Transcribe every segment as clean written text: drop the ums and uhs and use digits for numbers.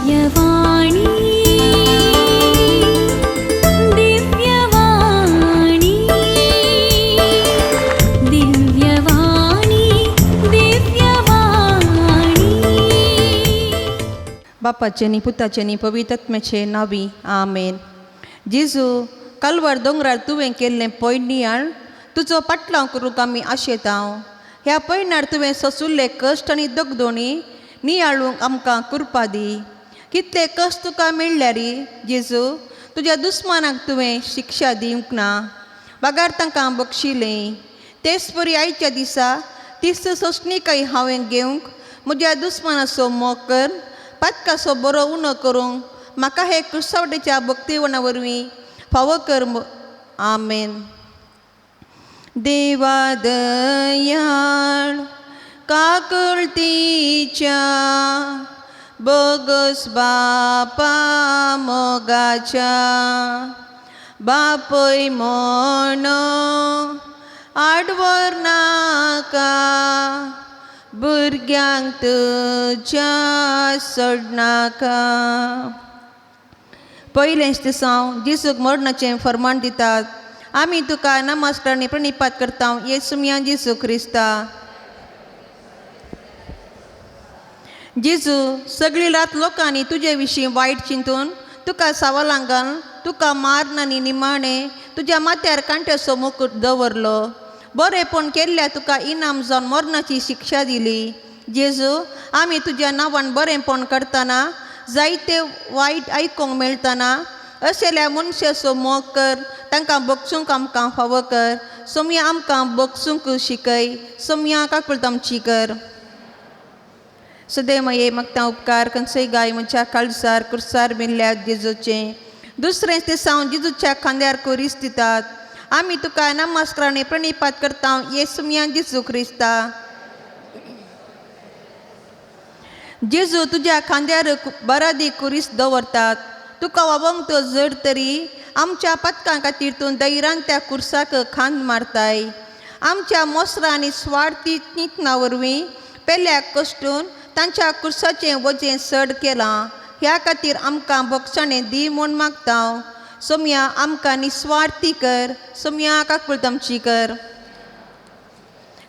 दिव्यवाणी दिव्यवाणी दिव्यवाणी दिव्यवाणी. बापाचे नी पुताचे नी पवित्र नावी, आमेन. जेजू, कलवर दोंगरार तुवें केल्लें पयणियाळ तुजो पाटलाव करूंक आमी आशेतांव. ह्या पयणार तुवें सोंसुल्ले कश्ट आनी दगदोणी नियाळूंक आमकां कृपा दी. कितले कश्ट तुका मेळ्ळ्यारी जेजू, तुज्या दुस्मानाक तुवें शिक्षा दिवंक ना, बगार तांकां बक्षिलें. तेच परी आयच्या दिसा तिस्त सोंसणीकाय हांवें घेवंक म्हज्या दुस्मानाचो मोग कर, पातकाचो बरो उणो करूंक म्हाका हे क्रिस्तांवटेच्या भक्तीवणा वरवीं फावो कर. आमेन. देवा दयाळ काकुळतीच्या बोगस बापा मोगाच्या बापय म्हण आडवर नाका, भुरग्यांक तुज्या सोडनाका. पयलेंच दिसांव जेजूक मरणाचें फर्मान दितात. आमी तुका नमस्कार आनी प्रणिपात करता येसुमिया जेजू क्रिस्ता. जेजू, सगळी रात लोकांनी तुजे विशीं वायट चिंतून तुका सवालां घालून तुका मारून आनी निमाणें तुज्या माथ्यार कांट्याचो मुकूट दवरलो. बरेंपण केल्ल्या तुका इनाम जावन मरणाची शिक्षा दिली. जेजू, आमी तुज्या नांवान बरेंपण करतना जायते वायट आयकूंक मेळटना असल्या मनशाचो मोग कर, तांकां बगसूंक आमकां फावो कर. सोमया आमकां बगसूंक शिकय, सोमया काकुळट आमची कर. सदैव मागता उपकार खंयचोय गाय म्हज्या काळजार कुर्सार मेल्ल्या जेजूचें. दुसरें दिसांव जेजूच्या खांद्यार कुरीस दितात. आमी तुका नमस्कार आनी प्रणिपात करता येसुमिया जेजू क्रिस्ता. जेजू, तुज्या खांद्यार बरादी कुरीस दवरतात. तुका वावंक तो जड तरी आमच्या पथकां खातीर तूं दैरान त्या कुर्साक खांद मारताय. आमच्या मोसरा आनी स्वार्थी नितना वरवीं पेल्याक कश्टून तांच्या कुर्साचें वजें चड केलां. ह्या खातीर आमकां बक्षाणें दी म्हूण मागता. सोमया आमकां निस्वार्थी कर, सोमया काकुळट आमची कर.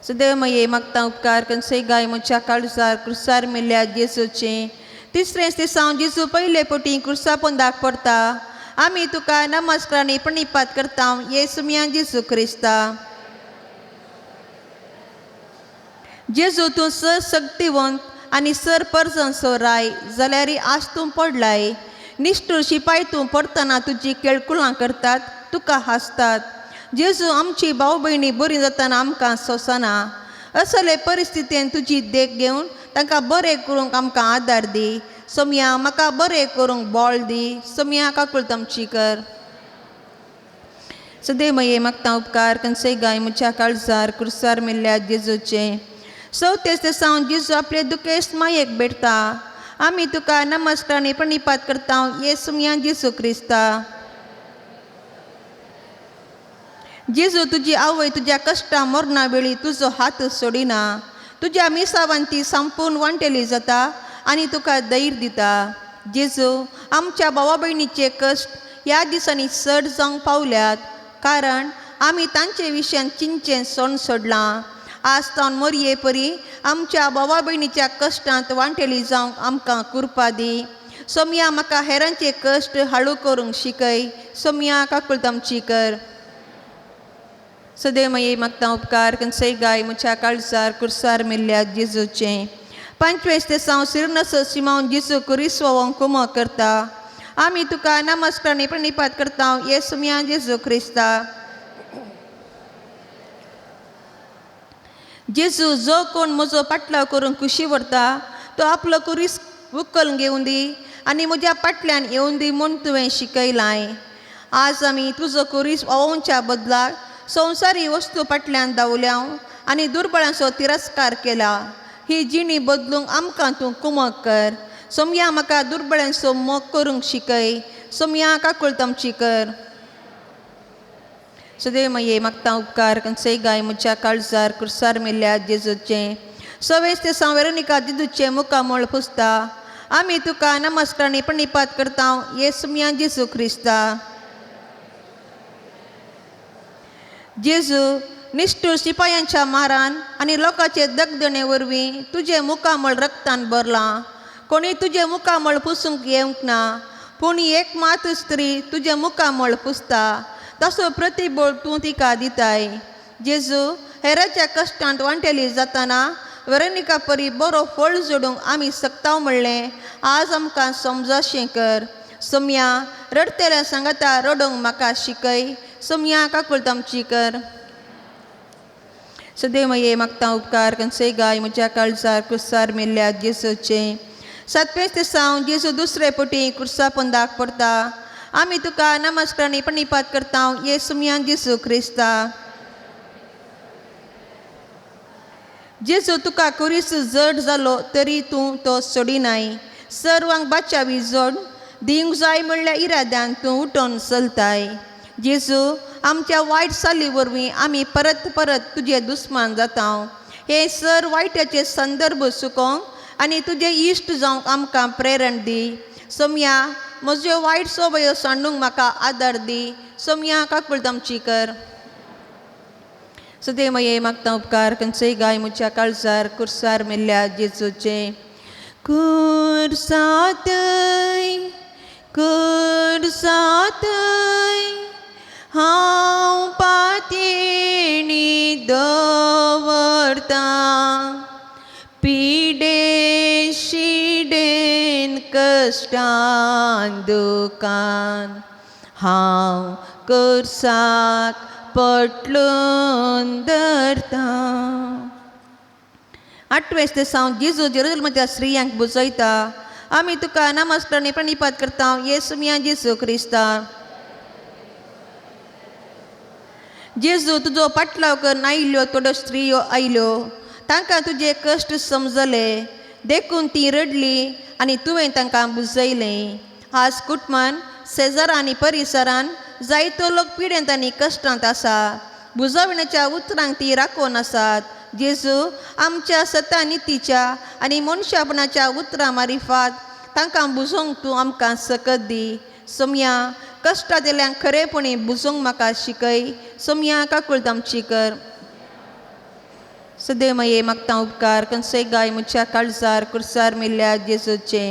सदैव मये मागता उपकार खंयचोय गाय म्हज्या काळजार कुर्सार मेल्ल्या जेजूचें. तिसरें दिसांव जेजू पयले पटी कुर्सा पोंदाक पडटा. आमी तुका नमस्कार आनी प्रणिपात करता येसुमिया जेजू क्रिस्ता. जेजू, तूं सर शक्तिवंत आनी सर परजनसो राय जाल्यार आज तूं पडलाय. निश्ठूर शिपाय तूं पडटना तुजी केळकुलां करतात, तुका हांसतात. जेजू, आमची भाव भयणी बरी जातना आमकां सोंसना. असले परिस्थितीन तुजी देख घेवन तांकां बरें करूंक आमकां आदार दी. सोमया म्हाका बरें करूंक बळ दी. सोमया काकुळट आमची कर. सदैव मये मागता उपकार खंयचोय गाय म्हज्या काळजार कुर्सार मेल्ल्या जेजूचें. चवथेच दिसांव जेजू आपले दुखेस्त मायेक भेटता. आमी तुका नमस्कार आनी प्रणिपात करता येसुमिया जेजू क्रिस्ता. जेजू, तुजी आवय तुज्या कश्टां मरणा वेळी तुजो हात सोडिना. तुज्या मिसावान ती संपूर्ण वांटेली जाता आनी तुका धैर्य दिता. जेजू, आमच्या भावा भयणीचे कश्ट ह्या दिसांनी चड जावंक पावल्यात, कारण आमी तांचे विशयान चिंचें सोण सोडलां. आज तावन मोरये परी आमच्या भावा भयणीच्या कश्टांत वांटेली जावंक आमकां कृपा दी. सोमया म्हाका हेरांचे कश्ट हाळू करूंक शिकय. सोमया काकुळट आमची कर. सदैव मये मागता उपकार खंयचोय गाय म्हज्या काळजार कुर्सार मेल्ल्या जेजूचें. पंचवीस दिसांव सिरनसो सिमावन जेजू कुरीस वोंक कुमक करता. आमी तुका नमस्कार आनी प्रणिपात करता येसुमिया जेजू क्रिस्ता. जेजू, जो कोण म्हजो पाटलाव करूंक खुशी व्हरता तो आपलो कुरीस उखल घेवन दी आनी म्हज्या पाटल्यान येवन दी म्हूण तुवें शिकयलाय. आज आमी तुजो कुरीस वावोवच्या बदलाक संवसारी वस्तू फाटल्यान धांवल्या आनी दुर्बळांचो तिरस्कार केला. ही जिणी बदलूंक आमकां तूं कुमक कर. सोमया म्हाका दुर्बळ्यांचो मोग करूंक शिकय. सोमया काकुळट आमची कर. सदैव मये मागता उपकार खंयचोय गाय म्हज्या काळजार कुर्सार मेल्ल्या जेजूचें. सवेस ते सांव वेरोनिका जेजूचें मुखामळ पुसता. आमी तुका नमस्कार आनी प्रणिपात करता येसुम्या जेजू क्रिस्ता. जेजू, निश्ठूर शिपायांच्या मारान आनी लोकांचे दगदणे वरवीं तुजें मुखामळ रक्तान भरलां. कोणी तुजें मुखामळ पुसूंक येवंक ना, पूण एक मात स्त्री तुजें मुखामळ पुसता, तसो प्रतिबळ तूं तिका दिताय. जेजू, हेराच्या कश्टांत वांटेली जाताना वेरोनिका परी बरो फळ जोडूंक आमी शकता म्हणलें आज आमकां समजाशें कर. सोम्या, रडटेल्या सांगाता रडोवंक म्हाका शिकय. सोम्या, काकुळट आमची कर. सदैव ये मागता उपकार कंसे गाय म्हज्या काळजार कुर्सार मेल्ल्या जेजूचे. सातवें दिसांव जेजू दुसरे पटी कुर्सा पंदाक पडटा. आमी तुका नमस्कार आनी प्रणिपात करता येसुम्या जेजू क्रिस्ता. जेजू, तुका कुरीस जड जालो तरी तूं तो सोडिनाय. सर्वांक बाचावी जोड दिवंक जाय म्हणल्या इराद्यान तूं उठोन चलताय. जेजू, आमच्या वायट चाली वरवीं आमी परत परत तुजे दुस्मान जाता. हे सर वायटाचे संदर्भ सुकोवंक आनी तुजे इश्ट जावंक आमकां प्रेरण दी. सोम्या, म्हज्यो वायट संवयो सांडूंक म्हाका आदार दी. सोम्या, काकुळट आमची कर. सदैव ये मागता उपकार खंयचेय गाय म्हज्या काळजार कुर्सार मेल्ल्या जेजूचे. कुर्सातय कुर्सातय हांव पातयेणी दवरतां, पिडे शिडेन कश्टान दुकान हांव कुर्साक पटलून धरतां. आठवें दिसांव जेजू जेरुजलमाच्या स्त्रियांक बुजयता. आमी तुका नमस्कार आनी प्रणिपात करता येसुम्या जेजू क्रिस्ता. जेजू, तुजो पाटलाव करून आयल्यो थोड्यो स्त्रियो आयल्यो, तांकां तुजे कश्ट समजले देखून ती रडली आनी तुवें तांकां बुजयलें. आज कुटुंबान, शेजारा आनी परिसरान जायतो लोक पिडेंत आनी कश्टांत आसा. बुजवण्याच्या उतरांक ती राखून आसात. जेजू, आमच्या सता नितीच्या आनी मनशापणाच्या उतरां मारिफात तांकां बुजोवंक तूं आमकां सकत दी. सोम्या, कश्टांतल्यांक खरेपणी बुजोवंक म्हाका शिकय. सोम्या, काकुळट आमची कर. सदैव ये मागता उपकार कंसे गाय म्हज्या काळजार कुर्सार मेल्ल्या जेजूचे.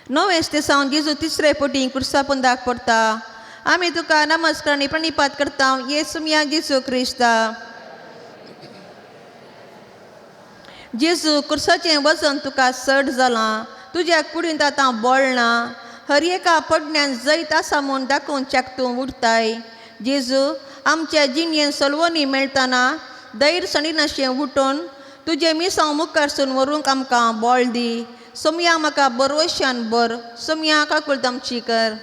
णवें दिसांव जेजू तिसरे पटी कुर्सा पंदाक पडटा. आमी तुका नमस्कार आनी प्रणिपात करता येसुम्या जेजू क्रिस्ता. जेजू, कुर्साचें वजन तुका चड जालां, तुज्या कुडींत आतां बळ ना. हर एका पडण्यान जैत आसा म्हूण दाखोवच्याक तूं उरताय. जेजू, आमच्या जिणेन सलवणी मेळटना धैर्य सणिनाशें उठून तुजें मिसांव मुखारसून व्हरूंक आमकां बळ दी. सोम्या, म्हाका बरोवशान बर. सोम्या, काकुळट आमची कर.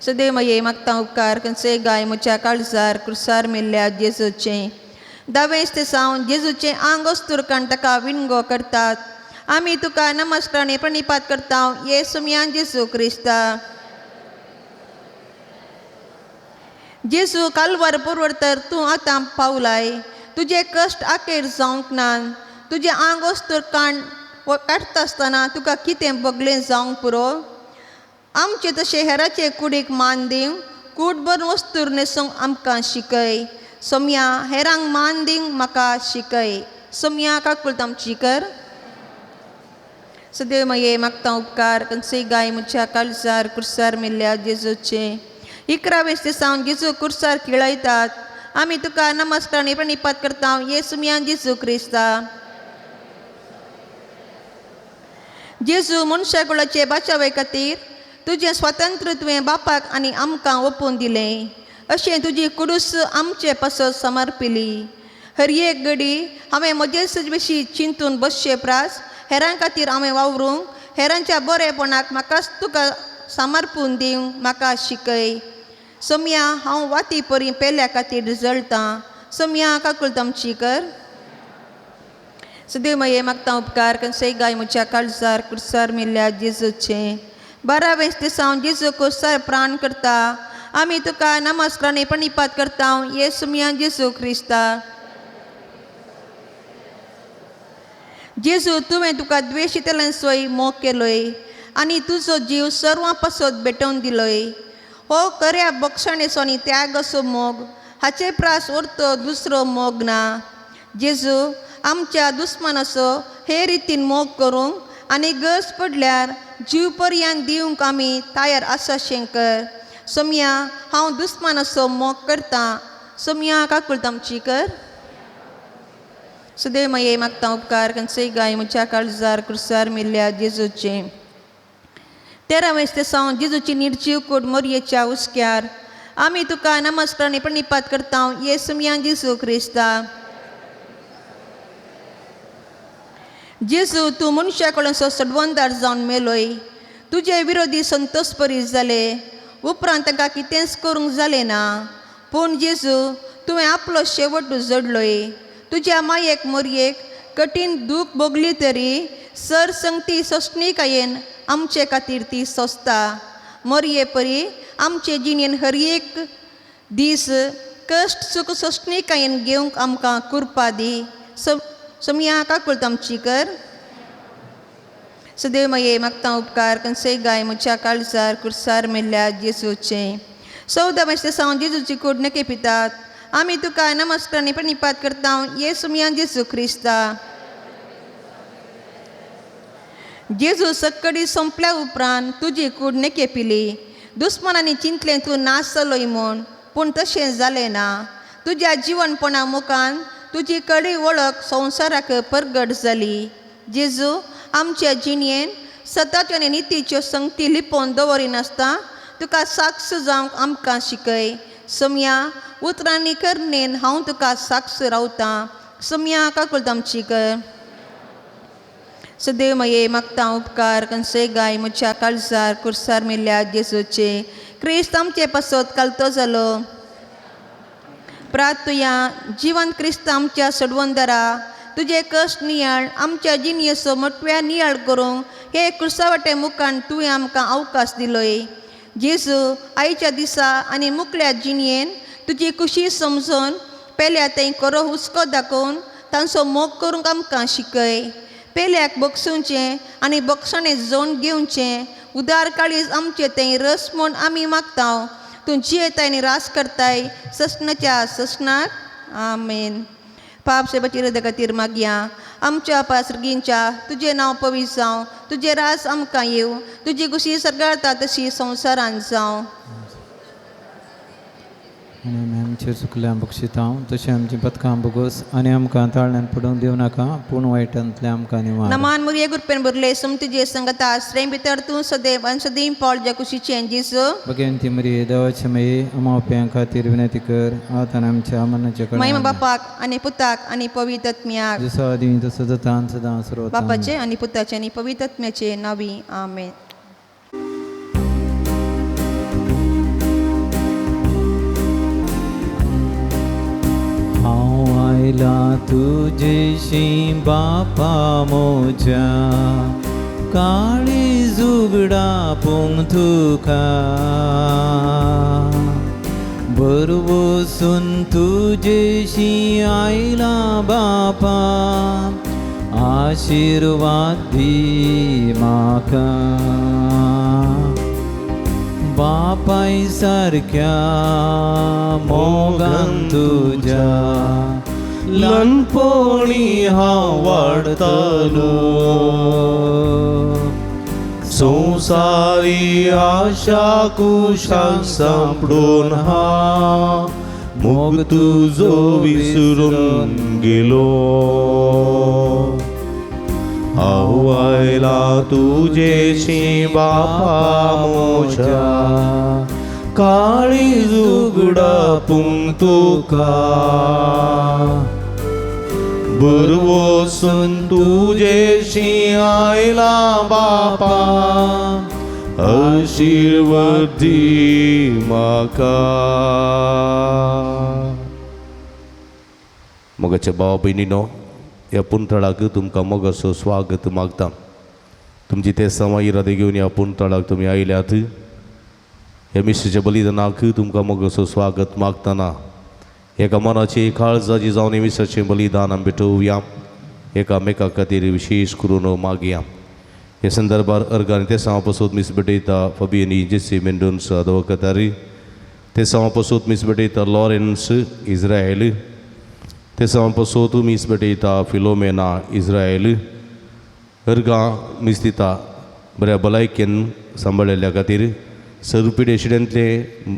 सदैव ये मागता उपकार खंयचे गाय म्हज्या काळजार कुर्सार मेल्ल्या जेजूचें. धावें दिसांव जेजूचें आंग अस्तुरकान ताका विणगो करतात. आमी तुका नमस्कार आनी प्रणिपात करता येसुम्या जेजू क्रिस्ता. जेजू, कालवार परवडतर तूं आतां पावलाय. तुजे कश्ट आखेर जावंक ना. तुजें आंग अस्तुर काण काडटा आसतना तुका कितें भोगलें जावंक पुरो. आमचे तशें हेराचे कुडीक मान दिवंक कूटभर वस्तूर न्हेसूंक आमकां शिकय. सोम्या, हेरांक मान दिवंक म्हाका शिकय. सोम्या, काकुळट आमची कर. सदैव ये मागता उपकार कंसे गाय म्हज्या काळजार कुर्सार मेल्ल्या जेजूचे. 11वें दिसांव जेजू कुर्सार खेळयतात. आमी तुका नमस्कार आनी प्रणिपात करता येसुम्या जेजू क्रिस्ता. जेजू, मनशाकुळाचे बाचावे खातीर तुजें स्वातंत्र्य तुवें बापाक आनी आमकां ओपून दिलें. अशें तुजी कुडूस आमचे पासत समर्पिली. हर एक घडी हांवें म्हजेच विशीं चिंतून बसचे प्रास हेरां खातीर हांवें वावरूंक, हेरांच्या बरेपणाक म्हाकाच तुका समर्पून दिवंक म्हाका शिकय. सोम्या, हांव वाती परी पेल्या खातीर जळटां. सोम्या, काकुळट आमची कर. सदैव ये मागता उपकार कंसे गाय म्हज्या काळजार कुर्सार मेल्ल्या जेजूचे. 12वें दिसांव जेजू कुर्सार प्राण करता. आमी तुका नमस्कार आनी प्रणिपात करता येसुम्या जेजू क्रिस्ता. जेजू तुवें तुका द्वेशितल्यांचोय मोग केलोय आनी तुजो जीव सर्वां पासत भेटोवन दिलोय. हो खऱ्या बक्षाणेचो आनी त्यागाचो मोग, हाचे प्रास orto दुसरो मोग ना. जेजू आमच्या दुस्मानाचो हे रितीन मोग करूंक आनी गरज पडल्यार जीव पर्यान दिवंक आमी तयार आसा शंकर. सोमया हांव दुस्मानाचो मोग करतां. सोमया काकुळट आमची कर. सदैव माये मागता उपकार खंयचेय गाय म्हज्या काळजार क्रुसार मेल्ल्या जेजूचे. 13वें सावन जेजूची निर्जीव कूड मोरयेच्या हुस्क्यार आमी तुका नमस्कार आनी प्रणिपात करता. ये सुमया जेजू क्रिस्ता. जेजू तूं मनशा कडल्यान सडवंदार जावन मेलोय. तुजे विरोधी संतोष परीस जाले उपरांत तांकां कितेंच करूंक जालें ना. पूण जेजू तुवें आपलो शेवट जोडलोय. तुज्या मायेक मोरयेक कठीण दूख भोगली तरी सर संगती सोंसणीकायेन आमचे खातीर ती सोंसता. मोरये परी आमचे जिणेन हर एक दीस कश्ट सुख सोंसणीकायेन घेवंक आमकां कृपा दी. सोमया काकुळट आमची कर. सदैव माये मागता उपकार खंयचेय गाय म्हज्या काळजार कुर्सार मेल्ल्या जेजूचे. 14वें सावन जेजूची कूड नके पितात आमी तुका नमस्कार आनी प्रणिपात करता. ये सुमया जेजू क्रिस्ता. जेजू सक्कडी सोंपल्या उपरांत तुजी कूड नके पिली. दुस्मनांनी चिंतलें तूं नाश जालोय म्हूण, पूण तशें जालें ना. तुज्या जिवनपणा मुखान तुजी कडी वळख संवसाराक परगट जाली. जेजू आमच्या जिणेन सताच्यो आनी नितीच्यो संगती लिपोवन दवरिनासतना तुका साक्ष जावंक आमकां शिकय. सोमया उतरांनी करणेन हांव तुका साक्ष रावतां. सोमया काकुळट आमची कर. सदैव माये मागता उपकार खंयचेय गाय म्हज्या काळजार कुर्सार मेल्ल्या जेजूचे. क्रिस्त आमचे पासत कालतो जालो. प्रार्थुया. जिवन क्रिस्त आमच्या सडवंदरा तुजे कश्ट नियाळ आमच्या जिणयेचो मोटव्या नियाळ करूंक हे क्रुसावटे मुखान तुवें आमकां अवकाश दिलोय. जेजू आयच्या दिसा आनी मुकल्या जिणयेन तुजी खुशी समजून पेल्या थंय खरो हुस्को दाखोवन तांचो मोग करूंक आमकां शिकय. पेल्याक बक्षुचें आनी बक्षाणें जोण घेवचें उदार काळीज आमचें थंय रस म्हूण आमी मागता. तूं जियेताय आनी रास करताय ससनाच्या ससनाक. आमेन. पाप सेबाची हृदय खातीर मागया. आमच्या पासर्गींच्या तुजें नांव पवित्र जावं, तुजें रास आमकां येवं, तुजी खुशी सरगाळता तशी संवसारान जावं. आनी आमी आमचेर चुकल्या बक्षिता तशें आमची पथकां बोगोस आनी आमकां ताळ्यान पडूंक दिवं नाका पूण वायटांतलें आमकां निवार. नमान मुरये गुरपेन भरले सम तुजे संगता श्रेय भितर तूं सदैव आनी सदीं पावल ज्या कुशीचें जेजू. भगवंती मरिये देवाचे माये अमावप्यां खातीर विनंती कर आतां आनी आमच्या मरणाच्या महिमा कडल्यान. बापाक आनी पुताक आनी पवित्र आत्म्याक. जसो आदी तसो जाता आनी सदां सर्वता. बापाचे आनी पुताचे आनी पवित्र आत्म्याचे नावी. आमेन. हांव आयला तुजेशी बापा म्हज्या काळीज उगडापूंक तुका बरवसून तुजेशी आयला बापा आशिर्वाद दी म्हाका बापाय सारक्या मोगान तुज्या ल्हानपणी हांव वाडटलो संवसारी आशा कुशांक सांपडून हा मोग तुजो विसरून गेलो. हांव आयला तुजेशी बापा म्हज्या काळीज उगडापूंक तुका बरवसून तुजेशी आयला बापा आशिर्वाद दी म्हाका. मोगाच्या भाव भयणीनो, ह्या पुंतळाक तुमकां मोगाचो स्वागत मागता. तुमची ते समा इरादे घेवन ह्या पुंतळाक तुमी आयल्यात. ह्या मिश्रीच्या बलिदानाक तुमकां मोगाचो स्वागत मागतना एका मनाची काळजाची जावन हे मिसाचें बलिदान आमी भेटोवया. एकामेका खातीर विशेश करून मागया. हे संदर्भार अर्गान ते सांव पसून मीस भेटयता फबियनी जेसी मेंडोन्स दवकतारी, ते सांव पसून मीस भेटयता लॉरेन्स इस्रायल, ते सांव पसून मीस भेटयता फिलोमेना इस्रायल. अर्गां मीस दिता बऱ्या भलायकेन सांबाळिल्ल्या खातीर सर्व पिडेशिड्यांतलें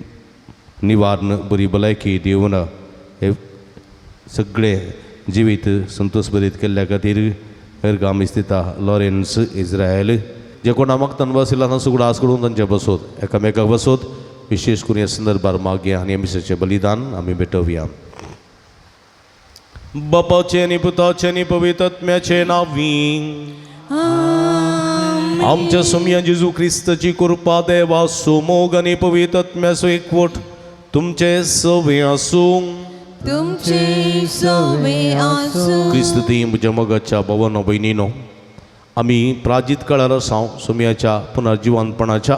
निवारण बरी भलायकी दिवन हे सगळे जिवीत संतोश भरीत केल्ल्या खातीर अर्गां मीस दिता लॉरेन्स इस्रायल. जे कोणा मागतान बशिल्ला तांचो उगडास करून तांचे बसोत एकामेकाक बसोत विशेश करून ह्या संदर्भार मागया आनी मिसाचें बलिदान आमी भेटोवया. बापाचें आनी पुताचें आनी पवित्र आत्म्याचें नांवी आमच्या सोमया जेजू क्रिस्ताची कृपा देवा सुमोग आनी पवित्र आत्म्याचो एकवट तुमचे सवे आसूं. तुमचे सवे आसूं. क्रिस्त ती म्हज्या मोगाच्या भवनो भयणीनो, आमी प्राजीत काळार आसाव सोमयाच्या पुनर्जिवनपणाच्या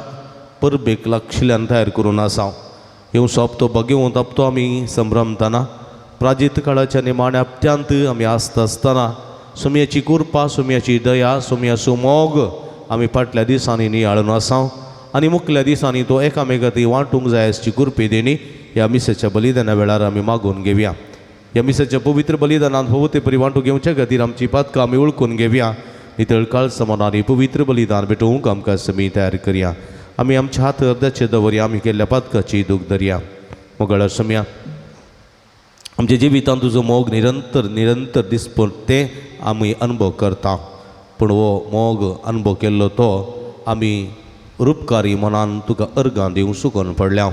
परबेक लागशिल्ल्यान तयार करून आसाव. येवं सोंपतो भगेवंत हप्तो आमी संभ्रमताना प्राजीत काळाच्या निमाण्या हप्त्यांत आमी आसता आसतना सोमयाची कृपा, सोमयाची दया, सोमयाचो मोग आमी फाटल्या दिसांनी नियाळून आसाव आनी मुखल्या दिसांनी तो एकामेकां वांटूंक जाय आसची कृपे देणी ह्या मिसाच्या बलिदाना वेळार आमी मागून घेवया. ह्या मिसाच्या पवित्र बलिदानांत फावो ते परी वांटू घेवचे खातीर आमची पातकां आमी वळखून घेवया. नितळ काळ मनांनी पवित्र बलिदान भेटोवंक आमकां समी तयार करया. आमी आमच्या हात अर्दाचे दवरया, आमी केल्ल्या पातकाची दूख धरया. मोगाळ समया, आमच्या जिवितांत तुजो मोग निरंतर निरंतर दिसपण तें आमी अनुभव करता, पूण हो मोग अनुभव केल्लो तो आमी रुपकारी मनान तुका अर्गां दिवंक सुकोन पडल्या.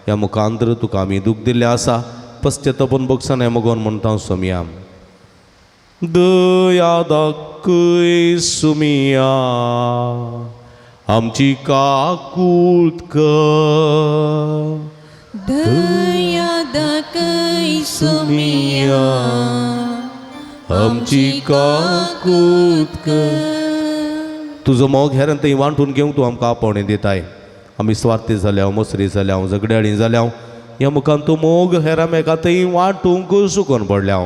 ह्या मुखांतर तुका आमी दूख दिल्लें आसा. पश्चातापून भोगसणे मगोन म्हणटा सोमया, दया दाखय सुमिया, आमची काकूत कर. दया दाखय सुमिया, आमची काकूत कर. तुजो मोग हेरान थंय वांटून घेवंक तूं आमकां आपोवणें दिताय. आमी स्वार्थी जाल्या, मसरी जाल्या, झगड्याळी जाल्या. ह्या मुखान तूं मोग हेरामेका थंय वांटूंक सुकोन पडल्या.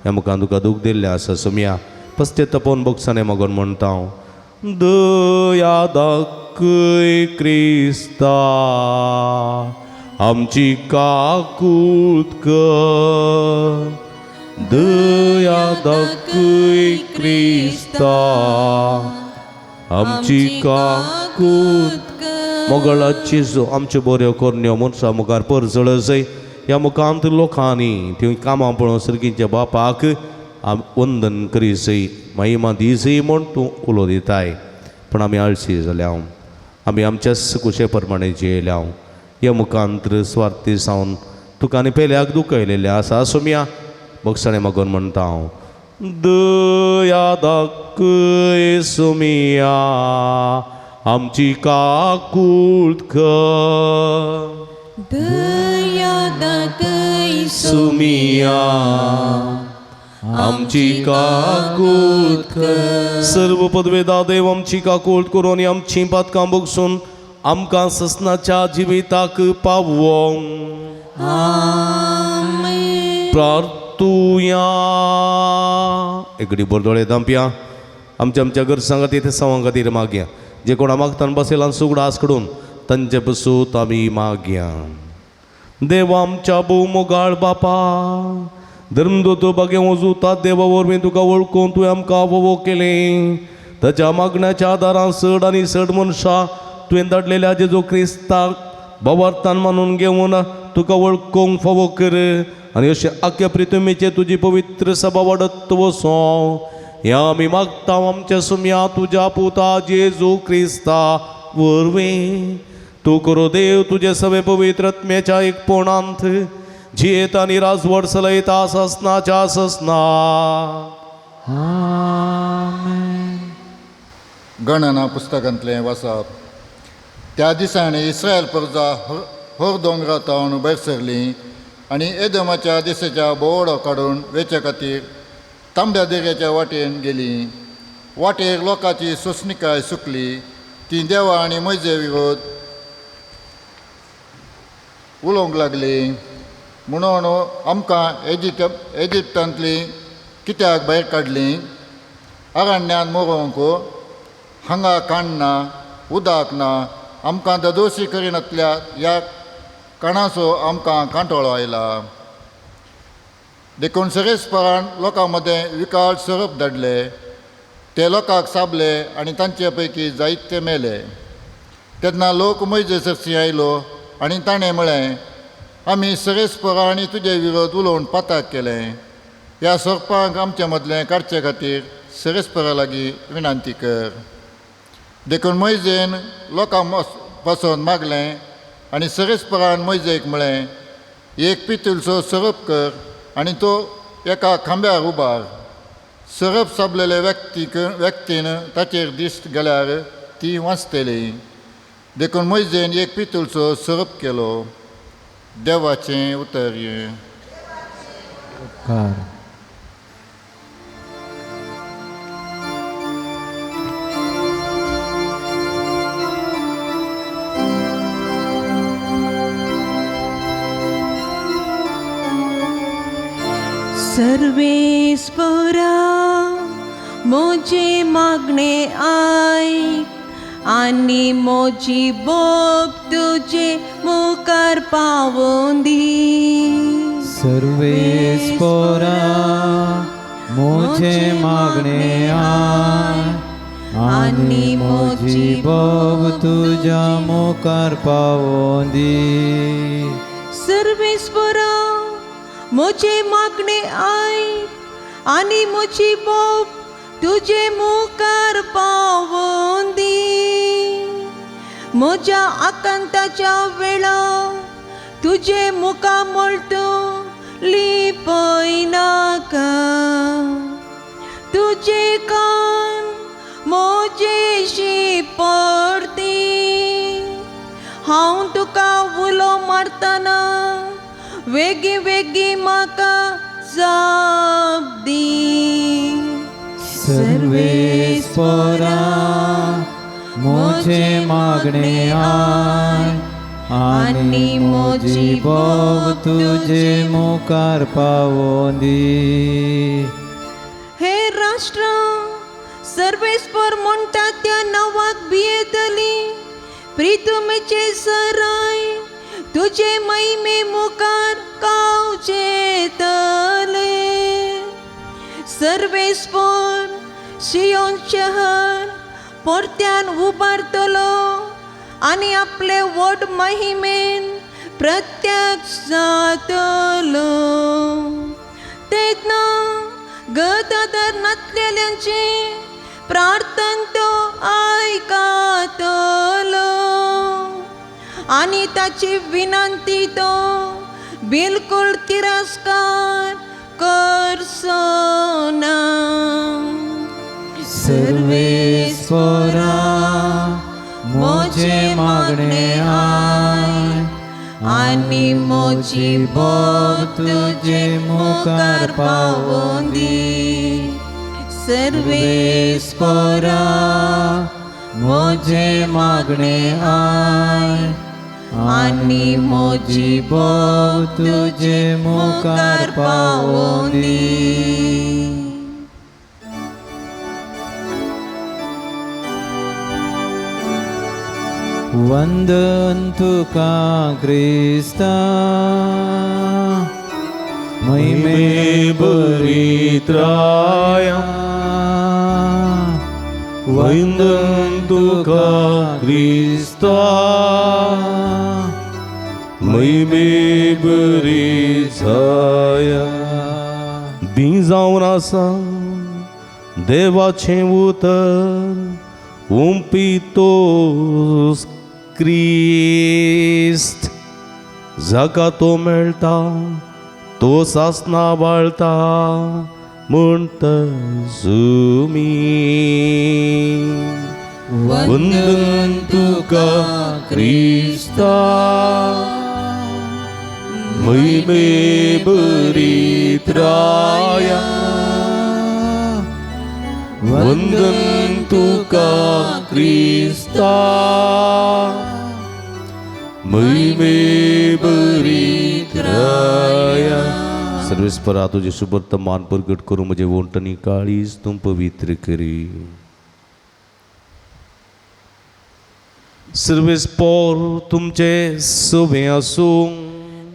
ह्या मुखान तुका दूख दिल्लें आसा सोमया. पश्चातापून भोगसणे मगोन म्हणटा हांव, दया दाखय क्रिस्ता, आमची काकूत कर. दया दाखय क्रिस्ता, आमची काकूत. मोगळाची जो आमच्यो बऱ्यो करण्यो मनशां मुखार परजळसय. ह्या मुखांत लोकांनी ती कामां पळोवन सर्गीच्या बापाक वंदन करीसय, महिमा दिसय म्हूण तूं उलो दिताय. पूण आमी आळशी जाल्या, आमी आमच्याच कुशे प्रमाणे जियेल्या. ह्या मुखांत स्वार्थी जावन तुका आनी पेल्याक दुखयलेलें आसा सोमया. भोगसणें मागून म्हणटा हांव, दया दाखय सुमिया, आमची काकूत कर. दया दाखय सुमिया, आमची काकूत कर. सर्व पदवेदा देव आमची काकूत करून आनी आमची पातकां भोगसून आमकां ससनाच्या जिविताक पावोंक. आमेन. प्रार्थुया. एकडे बोरदोळे दांपया. आमच्या आमच्या गरजां खातीर ते सवां खातीर मागया. जे कोणा मागतान बसेलान सुगडास कडून तांचे पसूत आमी मागया. देव आमच्या भोव मोगाळ बापा, धर्मदूत बागे वजुता देवा वरवीं तुका वळखून तुवें आमकां वोवो केलें. ताच्या मागण्याच्या आदारान चड आनी चड मनशां तुवें धाडलेल्या जेजू क्रिस्ताक भावार्थान मानून घेवन तुका वळखूंक फावो कर आनी अशें आख्या प्रितुमेचे तुजी पवित्र सभा वाडत वसो. ह्या आमी मागता आमच्या सुमया तुज्या पुता जेजू क्रिस्ता वरवीं. तूं करो देव तुजे सवे पवित्र आत्म्याच्या एकपणांत जियेत आनी राजवट चलयता ससनाच्या ससना. आमेन. गणना पुस्तकांतलें वाचप. त्या दिसांनी इस्रायल प्रजा होर दोंगरा तावन भायर सरली आनी एदमाच्या दिसाच्या बोवडो काडून वेचे खातीर तांबड्या दर्याच्या वाटेन गेली. वाटेर लोकांची सोंसणिकाय सुकली. ती देवा आनी म्हजे विरोध उलोवंक लागली, म्हणून आमकां एजिप्तांतली कित्याक भायर काडली? अरण्यांत मरोवंक? हांगा काण ना, उदक ना, आमकां ददोशी करिनातल्या ह्या काणाचो आमकां कांटोळो आयला. देखून सरेस्परान लोकां मदें विकाळ सोरोप धाडले. ते लोकांक साबले आनी तांचे पैकी जायते मेले. तेन्ना लोक मोयजे सरशी आयलो आनी ताणें म्हळें, आमी सरेस्परा आनी तुजे विरोध उलोवन पाताक केलें. ह्या सोरपांक आमचे मदलें काडचे खातीर सरेस्परा लागीं विनंती कर. देखून मोयजेन लोकां पासून मागलें आनी सरेस्परान मोयजेक म्हळें, एक पितुलचो सोरोप कर आनी तो एका खांब्यार उबार. सोरोप साबलेले व्यक्तीन ताचेर दिश्ट गेल्यार ती वांचतली. देखून मोयजेन एक पितुलचो सोरोप केलो. देवाचें उतर हें. उपकार. सर्वेस्परा म्हजें मागणें आयक आनी म्हजी बोब तुजे मुखार पावोवंदी. सर्वेस्परा म्हजें मागणें आयक आनी म्हजी बोब तुज्या मुखार पावोवंदी. सर्वेस्परा म्हजें मागणें आयक आनी म्हजी बोब तुजे मुखार पावोवंदी. म्हज्या आकांताच्या वेळा तुजे मुखामळ तूं लिपयनाका. तुजे कान म्हजेशी पडती. हांव तुका उलो मारतना वेगीं वेगीं म्हाका जाप दी. सर्वेस्परा म्हजें मागणें आयक आनी म्हजी बोब तुजे मुखार पावोवंदी. हे राष्ट्र सर्वेस्पर म्हणटा त्या नांवाक भियेतली. प्रितुमेचे सराय तुजे महिमे मुखार कावचेतले. सर्वेस्पर सियोन शहर परत्यान उबारतलो आनी आपले व्हड महिमेन प्रत्यक्ष जातलो. तेन्ना गदाधर नातलेल्यांची प्रार्थना तो आयकतलो आनी ताची विनंती तो बिलकुल तिरस्कार करचो ना. सर्वेस्परा म्हजें मागणें आयक आनी म्हजी बोब तुजे मुखार पावोवंदी. सर्वेस्परा म्हजें मागणें आयक आनी म्हजी बोब तुजे मुखार पावोवंदी. वंदन तुका क्रिस्ता महिमे बरित्राया, वंदन तुका क्रिस्ता महिमे बरित्राया. बी जावन आसा देवाचें उतर उंपितोस क्रिस्त. जाका तो मेळटा तो सासना बाळटा म्हणटा सुमी. वंदन तुका क्रिस्ता महिमे बरित्राया, वंदन तुका क्रिस्ता महिमे बरित्राया. सर्वेस्परा तुजें सुबर्तमान परगट करूं म्हजें वोंट आनी काळीज तूं पवित्र करी. सर्वेस्पोर तुमचे सवे आसूं.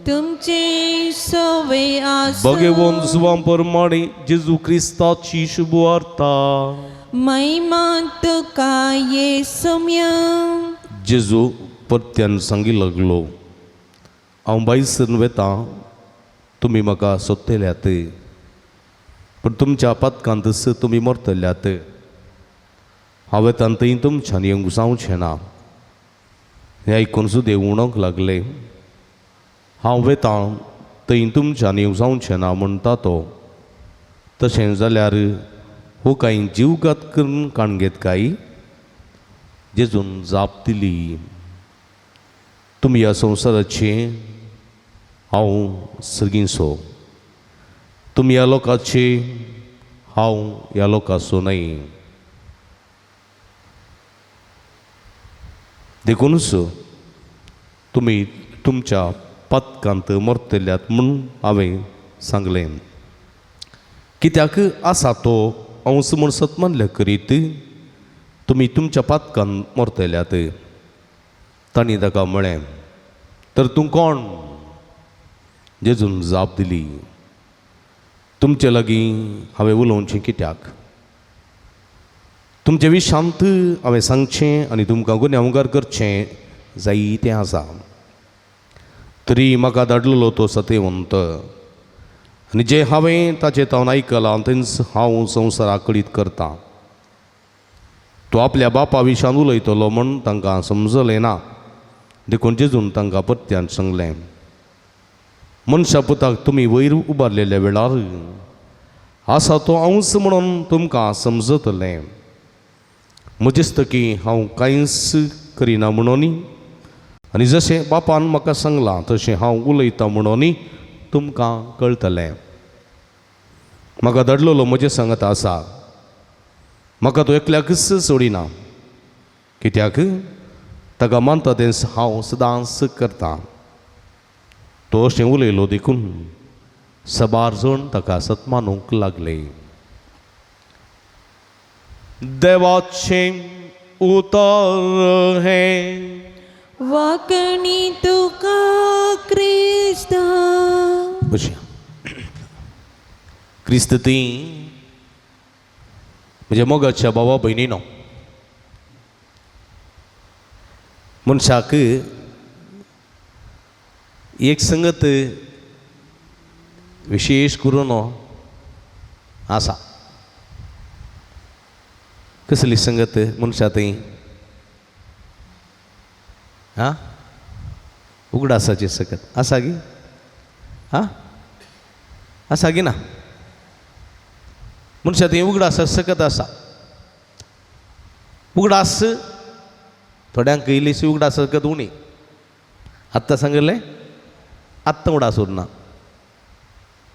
तुमचे सवे आसूं. भगवंत जुवां प्रमाणे जेजू क्रिस्ताची शुभवार्ता. महिमा तुका येसम्या. जेजू परत्यान सांगी लागलो, हांव भायसरून वेतां, तुमी म्हाका सोदतल्यात, पूण तुमच्या पातकांतच तुमी मरतल्यात. हांव वेतां थंय तुमच्यान येवंक जावचें ना. हें आयकून सुद्दां म्हणूंक लागले, हांव वेतां थंय तुमच्यान येवंक जावचें ना म्हणटा तो, तशें जाल्यार हो कांय जीवघात करून काणगेत काय? जेजून जाप दिली, तुमी ह्या संवसाराचे, हांव सर्गींचो. तुमी ह्या लोकाचे, हांव ह्या लोकाचो न्हय. देखूनच तुमी तुमच्या पातकांत मरतल्यात म्हूण हांवें सांगलें. कित्याक आसा तो अंश म्हूण सतमानल्या करीत तुमी तुमच्या पातकांत मरतल्यात. तांणी ताका म्हळें, तर तूं कोण? जेजून जाप दिली, तुमचे लागीं हांवें उलोवचें कित्याक? तुमचे विशांत हांवें सांगचें आनी तुमकां गुन्यांवगार करचें जायतें आसा. तरी म्हाका धाडलेलो तो सतेवंत आनी जें हांवें ताचें तावन आयकलां तेंच हांव संवसाराक कळीत करतां. तो आपल्या बापा विशान उलयतलो म्हूण तांकां समजलें ना. देखून जेजून तांकां परत्यान सांगलें, मनशा पुताक तुमी वयर उबारलेल्या वेळार आसा तो हांवच म्हणून तुमकां समजतलें. म्हजेस्तकी हांव कांयच करिना म्हणून आनी जशें बापान म्हाका सांगलां तशें हांव उलयतां म्हणून तुमकां कळटलें. म्हाका धाडलेलो म्हजें सांगत आसा, म्हाका तो एकल्याकच सोडिना, कित्याक ताका मानता तें हांव सदांच करतां. तो अशें उलयलो देखून सबार जण ताका सतमानूंक लागले. देवाचें उतर हें. वाकणी तुका क्रिस्ता. अशें क्रिस्त ती म्हज्या मोगाच्या भावा भयणीनो, मनशाक एक संगत विशेश करून आसा. कसली संगत मनशा थंय? आं, उगडासाची संगत आसा गी? आं, आसा गी ना? मनशा थंय उगडासा सकत आसा. उगडास थोड्यांक इल्लीशी उगडास सकत उणी. आत्तां सांगिल्लें आत्तां उडास उरना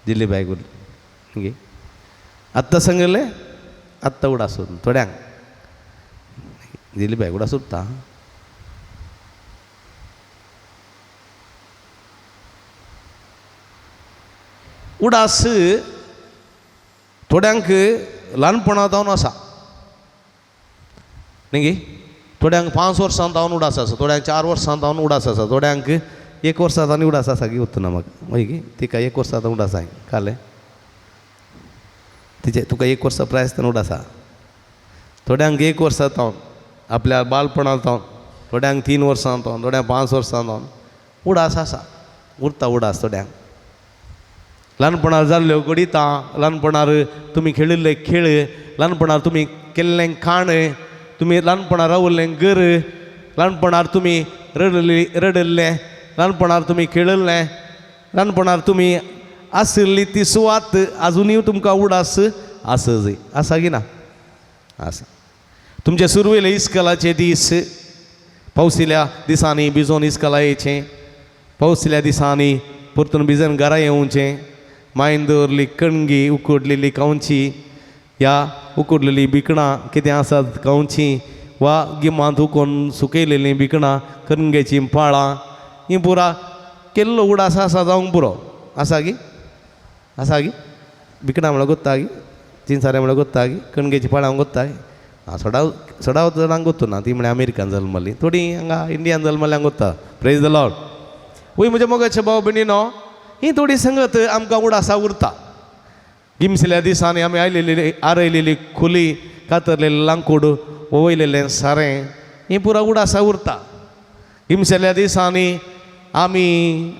दिल्ली बायक उरली गे. आत्तां सांगिल्लें आत्तां उडास उरना थोड्यांक, दिल्ली बायक उडास उरता. उडास थोड्यांक ल्हानपणा जावन आसा न्ही गे. थोड्यांक 5 वर्सां जावन उडास आसा, थोड्यांक 4 वर्सां जावन उडास आसा, थोड्यांक 1 वर्सा जावन उडास आसा गी वतना म्हाका हय गी. तिका 1 वर्सा जावन उडास आसा कालें तिचे तुका 1 वर्सा प्राय आसतना उडास आसा. थोड्यांक 1 वर्सा जावन आपल्या बालपणा जावन, थोड्यांक 3 वर्सां जावन, थोड्यांक 5 वर्सां जावन उडास आसा, उरता उडास थोड्यांक. ल्हानपणार जाल्ल्यो गणितां, ल्हानपणार तुमी खेळिल्ले खेळ, ल्हानपणार तुमी केल्लें खाण, तुमी ल्हानपणार रावल्लें घर, ल्हानपणार तुमी रडल्लें, ल्हानपणार तुमी खेळिल्लें, ल्हानपणार तुमी आशिल्ली ती सुवात आजुनूय तुमकां उडास आसा जाय. आसा की ना? आसा. तुमचे सुरवेले इस्कलाचे दीस, पावसिल्या दिसांनी भिजोवन इस्कला येयचें, पावसिल्या दिसांनी परतून भिजन घरा येवचें, मायन दवरली कणगी उकडलेली खावची, ह्या उकडलेली भिकणां कितें आसात खावची, वा गिमांत उकोन सुकयलेलीं भिकणां, कणगेचीं पाळां, हीं पुरा केल्लो उडास आसा जावंक पुरो आसा की आसा गी? भिकणां म्हळ्यार गोत्ता गी? चिंचारे म्हळ्यार गोत्ता गी? कणगेची पाळां गोत्ता गी? आं, सडाव सडाव चडांक गोत्तू ना, ती म्हळ्यार अमेरिकान जल्मली, थोडीं हांगा इंडियान जल्मल्यांक गोत्ता. Praise the Lord. वय म्हज्या मोगाचे भाव भयणीनो, ही थोडी संगत आमकां उडासा उरता. गिमशिल्या दिसांनी आमी आयलेली आरयलेली खुली, कातरलेलें लांकूड, वयलेलें सारें, ही पुरा उडासा उरता. गिमशिल्या दिसांनी आमी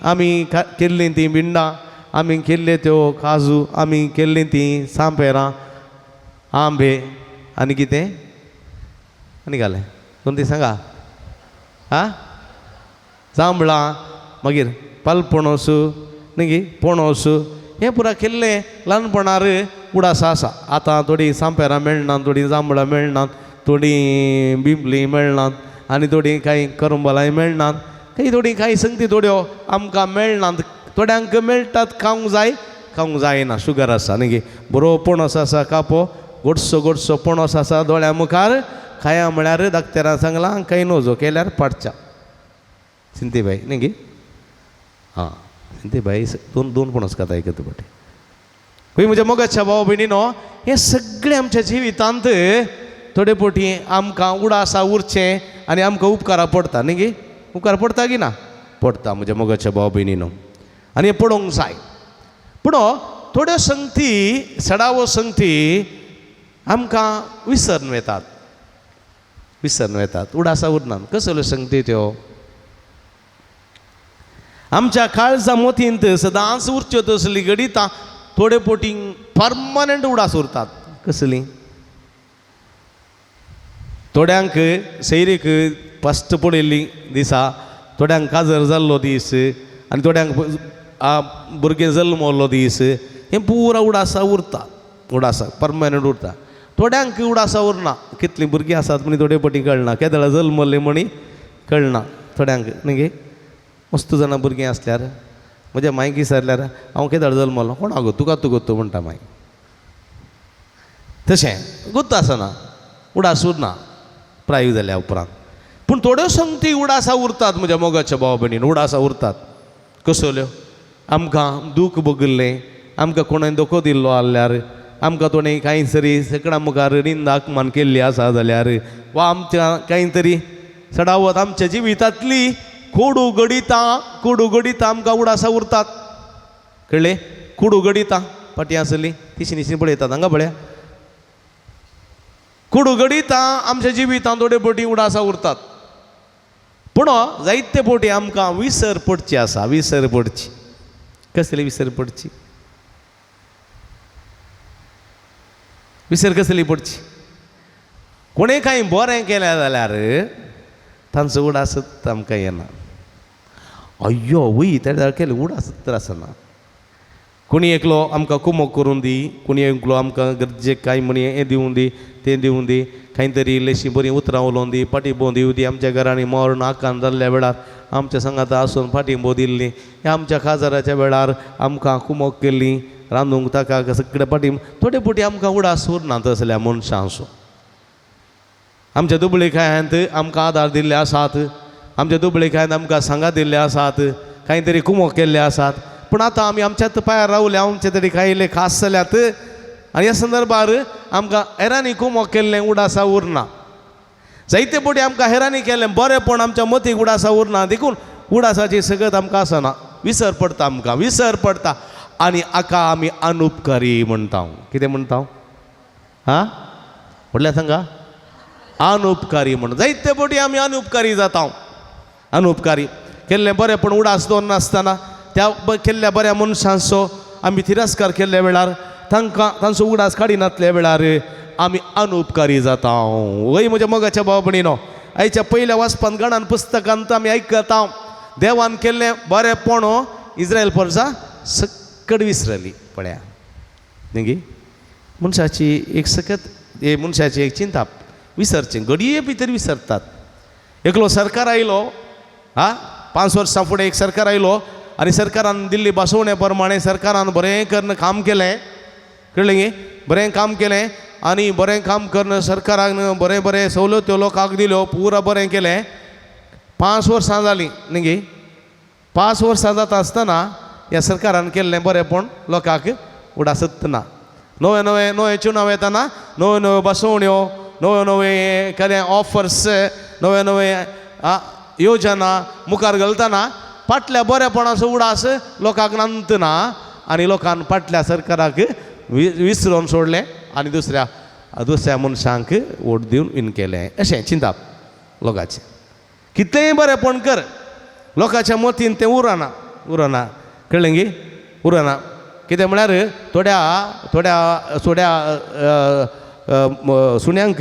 आमी केल्लीं तीं बिंडां, आमी केल्ले त्यो काजू, आमी केल्लीं तीं सांपेरां, आंबे आनी कितें आनी घालें दोन ती सांगा, आं, जांबळां, मागीर पालपणोस न्ही, पणोस, हें पुरा केल्लें ल्हानपणार उडासा आसा. आतां थोडीं सांपेरां मेळनात, थोडीं जांबळां मेळनात, थोडीं बिंबलीं मेळनात आनी थोडीं कांय करंबलांय मेळनात, काही थोडीं कांय संगती थोड्यो आमकां मेळनात. थोड्यांक मेळटात, खावंक जाय, खावंक जायना, शुगर आसा न्ही. बरो पणस आसा, कापो गोडसो गोडसो पणस आसा दोळ्या मुखार, खाया म्हळ्यार डाक्टरान सांगलां कांय नजो केल्यार पाडच्या. सिंतीबाई न्ही गी? आं, सिंतीबाई दोन दोन पणस खाता एकच फावटी. खंय म्हज्या मोगाच्या भाव भयणीनो, हें सगळें आमच्या जिवितांत थोडे फावटी आमकां उडासा उरचें आनी आमकां उपकारा पडटा न्ही गी? उपकार पडटा की ना? पडटा म्हज्या मोगाच्या भाव भयणीनो, आनी हें पडोवंक जाय. पूण थोड्यो संगती, सडावो संगती आमकां विसरून वेतात, विसरून वेतात, उडासा उरनात. कसल्यो संगती त्यो? आमच्या काळजा मोतींत सदांच उरच्यो तसली घडितां थोडे फावटी परमनंट उडास उरतात. कसली? थोड्यांक सैरीक फस्ट पडिल्ली दिसा, थोड्यांक काजर जाल्लो दीस आनी थोड्यांक भुरगें जल्मल्लो दीस, हें पुरा उडासा उरता, उडासा परमनंट उरता. थोड्यांक उडासा उरना, कितलीं भुरगीं आसात म्हणी थोडे फावटी कळना, केदळा जल्मल्लीं म्हणी कळना थोड्यांक न्ही गे. मस्त जाणां भुरगीं आसल्यार म्हज्या मायक विचारल्यार हांव केदळ जल्मलो, कोणा गो तुका तूं गोत्तो म्हणटा माय, तशें गोत्तो आसना, उडास उरना प्राय जाल्या उपरांत. पूण थोड्यो संगती उडासा उरतात म्हज्या मोगाच्या भाव भयणीन, उडासा उरतात. कसल्यो? आमकां दूख भोगिल्लें, आमकां कोणें धोको दिल्लो आहल्यार, आमकां कोणें कांय तरी सगळ्यां मुखार निंदा अपमान केल्ली आसा जाल्यार, वा आमच्या कांय तरी चडावत आमच्या जिवितांतली कोडू घडितां, कोडू घडितां आमकां उडासा उरतात. कळ्ळें? कोडू घडितां फाटीं आसली तिशी निशी पळयतात हांगा पळया, कोडू घडितां आमच्या जिवितांत थोडे फावटी उडासा उरतात. पूण जायते फावटी आमकां विसर पडची आसा, विसर पडची. कसली विसर पडची? विसर कसली पडची? कोणें कांय बरें केलें जाल्यार तांचो उडास आमकां येना. अय्यो वय तेणें केलें उडास तर आसना. कोणी एकलो आमकां कुमोक करून दी, कोणी एकलो आमकां गरजेक कांय म्हणी हें दिवूं दी, तें दिवूं दी, कांय तरी इल्लीशी बरीं उतरां उलोवन दी, पाटिबो दिवं दी. आमच्या घरांनी मरण आकांत जाल्ल्या वेळार आमच्या सांगाता आसून पाटिबो दिल्ली, ह्या आमच्या काजाराच्या वेळार आमकां कुमोक केल्ली, रांदूंक ताका सगळें पाटी थोडे फावटी आमकां उडास उरना तसल्या मनशांचो. आमच्या दुबळेकायांत आमकां आदार दिल्ले आसात, आमच्या दुबळेकायांत आमकां सांगात दिल्ले आसात, कांय तरी कुमोक केल्ले आसात. पूण आतां आमी आमच्याच पांयार रावले, आमचे तरी कांय इल्ले खास जाल्यात आनी ह्या संदर्भार आमकां हेरांनी कुमोक केल्लें उडासा उरना. जायते फावटी आमकां हेरांनी केल्लें बरेंपण आमच्या मतीक उडासा उरना, देखून उडासाची सगळत आमकां आसना, विसर पडटा आमकां, विसर पडटा. आनी हाका आमी अनुपकारी म्हणटा. कितें म्हणटा? आं, व्हडल्या सांगा, अनुपकारी म्हण. जायते फावटी आमी अनुपकारी जाता. अनुपकारी केल्लें बरें पण उडास दवरनासतना त्या केल्ल्या बऱ्या मनशांचो आमी तिरस्कार केल्ल्या वेळार, तांकां तांचो उडास काडिनातल्या वेळार आमी अनुपकारी जाता. वय म्हज्या मोगाच्या भाव भयणीनो, आयच्या पयल्या वाचपांत गणान पुस्तकांत आमी आयकता देवान केल्लें बरेंपण इस्रायल परजा सकट विसरली. पळया न्ही गी, मनशाची एक सकत, हे मनशाची एक चिंता विसरचें, घडये भितर विसरतात. एकलो सरकार आयलो, हा 5 वर्सां फुडें एक सरकार आयलो आनी सरकारान दिल्ली बसवणे प्रमाणे सरकारान बरें करून काम केलें, कळ्ळें गे, बरें काम केलें आनी बरें काम करून सरकारान बरें बरें सवलत्यो लोकांक दिल्यो, पुरा बरें केलें. 5 वर्सां जालीं न्ही गे, 5 वर्सां जाता आसतना ह्या सरकारान केल्लें बरेंपण लोकांक उडासत ना. नवे नवे नवे चुनाव येताना नव्यो नव्यो बसवण्यो, नव्यो नवे कितें ऑफर्स, नवे नवे योजना मुखार घालतना फाटल्या बरेपणाचो उडास लोकांक नांत ना आनी लोकान फाटल्या सरकाराक विसरून सोडलें आनी दुसऱ्या दुसऱ्या मनशांक वोट दिवन विन केलें. अशें चिंताप लोकांचें. कितलेंय बरेंपण कर लोकांच्या मतीन तें उरना, उरना, कळ्ळें गी, उरना. कितें म्हळ्यार थोड्या थोड्या थोड्या सुण्यांक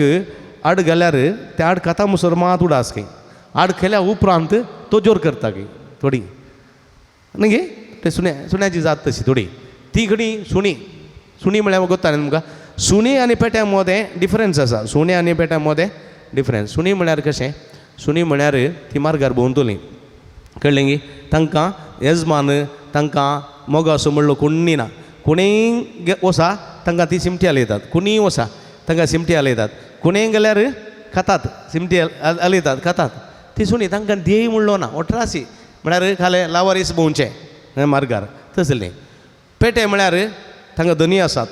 आड घाल्यार ते आड खाता मुसर मात उडास खंय, आड केल्या उपरांत तो जोर करता खंय थोडी न्ही गे. ते सुण्या सुण्याची जात तशी थोडी ती खडी सुणी, सुणी म्हळ्यार गोत्ता न्ही तुमकां. सुणी आनी पेट्या मदें डिफरंस आसा, सुणी आनी पेट्या मदें डिफरंस. सुणी म्हळ्यार कशें, सुणी म्हळ्यार ती मार्गार भोंवतली, कळ्ळें गी. तांकां येजमान तांकां मोगासो म्हणलो कोण्णी ना, कोणीय वसा तांकां ती सिमटी हालयतात, कोणीय वसा तांकां सिमटी हालयतात, कोणीय गेल्यार खातात, सिमटी हालयतात खातात. ती सुणी तांकां ध्येय म्हणलो ना, ओट्रासी म्हळ्यार खाले लावारीस भोंवचें मार्गार तसलें. पेटे म्हळ्यार तांकां धनी आसात,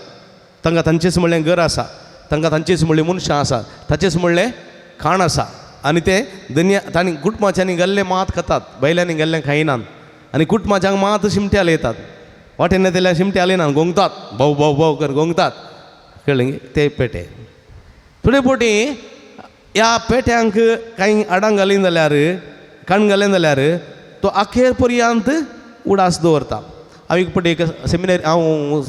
तांकां तांचेच म्हणलें घर आसा, तांकां तांचेच म्हणलें मनशां आसात, ताचेच म्हणलें खाण आसा आनी ते धन्या तांणी कुटुंबाच्यांनी गेल्ले मात खातात, बैलांनी गेल्ले खायनात आनी कुटुंबाच्यांक मात शिमटे हालयतात, वाटेन येतल्या शिमटे हालयनात, गोंगतात भोव भोव भोव कर गोंगतात, कळ्ळें गे. ते पेटे थोडे फावटी ह्या पेट्यांक कांय आडांग घाली जाल्यार काण घालें जाल्यार तो अखेर पर्यंत उडास दवरता. हांव एक फावटी एक सेमिनरी, हांव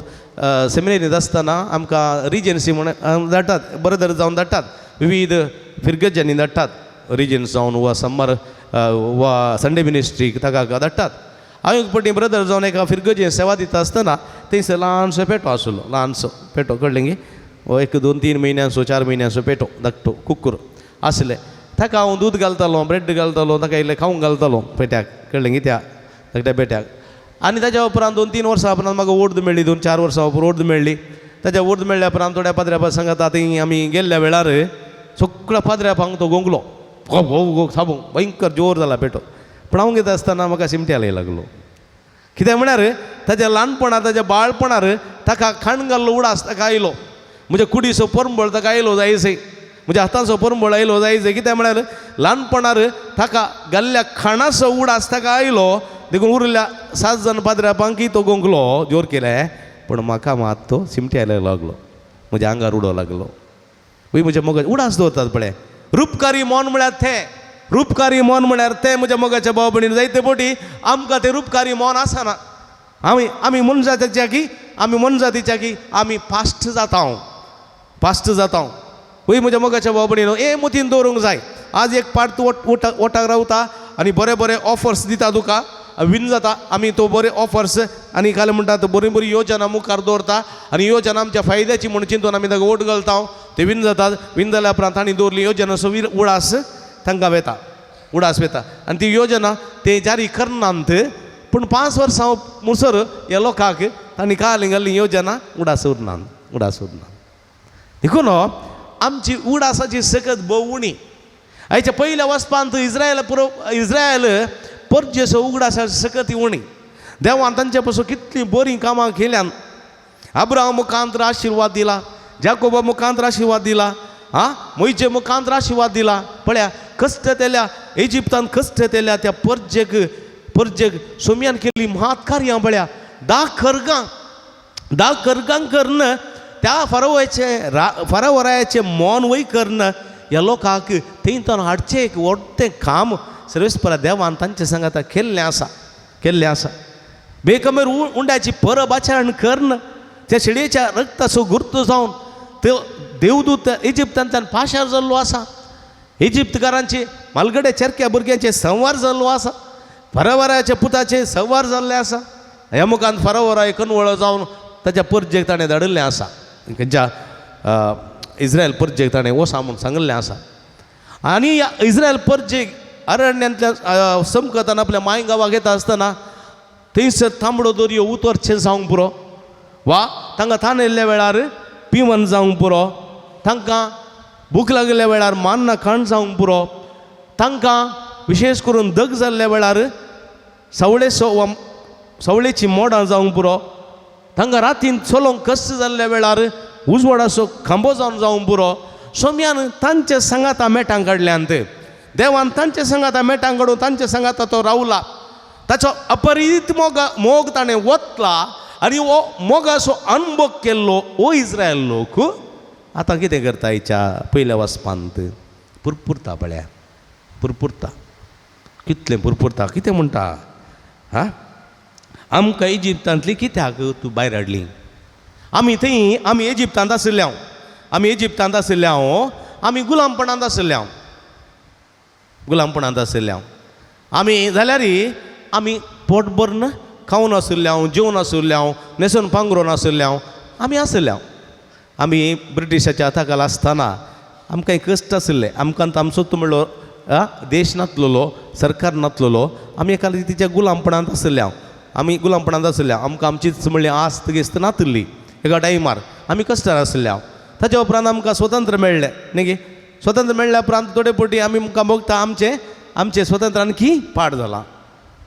सेमिनरींत आसतना आमकां रिजन्सी म्हूण धाडटात, ब्रदर जावन धाडटात, विविध फिरगजांनी धाडटात, रिजन्स जावन वा समर वा संडे मिनिस्ट्रीक ताका धाडटात. हांव एक फावटी ब्रदर जावन एका फिरगजेन सेवा दिता आसतना थंयसर ल्हानसो पेटो आशिल्लो, ल्हानसो पेटो, कळ्ळें गे, एक 2 3 म्हयन्यांचो 4 म्हयन्यांचो पेटो धाकटो कुकूर आसलें. ताका हांव दूद घालतालो, ब्रेड घालतालो, ताका इल्लें खावंक घालतालो पेट्याक, कळ्ळें गे, त्या धाकट्या पेट्याक. आनी ताज्या उपरांत 2 3 वर्सां उपरांत म्हाका ओर्द मेळ्ळी, 2 4 वर्सां उपरांत ओर्द मेळ्ळी. ताज्या ओर्द मेळ्ळ्या उपरांत थोड्या पाद्र्या सांगाता थंय आमी गेल्ल्या वेळार सगळ्या पाद्र्यापांक तो गोंगलो, गो गो गो साबू भयंकर जोर जाला पेटो. पूण हांव घेता आसतना म्हाका शिमटे हालय लागलो. कित्याक म्हळ्यार ताज्या ल्हानपणार ताज्या बाळपणार ताका खाण घाल्लो उडास ताका आयलो, म्हज्या कुडीचो परंबळ ताका आयलो जायसे, म्हज्या हातांचो परंबळ आयलो जायसे. कित्याक म्हळ्यार ल्हानपणार ताका घाल्ल्या खाणाचो उडास ताका आयलो, देखून उरिल्ल्या 7 जाण पाद्र्यापांकी तो गोंगलो जोर केलें. पूण म्हाका मात तो सिमटे हालय लागलो, म्हज्या आंगार उडो लागलो. वय म्हज्या मोगा उडास दवरतात पळय. रुपकारी मन म्हळ्यार तें, रुपकारी मन म्हळ्यार तें म्हज्या मोगाच्या भाव भयणीन जायते फावटी आमकां तें रुपकारी मन आसना. आमी आमी मनजातीच्या की आमी मनजातीच्या की आमी फास्ट जाता, फास्ट जाता. वय म्हज्या मोगाच्या भाव भयणीन हे मतीन दवरूंक जाय. आज एक पाट तूं वोटाक रावता आनी बरे बरे ऑफर्स दिता तुका, विन जाता, आमी तो बरे ऑफर्स आनी काल म्हणटा तो बरी बरी योजना मुखार दवरता आनी योजना आमच्या फायद्याची म्हूण चिंतून आमी ताका वोट घालता, ते विन जातात. विन जाल्या उपरांत तांणी दवरली योजना सो उडास तांकां वेता, उडास वेता आनी ती योजना ते जारी करनात. पूण 5 वर्सां मुसर ह्या लोकांक तांणी काल घाल्ली योजना उडास उरना, उडास उरना. देखून आमची उडासाची सकत भोव उणी. आयच्या पयल्या वचपांत इस्रायल पुरो इस्रायल परजेचो उगडासाची सकत उणी. देवान तांचे पसून कितलीं बरीं कामां केल्यान. अब्राहम मुखांत आशिर्वाद दिला, जाकोबा मुखांत आशिर्वाद दिला, आं मोयजे मुखांत आशिर्वाद दिला. पळया कश्ट तेल्या इजिप्तान कश्ट तेल्या त्या परजेक परजेक सोम्यान केल्ली म्हात कार्यां पळया. 10 खरगां 10 खरगां करून त्या फरोवाचे फरोवरायाचें मौन वय करून ह्या लोकांक थंय हाडचें एक व्हडलें काम सर्वेस्परा देवान तांचे सांगाता केल्लें आसा, केल्लें आसा. बेकमेर उंड्याची परब आचरण करून त्या शेळयेच्या रक्ताचो गुर्त जावन त्यो देवदूत इजिप्तांतल्यान पाशार जाल्लो आसा. इजिप्तकारांचे मालगडे चेरक्या भुरग्यांचे संवार जाल्लो आसा, फरोवराच्या पुताचे संवार जाल्ले आसा. ह्या मुखान फरोवराय कनवळो जावन ताच्या परजेक ताणें धाडिल्लें आसा, खंयच्या इस्रायल परजेक ताणें वसा म्हूण सांगिल्लें आसा. आनी ह्या इस्रायल परजेक अरण्यांतल्या समकतान आपल्या माय गांवाक येता आसतना थंयसर तांबडो दर्यो उतरचें जावंक पुरो, वा तांकां तान येयल्ल्या वेळार पिवन जावंक पुरो, तांकां भूक लागिल्ल्या वेळार मान्ना खाण जावंक पुरो, तांकां विशेश करून दग जाल्ल्या वेळार सवळेचो वा सवळेची मोडां जावंक पुरो. तांकां रातीन चलोवंक कश्ट जाल्ल्या वेळार उजवाडाचो खांबो जावन जावंक पुरो. सोम्यान तांचे सांगाता मेटां काडल्यांत, देवान तांचे सांगाता मेटां काडून तांचे सांगाता तो रावला. ताचो अपरीत मोग ताणें वतला आनी हो मोगाचो अनुभव केल्लो ओ इस्रायल लोक आतां कितें करता हिच्या पयल्या वचपांत पुरपुरता पळया, पुरपुरता कितलें पुरपुरता, कितें म्हणटा हा आमकां इजिप्तांतली कित्याक तूं भायर हाडली? आमी थंय आमी इजिप्तांत आशिल्ले हांव, आमी इजिप्तांत आशिल्ले हांव, आमी गुलामपणांत आशिल्ले हांव, गुलामपणांत आशिल्ले हांव. आमी जाल्यार आमी पोट भरून खावन आशिल्ले हांव, जेवन आशिल्ले हांव, न्हेसून पांगरून आशिल्ले हांव, आमी आशिल्ले हांव. आमी ब्रिटिशाच्या हाताखाल आसतना आमकां कश्ट आशिल्ले, आमकां आमचो तूं म्हणलो देश नातलेलो, सरकार नातलेलो, आमी एका रितीच्या गुलामपणांत आशिल्ले हांव, आमी गुलामपणांत आशिल्ले. आमकां आमचीच म्हणली आस्त गिस्त नातिल्ली एका टायमार आमी कश्टार आशिल्ले हांव. ताच्या उपरांत आमकां स्वतंत्र मेळ्ळें न्ही गे, स्वतंत्र मेळ्ळ्या उपरांत थोडे फावटी आमी आमकां भोगता आमचें आमचें स्वतंत्र आणखी पाड जालां.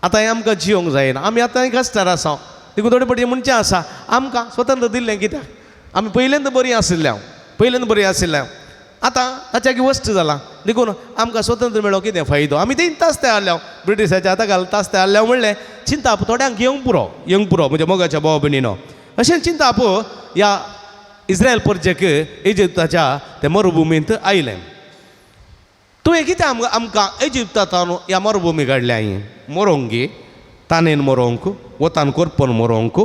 आतां हें आमकां जियोंक जायना, आमी आतां कश्टार आसा. देखून थोडे फावटी म्हणचें आसा आमकां स्वतंत्र दिल्लें कित्याक? आमी पयल्यांत बरीं आशिल्ले हांव, पयल्यांत बरीं आशिल्ले हांव, आतां ताच्या वस्त जालां. देखून आमकां स्वतंत्र मेळ्ळो कितें फायदो? आमी ते तास्ते हाडल्या ब्रिटिशाच्या हाता घाल तास्ते हाडल्या म्हणलें चिंताप थोड्यांक येवंक पुरो, येवंक पुरो म्हज्या मोगाच्या भाव भयणीनो. अशें चिंताप ह्या इस्रायल परजेक इजिप्ताच्या ते मरुभुमींत आयलें. तुवें कितें आमकां इजिप्तांत ह्या मरुभुमी काडल्या मरोंक गे, तानेन मरोंक, वतान कोरपोन मरोंक,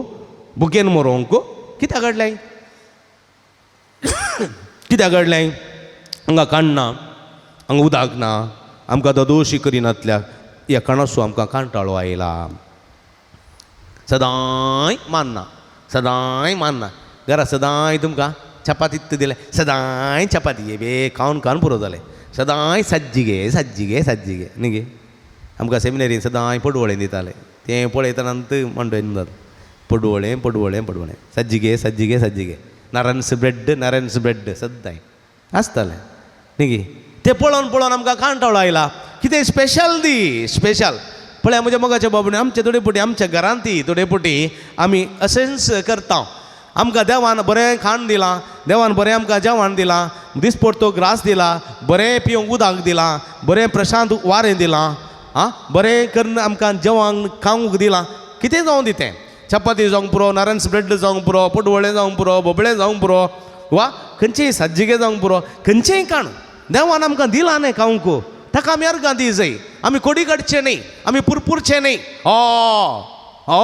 भुकेन मरोंक, कित्याक काडल्याय? कित्याक काडल्याय? हांगा काण्णा, हांगा उदक ना, आमकां दोशी करिनातल्या ह्या काणाचो आमकां कांटाळो आयला. सदांय मानना, सदांय मानना, घरा सदांय तुमकां चपाती दिले, सदांय चपाती गे बे खावन खावन पुरो जालें, सदांय सज्जी गे सज्जी गे सज्जी गे न्ही गे. आमकां सेमिनरीन सदांय पडवळें दिताले, तें पळयतना म्हणटा जाता पडवळें पडवळें पडवळें सज्जी गे सज्जी गे सज्जी गे, नारायणस ब्रेड नारायणस ब्रेड सद्दांय आसतालें न्ही गे. तें पळोवन पळोवन आमकां कांटाळो आयला. कितें स्पेशल दी स्पेशल पळया म्हज्या मोगाच्या बाबून आमचे थोडे फावटी आमच्या घरांत थोडे फावटी आमी अशेंच करता. आमकां देवान बरें खाण दिलां, देवान बरें आमकां जेवण दिलां, दिसपडतो ग्रास दिला, बरें पिवंक उदक दिलां, बरें प्रशांत वारें दिलां, आं बरें करून आमकां जेवण खावंक दिलां. कितें जावं दी तें, चपाती जावंक पुरो, नारायणस ब्रेड जावंक पुरो, पटवळें जावंक पुरो, बोबळें जावंक पुरो, वा खंयचेय सज्जिगे जावंक पुरो, खंयचेंय खाण देवान आमकां दिलां न्ही खावंक, ताका आमी अर्गां दी जाय. आमी कोडी काडचें न्ही, आमी पुरपुरचें न्ही. ओ ओ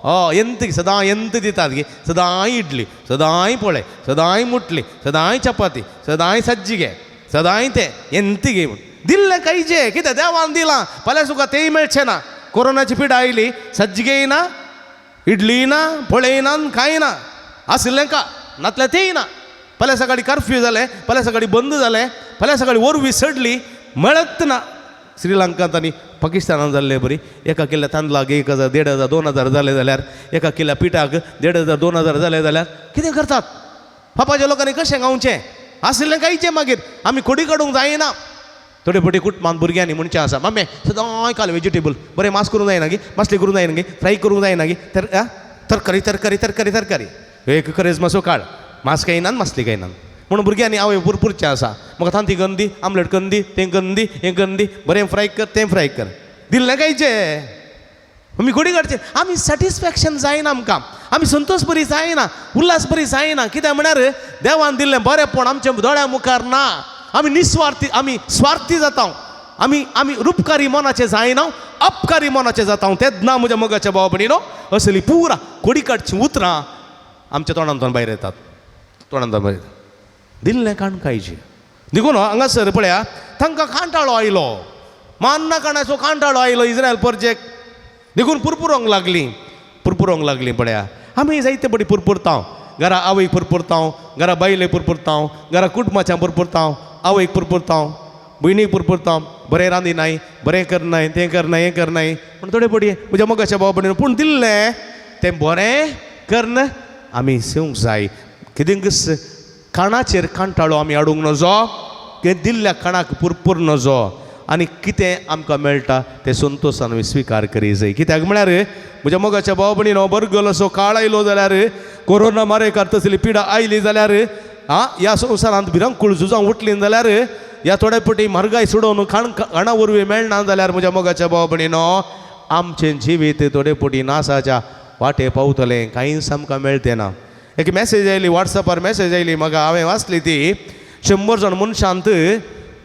ओ एंत सदां एंत दितात गे, सदांय इडली, सदांय पोळे, सदांय मुटली, सदांय चपाती, सदांय सज्जिगे, सदांय तें एंत गे म्हूण दिल्लें खायचें. कितें देवान दिलां फाल्यां तुका तेंय मेळचें ना. कोरोनाची पिडा आयली, सज्जिगेय ना, इडली ना, पोळेय ना, कांय ना, आशिल्लें का नातलें तेंय ना. फाल्यां सकाळी कर्फ्यू जालें, फाल्यां सकाळी बंद जालें, फाल्यां सकाळी वरवीं सडली मेळत ना. श्रीलंकांत आनी पाकिस्तानांत जाल्ले बरी एका किल्ल्या तांदळाक 1000 1500 2000 जाले जाल्यार, एका किल्ल्या पिठाक 1500 2000 जाले जाल्यार कितें करतात? पापाच्या लोकांनी कशें खावचें? आशिल्लें खायचें. मागीर आमी कोडी काडूंक जायना. थोडे फावटी कुटुंबांत भुरग्यांनी म्हणचें आसा, मामे सदांय काल वेजिटेबल बरें मांस करूंक जायना गे, मासली करूंक जायना गे, फ्राय करूंक जायना गे, तर तरकारी तरकारी तरकारी तरकारी एक करेजमासो काड, मांस खायना मासली खायना म्हणून भुरग्यांनी आवय पुरपुरचें आसा, म्हाका तांती करून दी, आमलेट करून दी, तें करून दी, हें करून दी, बरें फ्राय कर, तें फ्राय कर, दिल्लें खायचें. आमी गोडी काडचें. आमी सॅटिस्फॅक्शन जायना आमकां, आमी संतोश बरी जायना, उल्हास बरी जायना. कित्याक म्हळ्यार देवान दिल्लें बरेंपण आमच्या दोळ्या मुखार ना. आमी निस्वार्थी, आमी स्वार्थी जाता, आमी आमी रुपकारी मनाचे जायना, अपकारी मनाचे जाता. तेन्ना म्हज्या मोगाच्या भाव भयणीनो असली पुरा कोडी काडचीं उतरां आमच्या तोंडांतल्यान भायर येतात, तोंडांतल्यान भायर येतात. दिल्लें काण खायचें. देखून हांगासर पळया तांकां कांटाळो आयलो, मान्ना काणाचो कांटाळो आयलो इस्रायल परजेक. देखून पुरपुरोंक लागलीं, पुरपुरोंक लागलीं. पळया आमी जायते पटी पुरपुरता, घरा आवयक पुरपुरता, घरा बायलेक पुरपुरता, घरा कुटुंबाच्या पुरपुरता, आवयक पुरपुरता, भयणीक पुरपुरता, बरें रांदिनाय, बरें करनाय, तें करनाय, हें करनाय. पूण थोडे पटी म्हज्या मोगाच्या भाव भयणीन पूण दिल्लें तें बरें करन आमी सेवंक जाय. कितें काणाचेर कांटाळो आमी हाडूंक नजो, ते दिल्ल्या काणाक पुरपूर नजो. आनी कितें आमकां मेळटा तें संतोशान आमी स्विकार करी जाय. कित्याक म्हळ्यार म्हज्या मोगाच्या भाव भयणीनो, बरगल असो काळ आयलो जाल्यार, कोरोना मारेकार तसली पिडा आयली जाल्यार, आं ह्या संवसारांत भिरांकूळ झुजां उठलीं जाल्यार, ह्या थोड्या पटी म्हारगाय सोडोवन खाणा वरवीं मेळना जाल्यार म्हज्या मोगाच्या भाव भयणीनो, आमचें जिवीत थोडे पटी नासाच्या वाटे पावतलें, कांयच आमकां मेळतें ना. एक मॅसेज आयली वॉट्सॅपार, मॅसेज आयली म्हाका, हांवें वाचली ती. 100 जाण मनशांत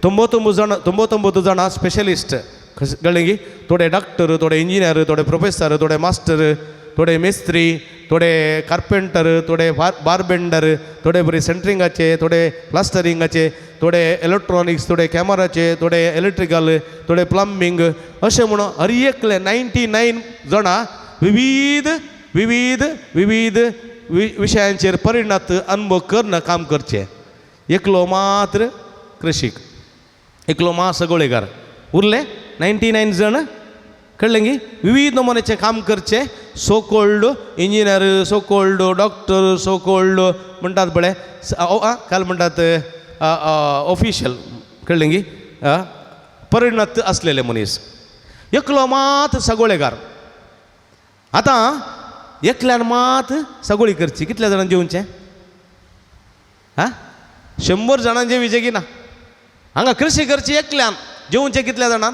99 जाणां स्पेशलिस्ट, कळ्ळें की थोडे डॉक्टर, थोडे इंजिनियर, थोडे प्रोफेसर, थोडे मास्टर, थोडे मिस्त्री, थोडे कार्पेंटर, थोडे बारबेंडर, थोडे बरे सेंटरिंगाचे, थोडे प्लास्टरिंगाचे, थोडे इलेक्ट्रॉनिक्स, थोडे कॅमेराचे, थोडे इलेक्ट्रिकल, थोडे प्लंबींग, अशें म्हणून हर एकले 99 जाणां विविध विविध विविध विशयांचेर परिणत अनुभव करून काम करचें. एकलो मात्र कृशीक, एकलो मात सगळेकार, उरले 99 जण, कळ्ळें की विविध नमुन्याचें काम करचें. So called engineer, so called doctor, so called म्हणटात पळय, काल म्हणटात ऑफिशियल, कळ्ळें की परिणत आसलेले मनीस. एकलो मात सगळेकार. आतां एकल्यान मात सगळी करची. कितल्या जाणां जेवचें? आं 100 जाणां जेवचें की ना? हांगा कृशी करची एकल्यान, जेवचें कितल्या जाणां?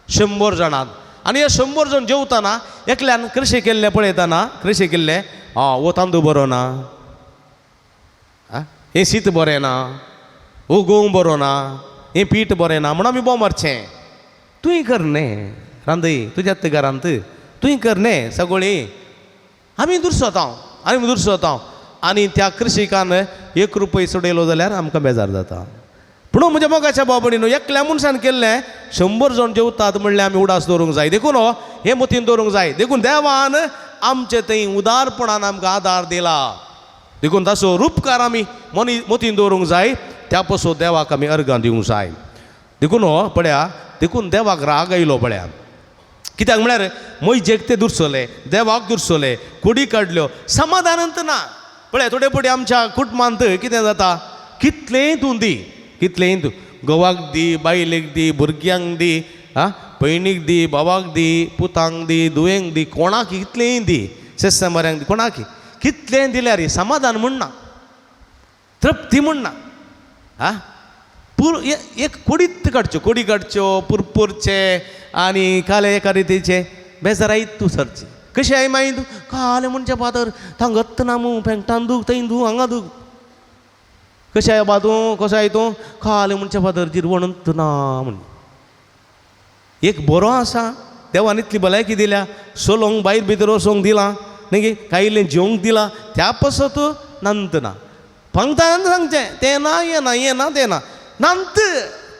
100 जाणां. आनी हे 100 जाण जेवतना एकल्यान कृशी केल्लें पळयतना, कृशी केल्लें, आं हो तांदूळ बरो ना, आं हें शीत बरें ना, हो गोंव बरो ना, हें पीठ बरें ना म्हणून आमी बोम मारचें. तुंय कर न्ही रांदय तुज्याच घरांत, तुंय कर न्ही सगळीं. आमी दुरसोता, आमी दुरसोता. आनी त्या कृशिकान 1 रुपय सोडयलो जाल्यार आमकां बेजार जाता. पूण म्हज्या मोगाच्या भाव भयणीनो, एकल्या मनशान केल्लें 100 जाण जेवतात म्हणल्यार आमी उडास दवरूंक जाय. देखून हें मतीन दवरूंक जाय. देखून देवान आमचे थंय उदारपणान आमकां आदार दिला, देखून ताचो रुपकार आमी मतीन दवरूंक जाय. त्या पसून देवाक आमी अर्गां दिवंक जाय. देखून पळया, देखून देवाक राग आयलो पळया. कित्याक म्हळ्यार म्हजेक ते दुरसले, देवाक दुरसले, कोडी काडल्यो, समाधानंत ना. पळय थोडे पटी आमच्या कुटुंबांत कितें जाता, कितलेंय तूं दी, कितलेंय तूं घोवाक दी, बायलेक दी, भुरग्यांक दी, आं भयणीक दी, भावाक दी, पुतांक दी, दुयेंक दी, कोणाक कितलेंय दी, सेस्समऱ्यांक दी, कोणाक कितलेंय दिल्यार समाधान म्हण ना, तृप्ती म्हण ना. आं पूर एक कोडीत काडच्यो, कोडी काडच्यो, पुरपुरचे आनी काले एका रितीचे बेजारायत तूं सरची. कशें I मागीर तूं कालें म्हणचें फादर थांगत ना मू, पेंगटान दूख, थंय दूख, हांगा दूख. कशें I बा तूं, कसो I तूं? कालें म्हणचें फादर जिरवणत ना म्हण. एक बरो आसा, देवान इतली भलायकी दिल्या, सोलोंक भायर भितर वचोंक दिलां न्ही की, कांय इल्लें जेवंक दिलां, त्या पासत नंत ना. पंगतान सांगचें तें ना, हें ना, हें ना, तें ना, नंत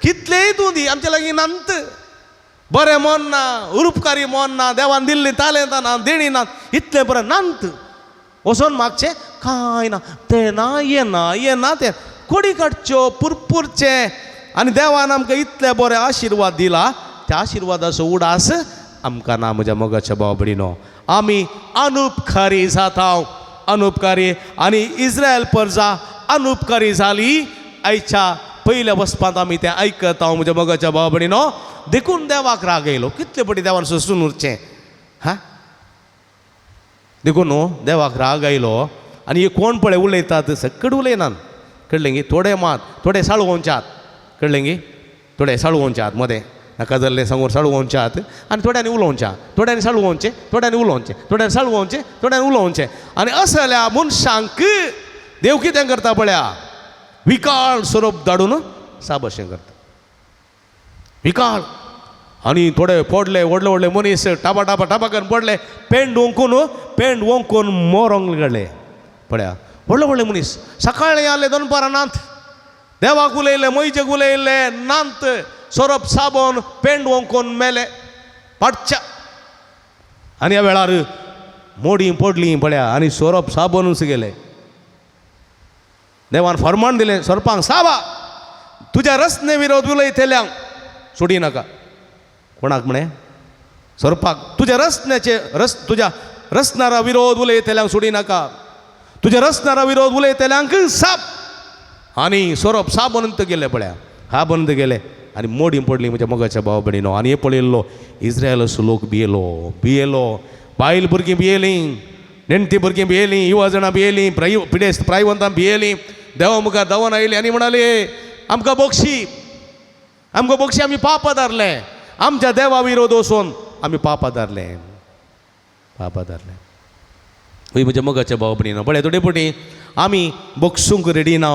कितलेंय तूं दी आमचे लागीं नंत. बरें मन ना, उपकारी मन ना, देवान दिल्ली तालेंतां ना, देणी ना, इतलें बरें नंत. वचोन मागचें कांय ना, तें ना, हें ना, हें ना, तें कोडी काडच्यो, पुरपुरचें. आनी देवान आमकां इतले बरे आशिर्वाद दिला, त्या आशिर्वादाचो उडास आमकां ना. म्हज्या मोगाच्या भाव भयणीनो, आमी अनुपकारी जाता, अनुपकारी. आनी इस्रायल प्रजा अनुपकारी जाली. आयच्या पयल्या वचपांत आमी तें आयकता म्हज्या मोगाच्या भाव भयणीनो. देखून देवाक राग येयलो. कितले पटी देवान सोंसून उरचें? हा देखून न्हू देवाक राग आयलो. आनी हे कोण पळय उलयतात, सकट उलयनात, कळ्ळें गी? थोडे मात थोडे साळवोंच्यात, कळ्ळें गी? थोडे साळवोंच्यात मदें नाका जाल्लें सांगून साळवोंच्यात. आनी थोड्यांनी उलोवच्या, थोड्यांनी साळवोंचें, थोड्यांनी उलोवचें, थोड्यांनी साळवोंचें, थोड्यांनी उलोवचें. आनी असल्या मनशांक देव कितें करता पळया, विकाळ सोरोप धाडून साबशें करता, विकाळ. आनी थोडे पडले व्हडले व्हडले मनीस टापा टापा टापा करून पडले, पेंड ओंकून, पेंड ओंकून मोरोंक लागले. पळया व्हडले व्हडले मनीस सकाळीं आले, दनपारां नात, देवाक उलयले, मैजेक उलयले नात, सोरोप साबोन पेंड ओंकून मेले पाटच्या. आनी ह्या वेळार मोडीं पडलीं पळया, आनी सोरोप साबोनूच गेले. देवान फरमाण दिलें सोरपांक, साबा तुज्या रस्ने विरोध उलयतल्यांक सोडी नाका. कोणाक म्हणे? सोरपाक. तुज्या रस्त्याचे रस तुज्या रसणारा विरोध उलयतल्यांक सोडी नाका, तुज्या रसणारा विरोध उलयतल्यांक साप. आनी सोरोप साप बनून गेले पळया, हा बनून गेले. आनी मोडीं पडली म्हज्या मोगाच्या भाव भयणीनो. आनी हे पळयल्लो इस्रायलाचो लोक भियेलो भियेलो, बायल भुरगीं भियेलीं, नेणटी भुरगीं भियेलीं, युवा जाणां भियेलीं, पिडेस्त प्रायवंतां भियेलीं, देवा मुखार धांवन आयलीं आनी म्हणाले आमकां बक्षी, आमकां बक्षी, आमी पाप धरलें, आमच्या देवा विरोध वचून आमी पाप धरलें, पाप धरलें. हय म्हज्या मोगाच्या भाव भयणीनो, पळय थोडे फावटी आमी बक्षूंक रेडी ना,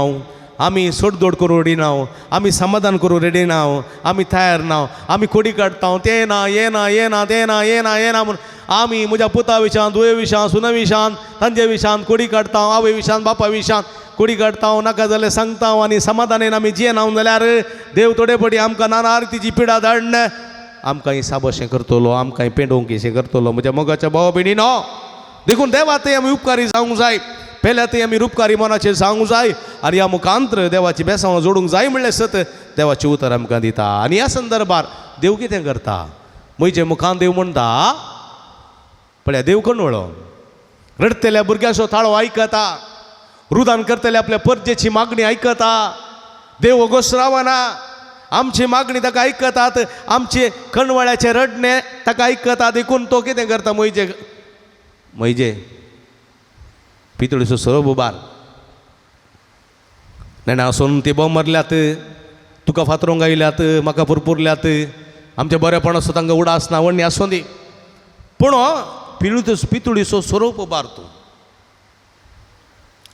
आमी सोडदोड करूं रेडी ना, आमी समाधान करूं रेडी ना, आमी तयार ना, आमी कोडी काडटा तें ना हें ना हें ना तें ना हें ना हें ना म्हूण आमी म्हज्या पुता विशान, धुवे विशान, सुना विशान, तांचे विशान कोडी काडटा, आवय विशान, बापा विशान कोडी काडटा, नाका जाल्यार सांगता आनी समाधानान आमी जियेना जाल्यार देव थोडे फावटी आमकां नाना रितीची पिडा धाडन आमकां ही साबशें करतलो, आमकां पेंडोवंक अशें करतलो म्हज्या मोगाच्या भाव भयणीनो. देखून देवा थंय आमी उपकारी जावंक जाय, पेल्या थंय आमी रुपकारी मनाचेर जावंक जाय आनी ह्या मुखांत्र देवाची बेसांव जोडूंक जाय म्हणलें सत देवाचें उतर आमकां दिता. आनी ह्या संदर्भार देव कितें करता, म्हजे मुखान देव म्हणटा पळया देव कणवळो रडटल्या भुरग्यांचो ताळो आयकता, रुदान करतल्या आपल्या परजेची मागणी आयकता. देव ओगोस रावना, आमची मागणी ताका आयकतात, आमचे कणवळ्याचें रडणें ताका आयकता. देखून तो कितें करता, म्हजे म्हजे पितुळीचो सोरोप उबार नेणा आसून ती बॉम्ब मारल्यात, तुका फातरोंक आयल्यात, म्हाका पुरपुरल्यात, आमचें बरेपण आसूं तांकां उडास ना वण्णी आसूं दी, पूण पितुळीचो सोरोप उबार तूं.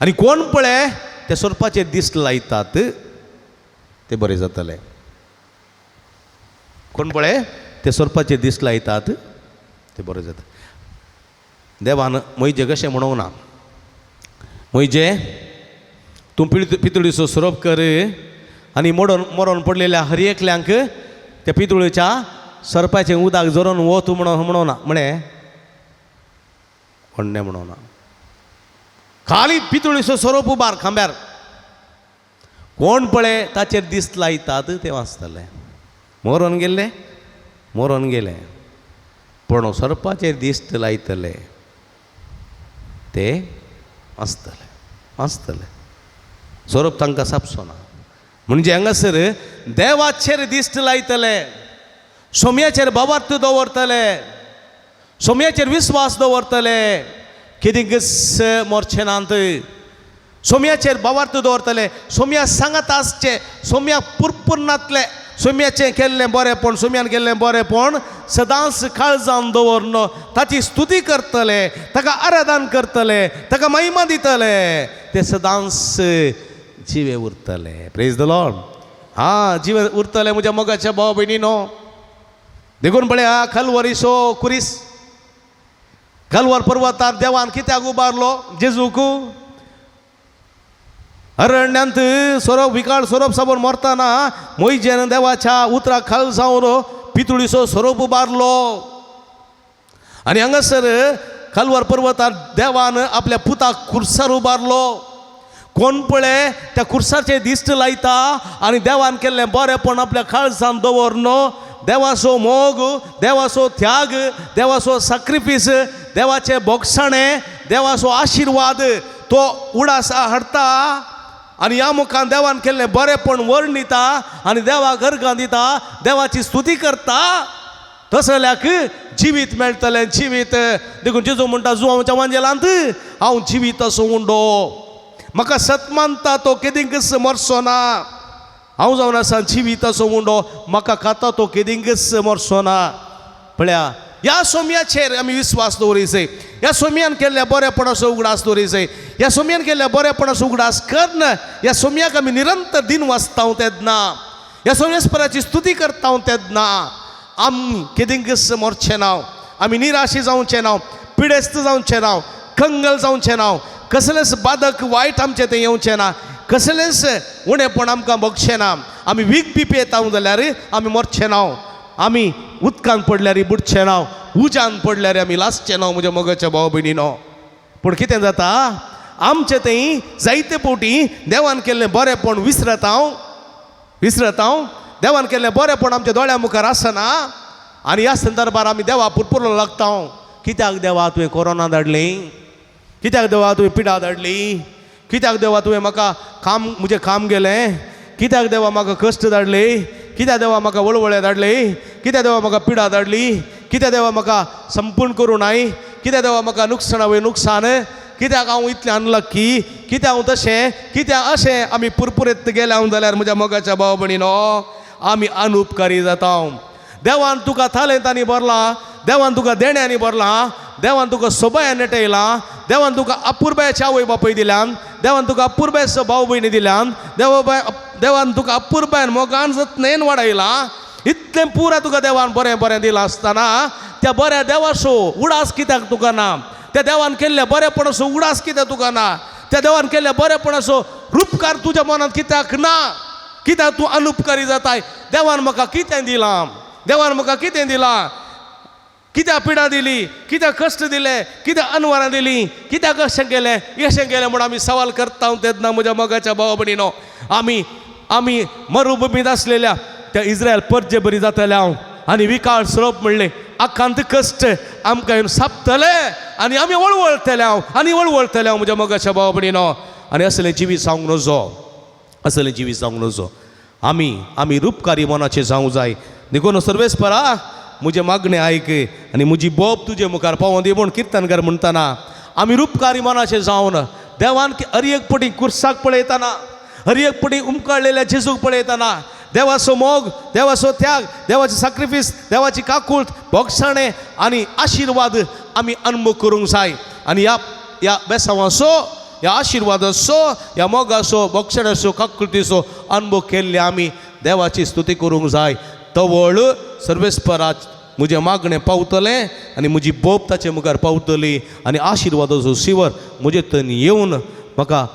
आनी कोण पळय ते सोरपाचेर दीस लायतात ते बरें जातले, कोण पळय ते सोरपाचेर दीस लायतात ते बरें जाता. देवान म्हजे कशें म्हणूंक ना, म्हजे तूं पितुळीचो सोरोप कर आनी मोडोन मरोन पडलेल्या हर एकल्यांक त्या पितुळीच्या सोरपाचें उदक झरोवन वत म्हणून म्हणूं ना, म्हळें कोण्णें म्हणूं ना. खाली पितुळीचो सोरोप उबार खांब्यार, कोण पळय ताचेर दीस लायतात ते वाचतले. मरोन गेल्ले मरोन गेले, पूण सोरपाचेर दिस्त लायतले ते वाचतले वाचतले, सोरोप तांकां सापसो ना. म्हणजे हांगासर देवाचेर दिश्ट लायतले, सोम्याचेर भावार्थ दवरतले, सोम्याचेर विस्वास दवरतले, कितेंच मोरचे नात, सोम्याचेर भावार्थ दवरतले, सोम्या सांगात आसचे, सोम्या पुरपुरनातले, सोम्याचें केल्लें बरेंपण, सोम्यान केल्लें बरेंपण सदांच काळजान दवरन ताची स्तुती करतले, ताका आराधन करतले, ताका महिमा दितले, ते सदांच जिवे उरतले. प्रेज the Lord. हां, जिवे उरतले म्हज्या मोगाच्या भाव भयणीनो. देखून पळया खलवरीसो कुरीस कलवर पर्वतार देवान कित्याक उबारलो जेजूक? अरण्यांत सोरोप विकाळ सोरोप साबण मरतना मोयजेन देवाच्या उतराक खाल जावन पितुळीचो सोरोप उबारलो. आनी हांगासर कलवर पर्वतार देवान आपल्या पुताक खुर्सार उबारलो. कोण पळय त्या खुर्साचेर दिश्ट लायता आनी देवान केल्लें बरेंपण आपल्या काळजान दवरन देवाचो मोग, देवाचो त्याग, देवाचो साक्रिफीस, देवाचें बोगसाणें, देवाचो आशिर्वाद तो उडास हाडटा आनी ह्या मुखान देवान केल्लें बरेंपण वर्णिता आनी देवाक अर्गां दिता, देवाची स्तुती करता. तसल्याक जिवीत मेळटलें, जिवीत. देखून जेजू म्हणटा जुवांच्या वांजेलांत हांव जिवीत असो उंडो, म्हाका सत मानता तो केदींकच मरचो ना, हांव जावन आसा जिवीत असो उंडो, म्हाका खाता तो केदींकच मरचो ना. पळया ह्या सोम्याचेर आमी विस्वास दवरीय जाय, ह्या सोम्यान केल्ल्या बरेपणाचो उगडास दवरीय जाय, ह्या सोम्यान केल्ल्या बरेपणाचो उगडास करन ह्या सोम्याक आमी निरंतर दिन वाचता तेन्ना, ह्या सोमेस्पराची स्तुती करता तेन्ना आमी केदींकच मरचें ना, आमी निराशी जावचें ना, पिडेस्त जावचें ना, कंगल जावचें ना, कसलेंच बादक वायट आमचें तें येवचें ना, कसलेंच उणेपण आमकां भोगचें ना. आमी वीख बी पियेता जाल्यार आमी मरचें ना, आमी उदकान पडल्यार बुडचें ना, उज्यान पडल्यार आमी लासचें ना म्हज्या मोगाच्या भाव भयणीनो. पूण कितें जाता आमचें थंय जायते फावटी देवान केल्लें बरेंपण विसरत हांव, विसरत हांव, देवान केल्लें बरेंपण आमच्या दोळ्या मुखार आसना आनी ह्या संदर्भार आमी देवा पुरपुरो लागता. कित्याक देवा तुवें कोरोना धाडली, कित्याक देवा तुवें पिडा धाडली, कित्याक देवा तुवें म्हाका काम म्हजें काम गेलें, कित्याक देवा म्हाका कश्ट धाडले, कित्या देवा म्हाका वळवळे धाडले, कित्या देवा म्हाका पिडा धाडली, कित्या देवा म्हाका संपूर्ण करूं नाय, कित्या देवा म्हाका नुकसाणा वयर नुकसान, कित्याक हांव इतलें अनलक्की, कित्याक हांव तशें, कित्याक अशें आमी पुरपुरेत गेले हांव जाल्यार म्हज्या मोगाच्या भाव भयणीनो आमी अनुपकारी जाता. देवान तुका तालेंतांनी भरलां, देवान तुका देण्यांनी भरलां, देवान तुका सोबायान नेटयलां, देवान तुका अपुरबायेचे आवय बापूय दिल्यान, देवान तुका अपुरबायेचो भाव भयणी दिल्यान, देवान तुका अपुरबायन मोगान जतनेन वाडयलां. इतलें पुरा तुका देवान बरें बरें दिलां आसतना त्या बऱ्या देवाचो उडास कित्याक तुका ना? त्या देवान केल्ल्या बरेपणाचो उडास कित्याक तुका ना? त्या देवान केल्ल्या बरेपणाचो रुपकार तुज्या मनांत कित्याक ना? कित्याक तूं अनुपकारी जाताय? देवान म्हाका कितें दिलां, देवान म्हाका कितें दिलां, कित्याक पिडा दिली, कित्याक कश्ट दिले, कित्याक अनवरां दिली, कित्याक अशें केलें अशें केलें म्हूण आमी सवाल करता तेन्ना म्हज्या मोगाच्या भावा भयणीनो आमी आमी मरुभुमींत आसलेल्या त्या इस्रायल परजे बरी जातले हांव आनी विकाळ सोरोप म्हणलें आकांत कश्ट आमकां येवन सापतले आनी आमी वळवळतले हांव आनी वळवळतले हांव म्हज्या मोगाच्या भावा भयणीनो. आनी असलें जिवीत जावंक नजो, असलें जिवीत जावंक नजो. आमी आमी रुपकारी मनाचें जावंक जाय. देखून सर्वेस्परा म्हजें मागणें आयक आनी म्हजी बोब तुजे मुखार पावोन दी म्हूण किर्तनकार म्हणटना आमी रुपकारी मनाचें जावन देवान हर एक पटी कुर्साक पळयतना, हर एक पटी उमकाळलेल्या जेजूक पळयतना देवाचो मोग, देवाचो त्याग, देवाची साक्रिफीस, देवाची काकूळत, भोगसाणें आनी आशिर्वाद आमी अनुभव करूंक जाय. आनी ह्या ह्या बेसांवाचो, ह्या आशिर्वादाचो, ह्या मोगाचो, भोगसाण्याचो, काकुळतीचो अनुभव केल्ले आमी देवाची स्तुती करूंक जाय. तवळ सर्वेस्पराच म्हजें मागणें पावतलें आनी म्हजी बोब ताचे मुखार पावतली आनी आशिर्वादाचो शिवर म्हजे थंय येवन म्हाका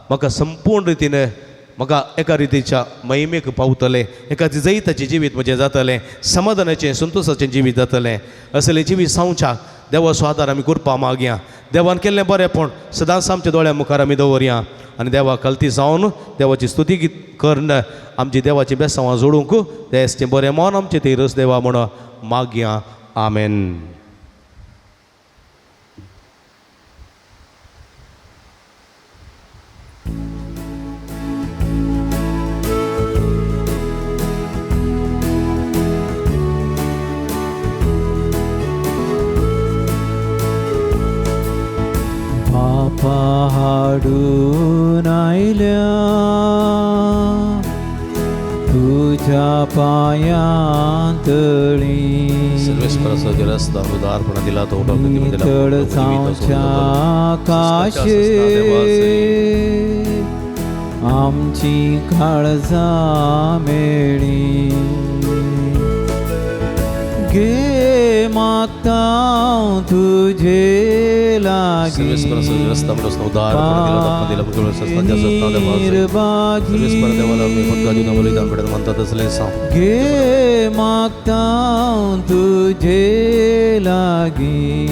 म्हाका संपूर्ण रितीन म्हाका एका रितीच्या महिमेक पावतलें, एका जैताचें जिवीत म्हजें जातलें, समाधानाचें संतोशाचें जिवीत जातलें. असलें जिवीत जावच्याक देवाचो आदार आमी करपा मागया. देवान केल्लें बरेंपण सदांच आमच्या दोळ्या मुखार आमी दवरया आनी देवाक कलती जावन देवाची स्तुती करून आमची देवाची बेसांवां जोडूंक देसचें बरें मन आमचें तें रस देवा म्हूण मागया. आमेन. पापा हाडून आयल्या तुज्या पांयां तळी, सर्वेस्पराचो रस्ता उदारपणा दिला तो नितळ जावच्या काशे आमची काळजां मेळी. गे मागता तुझे लागी गे मागता तुझे लागी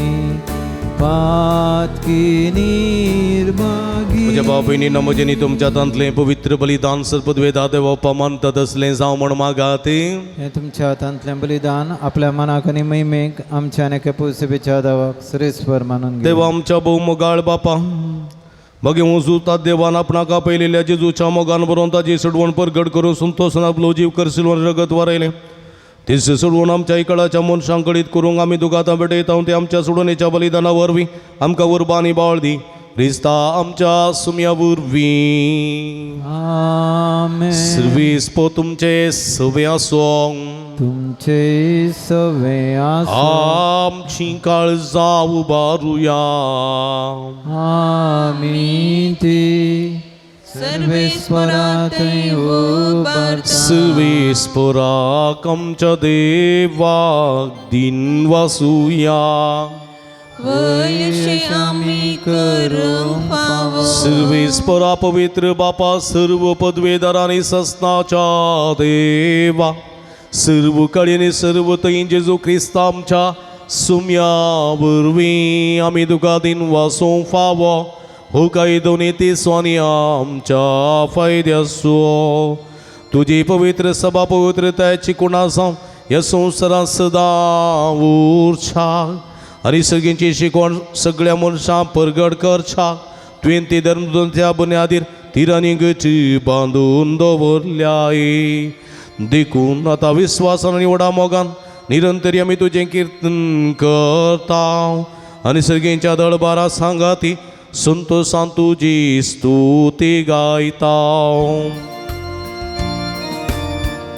पातकी निर्भागी. म्हज्या भाव भयणीनो म्हजें तुमच्या हातांतलें पवित्र बलिदान सर्पद्वेदा देवपा मानतात असलें जावं म्हूण मागात. हें तुमच्या हातांतलें बलिदान आपल्या मनाक आनी महिमेक आमच्या आनी एका पुसेबेच्या दावाक सरेस्वर मानून देवा आमच्या भोव मोगाळ बापा, मागीर उजुता देवान आपणाक आपयलेल्या जेजूच्या मोगान बरोवन ताजी सोडवण परगट करून संतोसान आपलो जीव करसिलवन रगत वारयलें. तें सोडवून आमच्या इकळाच्या मनशांक कळीत करूंक आमी तुका आतां भेटयता. ते आमच्या सोडवणेच्या बलिदाना वरवीं आमकां उर्बा आनी बाळ दी क्रिस्ता आमच्या सुम्या वरवीं. आमेन. सर्वेस्पर तुमचे सवे आसूं, तुमचे सवे आसूं. आमची काळजां उबारुया. आमी ती सर्वेस्परा थंय उबारता. सर्वेस्पराक आमच्या देवाक दिन वासुया. वयशे आमी करूंक फावो. सर्वेस्परा पवित्र बापा, सर्व पदवेदारांनी ससनाच्या देवा, सर्व कडेन सर्व थंय जेजू क्रिस्ता आमच्या सुम्या वरवीं आमी तुका दिन वासूंक फावो. हो कायदो नी स्वानी आमच्या फायद्याचो. तुजी पवित्र सभा पवित्रतायची कुणा जावं ह्या संवसारांत सदां उरच्या आनी सगळ्यांची शिकवण सगळ्या मनशां परगट करच्या. तुवें ती धर्मदंत्या बुन्यादीर तिरांनी गची बांदून दवरल्याय. देखून आतां विस्वासान आनी व्हडा मोगान निरंतरी आमी तुजें किर्तन करता आनी सर्गेंच्या दळबारा सांगाती संतोसान तुजी स्तुती गायता.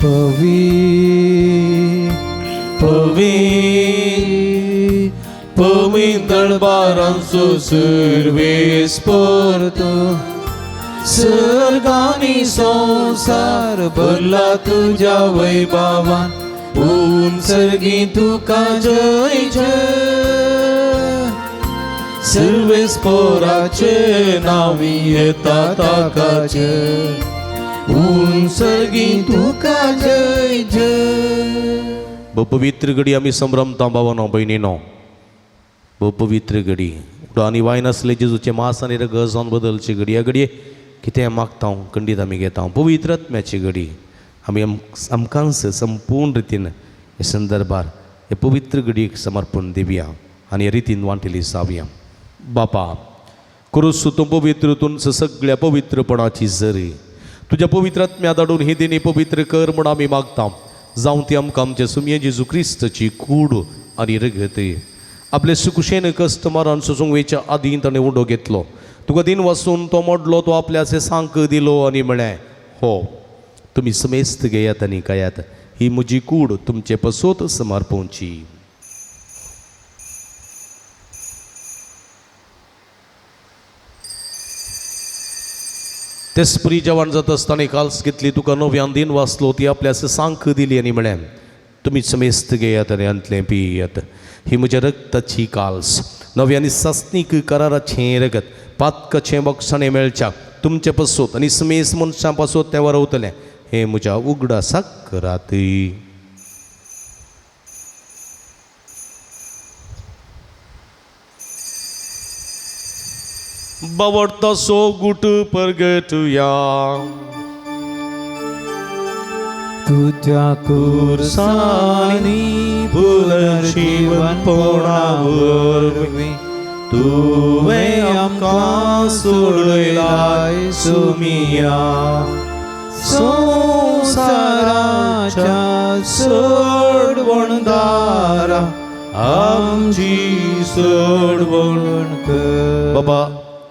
पवी पवी पवी दळबारांचो सर्वेस परतो सर्गानी संवसार भरला तुज्या वैभवान पूण सर्गी तुका जय जय सर्वेस पोराचे नावी येता ताकाचे पूण सर्गी तुका जय जय. पवित्र घडी आमी संभ्रमता भावानो भयणीनो. पवित्र घडी उडो आनी वायन आसले जेजूचें मास आनी रगत जावन बदलची घडी. ह्या घडये कितें मागता खंडीत आमी घेता. पवित्र आत्म्याची घडी आमी आमकांच संपूर्ण रितीन हे संदर्भार हे पवित्र घडयेक समर्पण दिवया आनी हे रितीन वांटेली जावया. बापा क्रुस तूं पवित्र तुमचं सगळ्या पवित्रपणाची जरी तुज्या पवित्र आत्म्या धाडून ही देणी पवित्र कर म्हूण आमी मागता. जावं ती आमकां आमच्या सुमये जेजू क्रिस्ताची कूड आनी रगत. आपले सुकुशेन कश्ट मारान सोसूंक वयच्या आदीं ताणें उंडो घेतलो. तुका दिन वासून तो मोडलो, तो आपल्या सांक दिलो आनी म्हळें, हो तुमी समेस्त घेयात आनी खायात, ही म्हजी कूड तुमचे पसोत समर्पोवची. तेसपरी जेवण जाता आसतना काल्स घेतली, तुका नव्यान दिन वाचलो, ती आपल्या सांक दिली आनी म्हळें, तुमी समेस्त घेयात आनी हांतलें पियात, ही म्हज्या रक्ताची काल्स, नव्या आनी सासणीक कराराचें रगत, पातकाचें बक्षाणें मेळच्या तुमचे पसोत आनी समेस्त मनशां पासत तें वरवतलें, हें म्हज्या उगडासाक करात. बावडता सो गुट परगटुया तुज्या कुर्सानी पुनर्जीवनपणा वरवीं तुवें आमकां सोडयलाय सुमिया संवसाराच्या सोडवणदारा आमची सोडवण कर. बाबा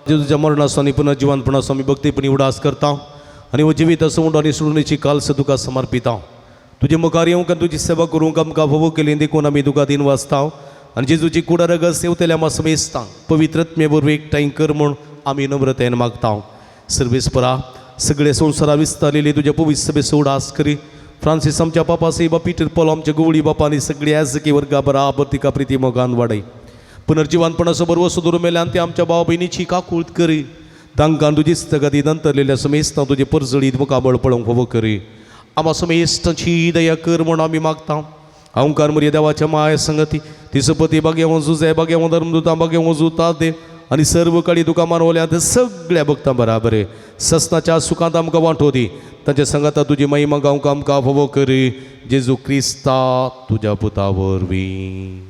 जेजूच्या मरणाचो आनी पुनर्जिवनपणाचो आमी भक्तीपणी उडास करता आनी हो जिवीत असो आनी सोडणेची काल्स तुका समर्पिता. तुजे मुखार येवंक आनी तुजी सेवा करूंक आमकां फावो केली देखून आमी तुका दिन वाचता आनी जेजूची कुडा रगत सेवतल्या आमकां समेस्तांक पवित्र आत्मे वरवीं एकठांय कर म्हूण आमी नम्रतेन मागता. सर्वेस्परा सगळे संवसारा विस्तारलेली तुज्या पवित्र सभेचो उडास करी. फ्रांसीस आमच्या पापा सेबा पीटर पॉल आमच्या गवळी बापा आनी सगळे याजकी वर्गा बराबर तिका प्रिती मोगान वाडय. पुनर्जिवनपणाचो बरवसो दवरून मेल्यान ती आमच्या भाव भयणीची काकूळत करी. तांकां तुजी स्थगती नंतरलेल्या समेस्तां तुजे परजळीत मुखाबळ पळोवंक फावो करी. आमा समेस्तांची दया कर म्हूण आमी मागता. ओंकार मरिया देवाच्या माय संगती तिसपती बागेवो जुजे बागेवो धर्मदुतां बागेवो जुता दे आनी सर्व कडी तुका मानवल्या ते सगळ्या भक्तां बराबर ससनाच्या सुखांत आमकां वांटो दी. तांच्या संगाता तुजी महिमा गावंक आमकां फावो करी. जेजू क्रिस्ता तुज्या पुता वरवीं.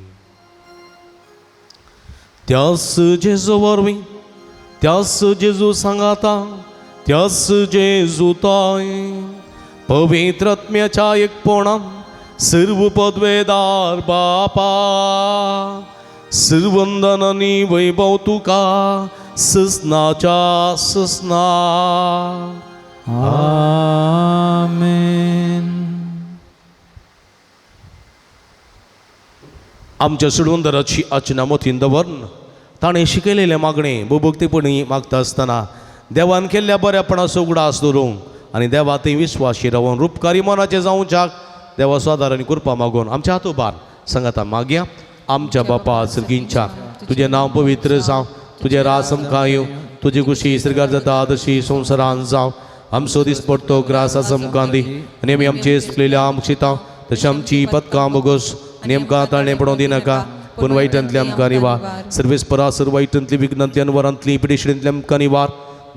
त्यास जेजू वरवीं, त्यास जेजू सांगाता, त्यास जेजू ताय पवित्र आत्म्याच्या एकपणान सर्व पदवेदार बापा सर्वंदन आनी वैभव तुका ससनाच्या ससना. आमेन. आमच्या सोडवंदराची आचना मतीन दवरून ताणें शिकयलेलें मागणें भोवभक्तीपणी मागता आसतना देवान केल्ल्या बऱ्यापणाचो उगडास दवरूंक आनी देवा थंय विस्वाशी रावन रुपकारी मनाचें जावच्याक देवा स्वादार आनी कृपा मागून आमच्या हातोबार सांगाता मागया. आमच्या बापा सर्गींच्या तुजें नांव पवित्र जावं, तुजें राज आमकां येवं, तुजी खुशी सर्गार जाता तशी संवसारान जावं. आमचो दीस पडतो ग्रास आमकां दी आनी आमी आमचे चुकलेल्या आमक्षिता तशें आमची पदकां बोगस आनी आमकां ताळणें पडोवं दिनाका पूण वायटांतली आमकां निवार. सर्वेस्परा सर्व वायटांतली विघ्नांतली अनवरांतली पिडेशिडेंतली आमकां निवार.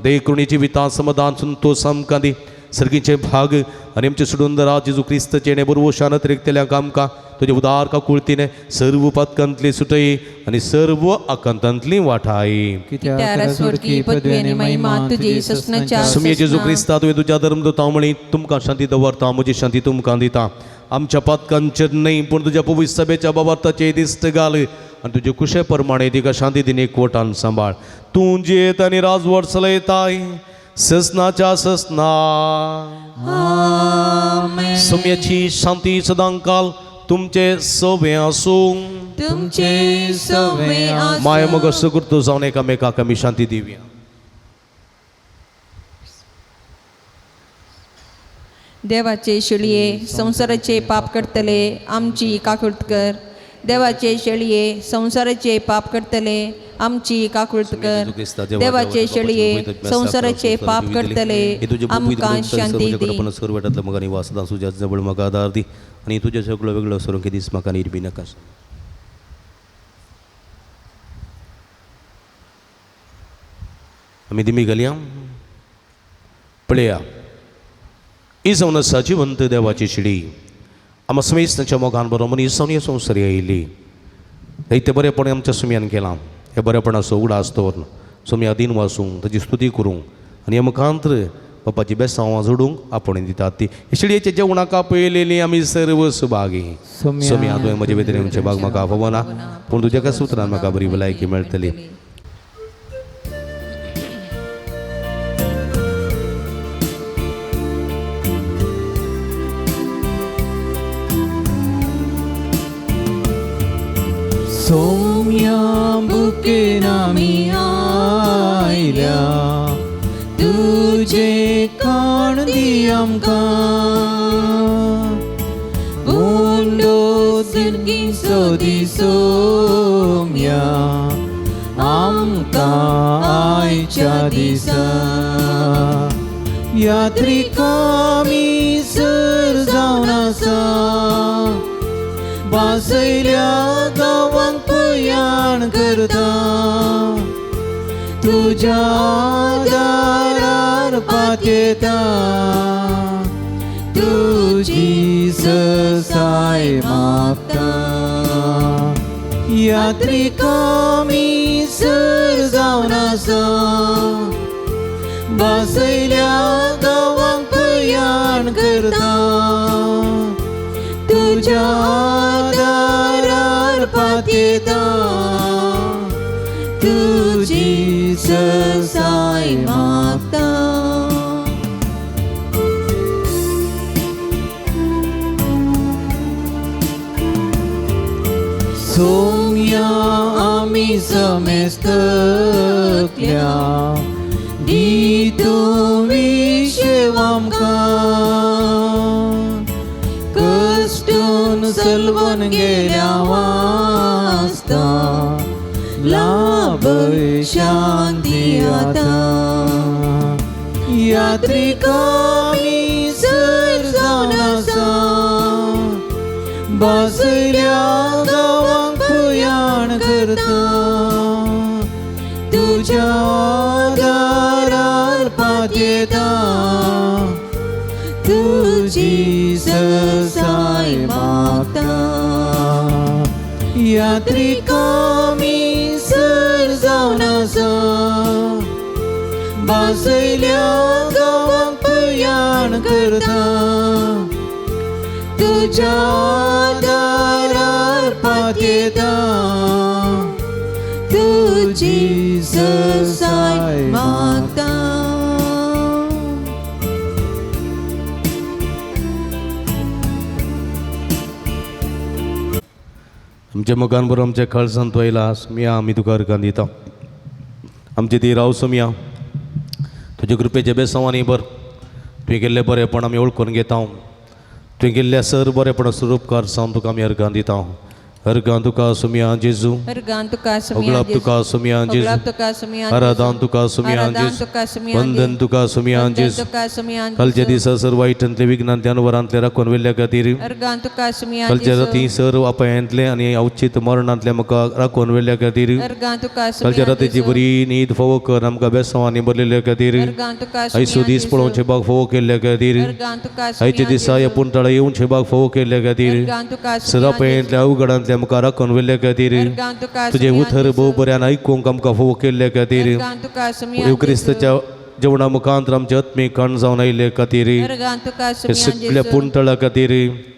देह कृणीची वितां समाधान संतोष आमकां दी. सर्गीचे भाग आनी आमचे सुडून जेजू क्रिस्तचें बरवशान रिकतल्यांक आमकां तुजे उदार काकुळतीने सर्व पातकांतली सुटय आनी सर्व आकांतांतली वाठाय. कित्याक स्वर्गी पदवी आनी महिमा तुजी ससनाच्या सुमये जेजू ससना. क्रिस्ता, तुवें तुज्या धर्म दुता म्हळी, तुमकां शांती दवरता, म्हजी शांती तुमकां दिता. आमच्या पातकांचेर न्हय पूण तुज्या पवित्र सभेच्या बाबार्थाचे दिश्ट घाल आनी तुजे कुशे प्रमाणे तिका शांती दिन एकवटान सांबाळ. तूं जियेत आनी राजवट चलयताय ससनाच्या ससना. सुम्याची शांती सदांकाल तुमचे सवे आसूं. तुमचे सवे आसूं. माय मग सुकृत जावन एकामेकाक आमी शांती दिवया. देवाचे शेळये संवसाराचे पाप करतले आमची काकुळत कर. देवाचे शेळये संवसाराचे पाप करतले आमची काकुळत कर. देवाचे शेळये संवसाराचे पाप करतले आमकां शांती दी. सुरवेटातलो म्हाका निवास तुज्या जवळ म्हाका आदार दी आनी तुज्या सगळो वेगळो सरूंक दीस म्हाका निर्बी नाका. आमी दिमी घालया. पळया, ही जावन आसा जिवंत देवाची शिडी. आमा समेज तांच्या मोगान बरो मनीस जावन हे संवसारी आयिल्ली. ते बरेपण आमच्या सुम्यान केलां. हे बरेपणाचो उगडास दवरून सुम्या दिन वासूंक, ताची स्तुती करूंक आनी हे मुखांत्र बापाची बेसांवां जोडूंक आपोवणी दितात. ती हे शिडयेच्या जेवणाक आपयलेली आमी सर्व सुभागी. सोम्या, तुवें म्हजे भितर येवचें भाग म्हाका आपोवना, पूण तुज्या एका सुत्रान म्हाका बरी भलायकी मेळटली. सोम्या बुकेन आमी आयल्या तुजे काण दी आमकां. उंडो सिरगी सोदी सोम्या आमकां आयच्या दिसा. यात्रिकामी सर जावन आसा बासयल्या गांवांक प्रयाण करता. तुज्या दारार पातयेता तुजी ससाय मागता. यात्रिकामी सर जावन आसा बासयल्या गांवांक प्रयाण करता. तुज्या दारार पातयेता तुजी ससाय मागता. सोम्या आमी समेस्तकल्या दी तूं विशेव आमकां. कश्टून सलवन गेल्या वासता लाभय शांती आतां. यात्रिकामी सर जावन आसा बासयल्या गांवांक प्रयाण करता. तुज्या दारार पातयेता तुजी ससाय मागता. यात्रिकामी सर जावन आसा बासयल्या गांवांक प्रयाण करता. तुज्या दारार पातयेता तुजी ससाय मागता. आमच्या मुखान बरो आमच्या खळसान तूं आयला सुमया, आमी तुका अर्गां दिता. आमचे ती राव सुमया, तुजे कृपेचे बेसांवांनी बर तुवें केल्लें बरेंपण आमी वळखून घेता. तुवें केल्ल्या सर बरेंपण स्वरूपकार जावन तुका आमी अर्गां दिता. अर्गां तुका सुमया जेजू अर्गां तुका सुमया ओगलाप तुका सुमया जेजू ओगलाप तुका सुमया आराधान तुका सुमया आराधान जेजू तुका सुमया वंदन तुका सुमया वंदन जेजू तुका सुमया कालच्या दिसा सर वायटांतले विघ्नांतले अनवरांतले राखून वेल्ल्या खातीर अर्गां तुका सुमया कालच्या राती सर अपायांतले आनी अवचीत मरणांतले म्हाका राखून वेल्ल्या खातीर अर्गां तुका कालच्या सुमया रातीची बरी न्हीद फावो कर आमकां बेसांवांनी भरलेल्या खातीर अर्गां तुका आयसो सुमया दीस पळोवचे बाग फावो केल्ल्या खातीर अर्गां तुका आयच्या दिसा ह्या पुणतळा येवचे बाग फावो केल्ल्या खातीर अर्गां तुका सदा पयंतल्या अवघडांतल्या आमकां राखून वेल्ल्या खातीर अर्गां तुका तुजें उतर भोव बऱ्यान आयकूंक आमकां फावो केल्ल्या खातीर अर्गां तुका सुमया येव क्रिस्ताच्या जेवणा मुखांत आमचे आत्मीक कण जावन आयिल्ले खातीर अर्गां तुका हे सुमया सगळ्या पुणतळा खातीर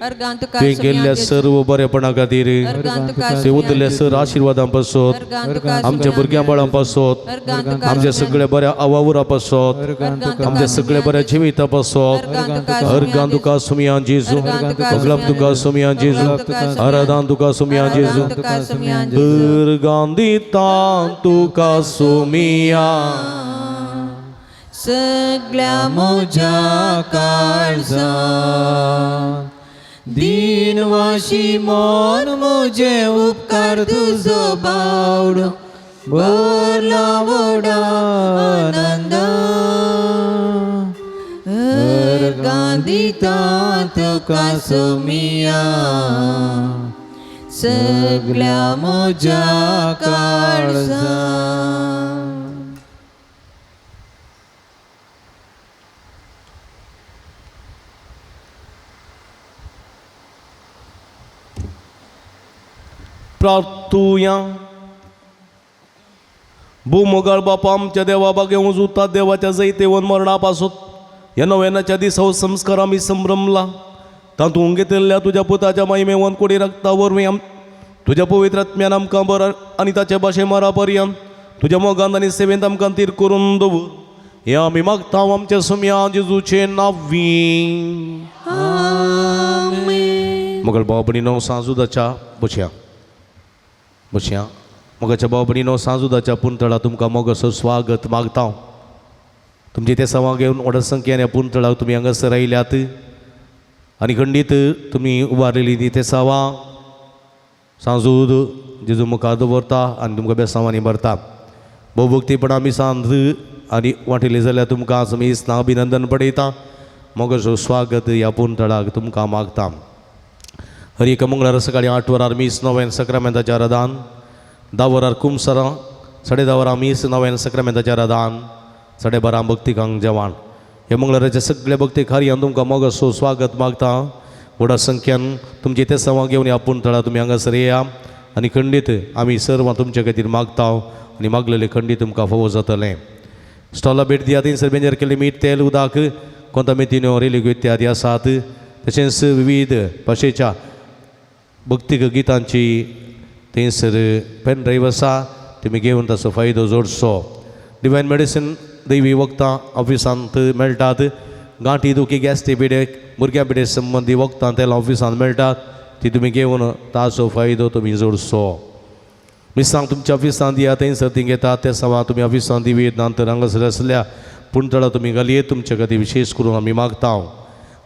अर्गां तुका तुवें केल्ल्या सर्व बरेपणा खातीर अर्गां तुका तुवें उरलेल्या सर आशिर्वादां पासत अर्गां तुका आमच्या भुरग्यां बाळां पासत अर्गां तुका आमच्या सगळ्या बऱ्या आवावरा पासत आमच्या सगळ्या बऱ्या जिविता पासत अर्गां तुका अर्गां तुका सुमया जेजू अगलाप तुका सुमया जेजू आराधान तुका सुमया जेजू तुका सुमया अर्गां दिता तुका सुमिया सगळ्या म्हज्या काळजान दिनवाशी मन म्हजें उपकार तुजो बावडो भरला व्हडा आनंदान अर्गां दिता तुका सोमिया सगळ्या म्हज्या काळजान. प्रार्थुया. भूमोगाळ बापा आमच्या देवा बागे उजुता देवाच्या जैतेवन मरणा पासून ह्या नव्यानाच्या दिसा संस्कार आमी संभ्रमला तातूंत घेतिल्ल्या तुज्या पुताच्या महिमेवन कुडी रक्ता वरवीं आम तुज्या पवित्र आत्म्यान आमकां बरो आनी ताचे भाशे मरा पर्यंत तुज्या मोगान आनी सेवेंत आमकां तीर करून दवर हे आमी मागता आमच्या सुमया जेजूचे नांवी. मगळ भाव भयणीनो सांजुदाच्या बसया बसया. मोगाच्या भाव भयणीनो सांजुदाच्या पुंतळा तुमकां मोगाचो स्वागत मागता. तुमचे ते सवां घेवन व्हड संख्येन ह्या पुंतळाक तुमी हांगासर आयल्यात आनी खंडीत तुमी उबारलेली ती तेसांवां सांजूद जेजू मुखार दवरता आनी तुमकां बेसांवांनी भरता. भोवभक्तीपणा आमी सांज आनी वांटिल्ली जाल्यार तुमकां समीस ना अभिनंदन पडयता. मोगाचो स्वागत ह्या पुंतळाक तुमकां मागता. हर एका मंगळारा सकाळी 8 वरार मीस नव्यान सक्रामेंताच्या आराधान, 10 वरार कुमसरां, 10:30 वरां मीस नव्यान सक्रामेंताच्या आराधान, 12:30 भक्तिकांक जेवण. ह्या मंगळाराच्या सगळ्या भक्ती कार्यान तुमकां मोगाचो स्वागत मागता. व्हडा संख्यान तुमचे ते सवां घेवन ह्या पुंतळा तुमी हांगासर येया आनी खंडीत आमी सर्वां तुमचे खातीर मागता आनी मागलेले खंडीत तुमकां फावो जातलें. स्टॉला भेट दिया थंयसर बेंजर केल्लें मीठ तेल उदक कोंतामेतीन्यो रेलिग्यो इत्यादी आसात. तशेंच विविध भाशेच्या भक्तीक गितांची थंयसर पेन ड्रायव्ह आसा, तुमी घेवन ताचो फायदो जोडचो. डिवायन मेडिसीन दैवी वखदां ऑफिसांत मेळटात. गांठी दुखी गॅस्ट्री पिडे भुरग्यां पिडे संबंदी वखदां तेल ऑफिसांत मेळटात, ती तुमी घेवन ताचो फायदो तुमी जोडचो. मिरसांग तुमच्या ऑफिसांत दिया थंयसर ती घेतात ते सवां तुमी ऑफिसांत दिवयेत नंतर हांगासर आसल्या पुणतळा तुमी घालयेत तुमचे खातीर विशेश करून आमी मागता.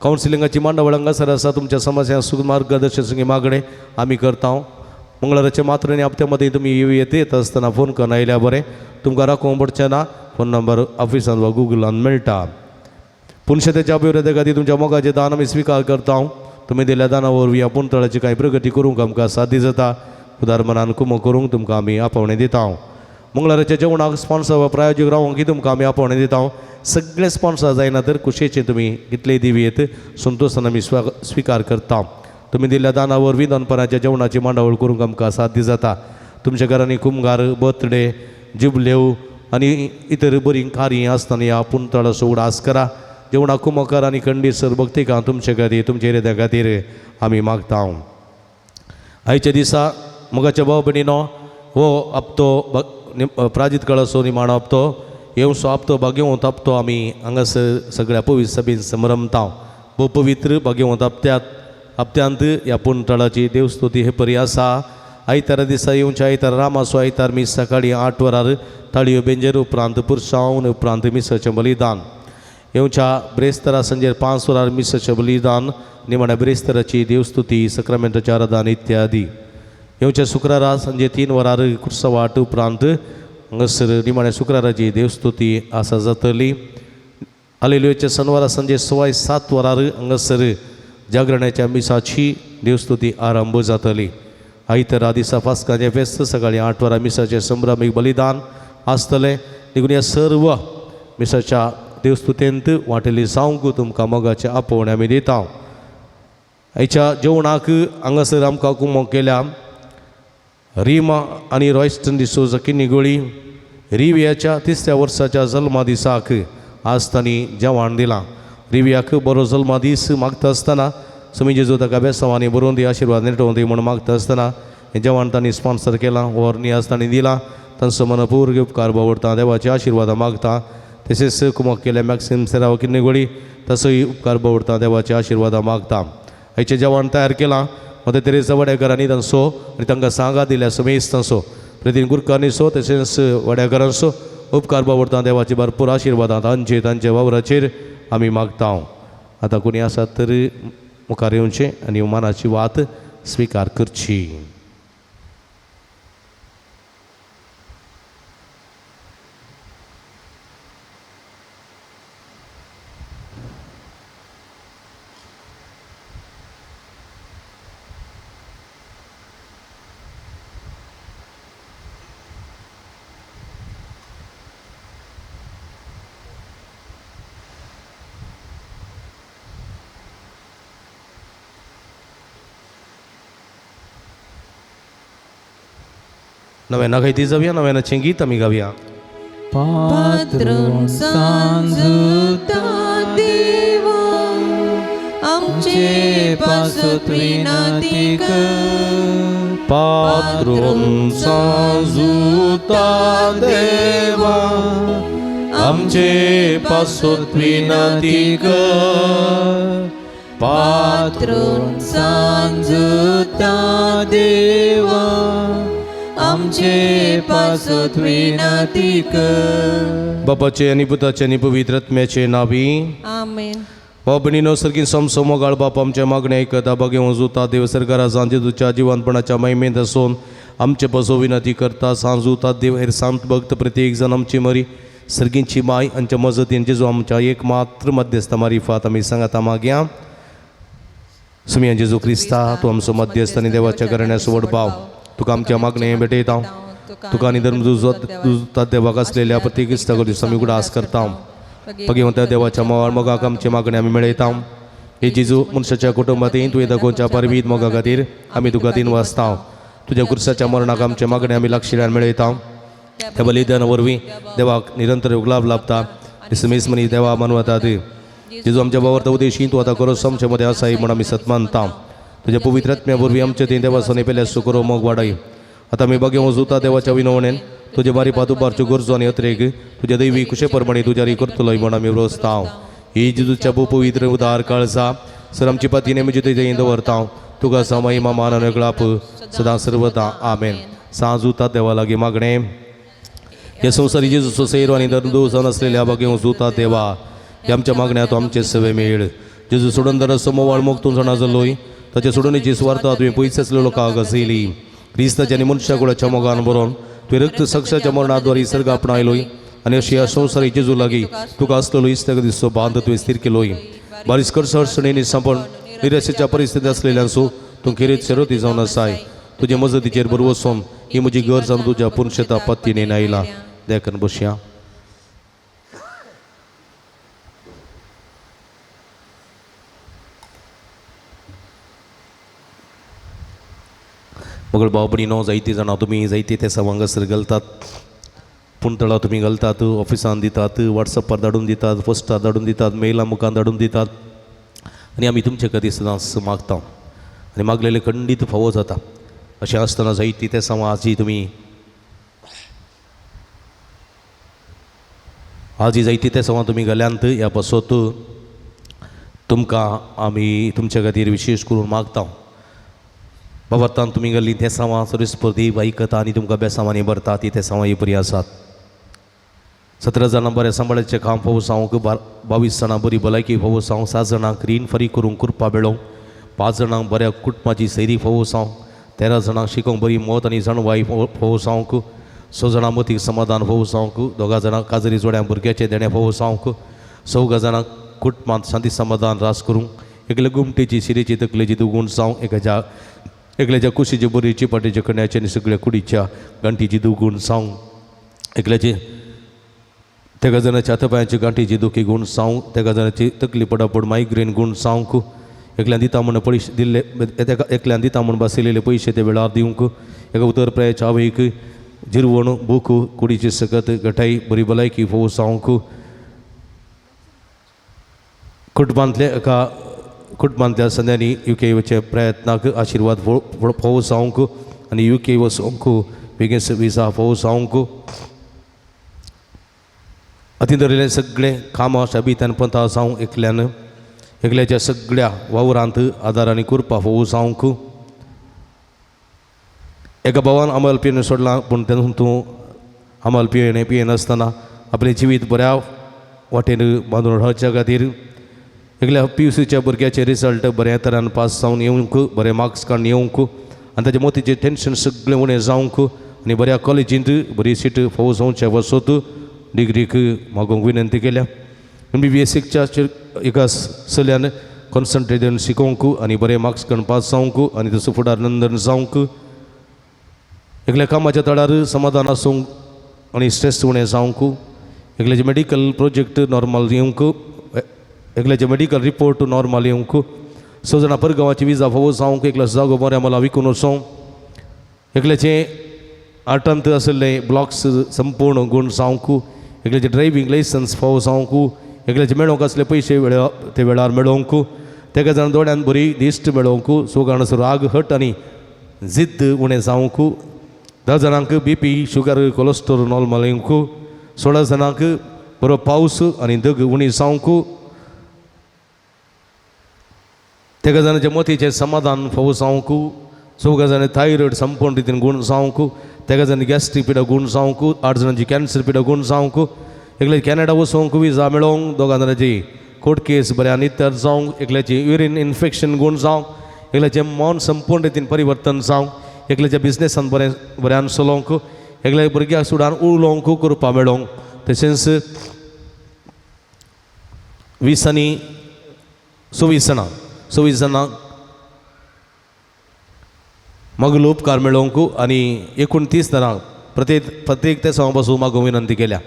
कावन्सिलिंगाची मांडावळ हांगासर आसा, तुमच्या समस्या सुख मार्गदर्शन संगी मागणें आमी करता. मंगळाराचे मात्र आनी हप्त्या मदीं तुमी येवं येत येता आसतना फोन करून आयल्यार बरें, तुमकां राखोवंक पडचें ना. फोन नंबर ऑफिसान वा गुगलान मेळटा. पुनशेतेच्या अभिवृद्धी खातीर तुमच्या मोगाचें दान आमी स्विकार करता. तुमी दिल्ल्या दाना वरवीं ह्या पुंतळाची कांय प्रगती करूंक आमकां साध्य जाता. उदार मनान कुमो करूंक तुमकां आमी आपोवणें दिता. मंगळाराच्या जेवणाक स्पॉन्सर वा प्रायोजीक रावंक तुमकां आमी आपोवणें दिता. सगळे स्पॉन्सर जायना तर कुशेचे तुमी कितलेय दिवयेत संतोशान आमी स्विकार करता. तुमी दिल्ल्या दाना वरवीं दनपाराच्या जेवणाची मांडावळ करूंक आमकां साध्य जाता. तुमच्या घरांनी कुमगार बर्थडे जुबलेव आनी इतर बरीं कार्यां आसतना ह्या पुंतळाचो उडास करा. जेवणाक कुमोकार आनी खंडीत सर भक्तिकां तुमचे खातीर तुमचे हृदया खातीर आमी मागता. आयच्या दिसा मोगाच्या भाव भयणीनो हो हप्तो प्राजीत काळाचो निमाणो हप्तो येवचो हप्तो भाग्यवंत हप्तो आमी हांगासर सगळ्या पवित्र सभेन समरमता. भोव पवित्र भाग्यवंत हप्त्यांत हप्त्यांत ह्या पुंतळाची देवस्तुती हे परी आसा. आयतारा दिसा येवच्या आयतार रामाचो आयतार मीस सकाळी 8 वरार ताळयो बेंजेर उपरांत पुरसावन उपरांत मिसाचें बलिदान. येवच्या ब्रेस्तारा सांजेर 5 वरार मिसाचें बलिदान, निमाण्या ब्रेस्ताराची देवस्तुती सक्रामेंताचें आराधन इत्यादी. येवच्या शुक्रारा सांजे 3 वरार कुर्सवाट उपरांत हांगासर निमाण्या शुक्राराची देवस्तुती आसा जातली. हालेलुयाच्या शनवारा सांजे 7:15 वरार हांगासर जागरणाच्या मिसाची देवस्तुती आरंभ जातली. आयतारा दिसा फास्काचें फेस्त सकाळीं 8 वरां मिसाचें संभ्रमीक बलिदान आसतलें. देखून ह्या सर्व मिसाच्या देवस्तुतेंत वांटेली जावंक तुमकां मोगाचें आपोवणें आमी दिता. आयच्या जेवणाक हांगासर आमकां कुमक केल्या रिमा आनी रॉयस्टन डिसोजा किन्नीगोळी रिव्याच्या 3ऱ्या वर्साच्या जल्मा दिसाक आज तांणी जेवण दिलां. रिव्याक बरो जल्मा दीस मागता आसतना समी जेजू ताका बेसांवांनी बरोवन दी आशिर्वाद नेटोवन दी म्हूण मागता आसतना हें जेवण तांणी स्पॉन्सर केलां वर नियाज तांणी दिलां. तांचो मनपूर्व उपकार बावडटा देवाचे आशिर्वादां मागता. तशेंच कुमक केल्या मॅक्सिम सेराव किन्नीगोळी तसोय उपकार बावडटा देवाचे आशिर्वादां मागता. आयचें जेवण तयार केलां मदर तेरेजा वड्याकारांनी तांचो आनी तांकां सांगा दिल्या समेस्त तांचो प्रतिन गुरकारांचो तशेंच वड्याकारांचो उपकार बावडटा देवाचे भरपूर आशिर्वादां तांचे तांच्या वावराचेर आमी मागता. आतां कोणी आसात तर मुखार येवचें आनी मनाची वात स्विकार करची. नव्याना गायती जावया, नव्यानाचें गीत आमी गावया. पात्रून सांजुता देवा आमचे पासत विनंती कर. पात्रून सांजुता देवा आमचे पासत विनंती कर. पात्रून सांजुता देवा आमचे पासत विनंती कर. बापाचे आनी पुताचे आनी पवित्र आत्म्याचे नावी आमेन. भाव भयणीनो सर्गीन समसमोगाळ बाप आमच्या मागणे आयकता बागे वजुता देव सरकारा सांजे तुज्या जिवनपणाच्या महिमेंत आसून आमचे पासो विनंती करता. सांजुता देव हेर सांत भक्त प्रत्येक जण आमची मरी सर्गींची माय आमच्या मजतीन जेजू आमच्या एक मात्र मध्यस्थ मारिफात आमी सांगाता मागया. सुमिया जेजू क्रिस्ता तूं आमचो मध्यस्थ आनी देवाच्या घराण्याचो व्हड भाव तुका आमच्या मागणे भेटयता. तुका आनी धर्म झुजता देवाक आसलेल्या प्रत्येक इश्टा दिसा आमी उगडास करता. पगेवंत देवाच्या मोगाळ मोगाक आमचे मागणे आमी मेळयता. हे जेजू मनशाच्या कुटुंबांत तुवें दाखोवच्या परवीत मोगा खातीर आमी तुका दिन वाचता. तुज्या कुर्साच्या मरणाक आमचे मागणे आमी लागशिल्ल्यान मेळयता. त्या बलिदाना वरवीं देवाक निरंतर उगलाब लाभता. दिसमेस मनी देवा मानवतात. जेजू आमच्या बाबा उद्देशी तूं आतां करो आमच्या मदें आसाय म्हूण आमी सत मानता. तुज्या पवित्र आत्म्या वरवीं आमचे थंय देवासने पेल्या सुकरो मोग वाडय. आतां आमी बागे वजुता देवाच्या विनवणेन तुजे बारी पात उबारच्यो गरजो आनी अत्रेक तुज्या दैवी कुशे प्रमाणे तुज्या री करतलोय म्हूण आमी रोसता. ही जेजूच्या पवित्र उदार काळजा सर आमची पातीने म्हजी तुजे दवरता. तुका महिमा मान आनी गळाप सदां सर्वदा आमेन. सांजुता देवा लागीं मागणें. ह्या संवसारी जेजूचो सैरो आनी दर्दो जावन आसलेल्या बागे वजुता देवा ह्या आमच्या मागण्या तूं आमचे सवे मेळ. जेजू सोडून दर मोवाळ मोग तूं जाणा जालोय ताच्या सोडून सुवार्ता तुवें पयस आसलेलो लोकांक घसयली. क्रिस्ताच्या आनी मनशा कुळाच्या मोगान बरोवन तुवें रक्त साक्षाच्या मरणाद्वारे सर्ग आपणायलोय आनी अशी ह्या संवसारी जेजू लागीं तुका आसलेलो इश्टाक दिसचो बांद तुवें स्थीर केलोय. बारीस करसणींनी सांपण निराशेच्या परिस्थितींत आसलेल्यांचो तूं खेरीत शरती जावन आसाय. तुजे मजतीचेर बरो वचून ही म्हजी गरज आनी तुज्या पुनशेता पत्तीने आयला. देखून बसया. मगळ भाव भयणीनो जायतीं जाणां तुमी जायते ते हांगासर घालतात, पुणतळा तुमी घालतात, ऑफिसान दितात, वॉट्सॅपार धाडून दितात, पोस्टार धाडून दितात, मेला मुखार धाडून दितात आनी आमी तुमचे खातीर सदांच मागता आनी मागलेले खंडीत फावो जाता. अशें आसतना जायती ते आजी तुमी आजी जायती ते सवां तुमी घाल्यांत ह्या पासत तुमकां आमी तुमच्या खातीर विशेश करून मागता. बाबातान तुमी घाल्ली ते सवां सर्विस आयकता आनी तुमकां बेसांवांनी भरता ती ते सवां ही बरी आसात. 17 जाणां बरें सांबाळाचें काम फावो जावंक, 22 जाणां बरी भलायकी फावो जावंक, 7 जाणांक रीण फारीक करूंक कृपा मेळोवंक, 5 जाणांक बऱ्या कुटुंबाची सैरी फावो जावंक, 13 जाणांक शिकोवंक बरी मत आनी जाणवाय फोव जावंक, 6 जाणां मतीक समाधान फोव जावंक, 2 जाणांक काजरी जोड्या भुरग्याचें देणें फोव जावंक, 4 जाणांक कुटुंबांत शांती समाधान रास करूंक, एकले गुमटेची शिरेची तकलेची दुगूण जावंक, एकाच्या एकल्याच्या कुशीचे बोरयेची पाटेच्या कण्याचे आनी सगळ्या कुडीच्या गांठीची दुगूण जावंक, एकल्याचे तेगा जाणाच्या हातापायांची गांठीची दुखी गूण जावंक, तेगा जाणाची तकली पडापड मायग्रेन गूण जावंक, एकल्यान दिता म्हूण पयशे दिल्ले एकल्यान दिता म्हूण बसयलेले पयशे ते वेळार दिवंक, एका उतर प्रायच्या आवयक जिरवण भूक कुडीची सकत गटाई बरी भलायकी फोव जावंक, कुटुंबांतले एका कुटुंबांतल्या संद्यांनी युके वचे प्रयत्नाक आशिर्वाद फोव जावंक आनी युके वचोंक बेगीन विजा फोव जावंक, अती धरिल्लें सगळें कामां शबितान पंथा जावं एकल्यान एकल्याच्या सगळ्या वावरांत आदार आनी कृपा फोव जावंक, एका भावान अमल पियेन सोडलां पूण तेन्ना तूं अमल पियेन पियेनासतना आपलें जिवीत बऱ्या वाटेन बांदून रावच्या खातीर एकल्या पी यू सीच्या भुरग्याचे रिजल्ट बऱ्या तरान पास जावन येवंक, बरे मार्क्स काडून येवंक आनी ताच्या मोतीचें टेंशन सगळें उणें जावंक आनी बऱ्या कॉलेजींत बरी सीट फावो जावच्या वसत डिग्रीक मागोवंक विनंती केल्या. एमबीबीएसीच्या एका चल्यान कॉन्सन्ट्रेट शिकोवंक आनी बरे मार्क्स काडून पास जावंक आनी तसो फुडार नंदन जावंक, एकल्या कामाच्या तळार समाधान आसूंक आनी स्ट्रेस उणें जावंक, एकल्याचे मेडिकल प्रोजेक्ट नॉर्मल येवंक, एकल्याचे मेडिकल रिपोर्ट नॉर्मल येवंक, 6 जाणां परगांवाची विजा फावो जावंक, एकल्या जागो बऱ्या मला विकून वचोंक, एकल्याचें आर्टांत आशिल्ले ब्लॉक्स संपूर्ण गूण जावंक, एकल्याचें ड्रायवींग लायसन्स फावो जावंक, एकल्याचे मेळोवंक आसले पयशे वेळा ते वेळार मेळोवंक, तेका जाण दोळ्यान बरी दिश्ट मेळोवंक, सोगाणसो राग हट आनी जिद्द उणें जावंक, 10 जाणांक बीपी शुगर कोलेस्ट्रोल नॉर्मल येवंक, 16 जाणांक बरो पावस आनी दग उणी जावंक, तेगा जाणांच्या मतीचें समाधान फावो जावंक, 4 जाणां थायरॉयड संपूर्ण रितीन गूण जावंक, तेगा जाणांची गॅस्ट्रीक पिडा गूण जावंक, 8 जाणांची कॅन्सर पिडा गूण जावंक, एकल्याची कॅनडा वचोंक विजा मेळोवंक, 2 जाणांची कोर्ट केस बऱ्या नित्यार जावंक, एकल्याची युरीन इन्फेक्शन गूण जावंक, एकल्याचें मन संपूर्ण रितीन परिवर्तन जावंक, एकल्याच्या बिजनेसान बरें बऱ्यान चलोवंक, एकल्या भुरग्याक सुडान उलोवंक कृपा मेळोवंक, तशेंच 20 आनी 26 जाणां 26 जाणांक मागलो उपकार मेळोवंक आनी 29 जाणांक प्रत्येक प्रत्येक ते सवा पासून मागूंक विनंती केल्या.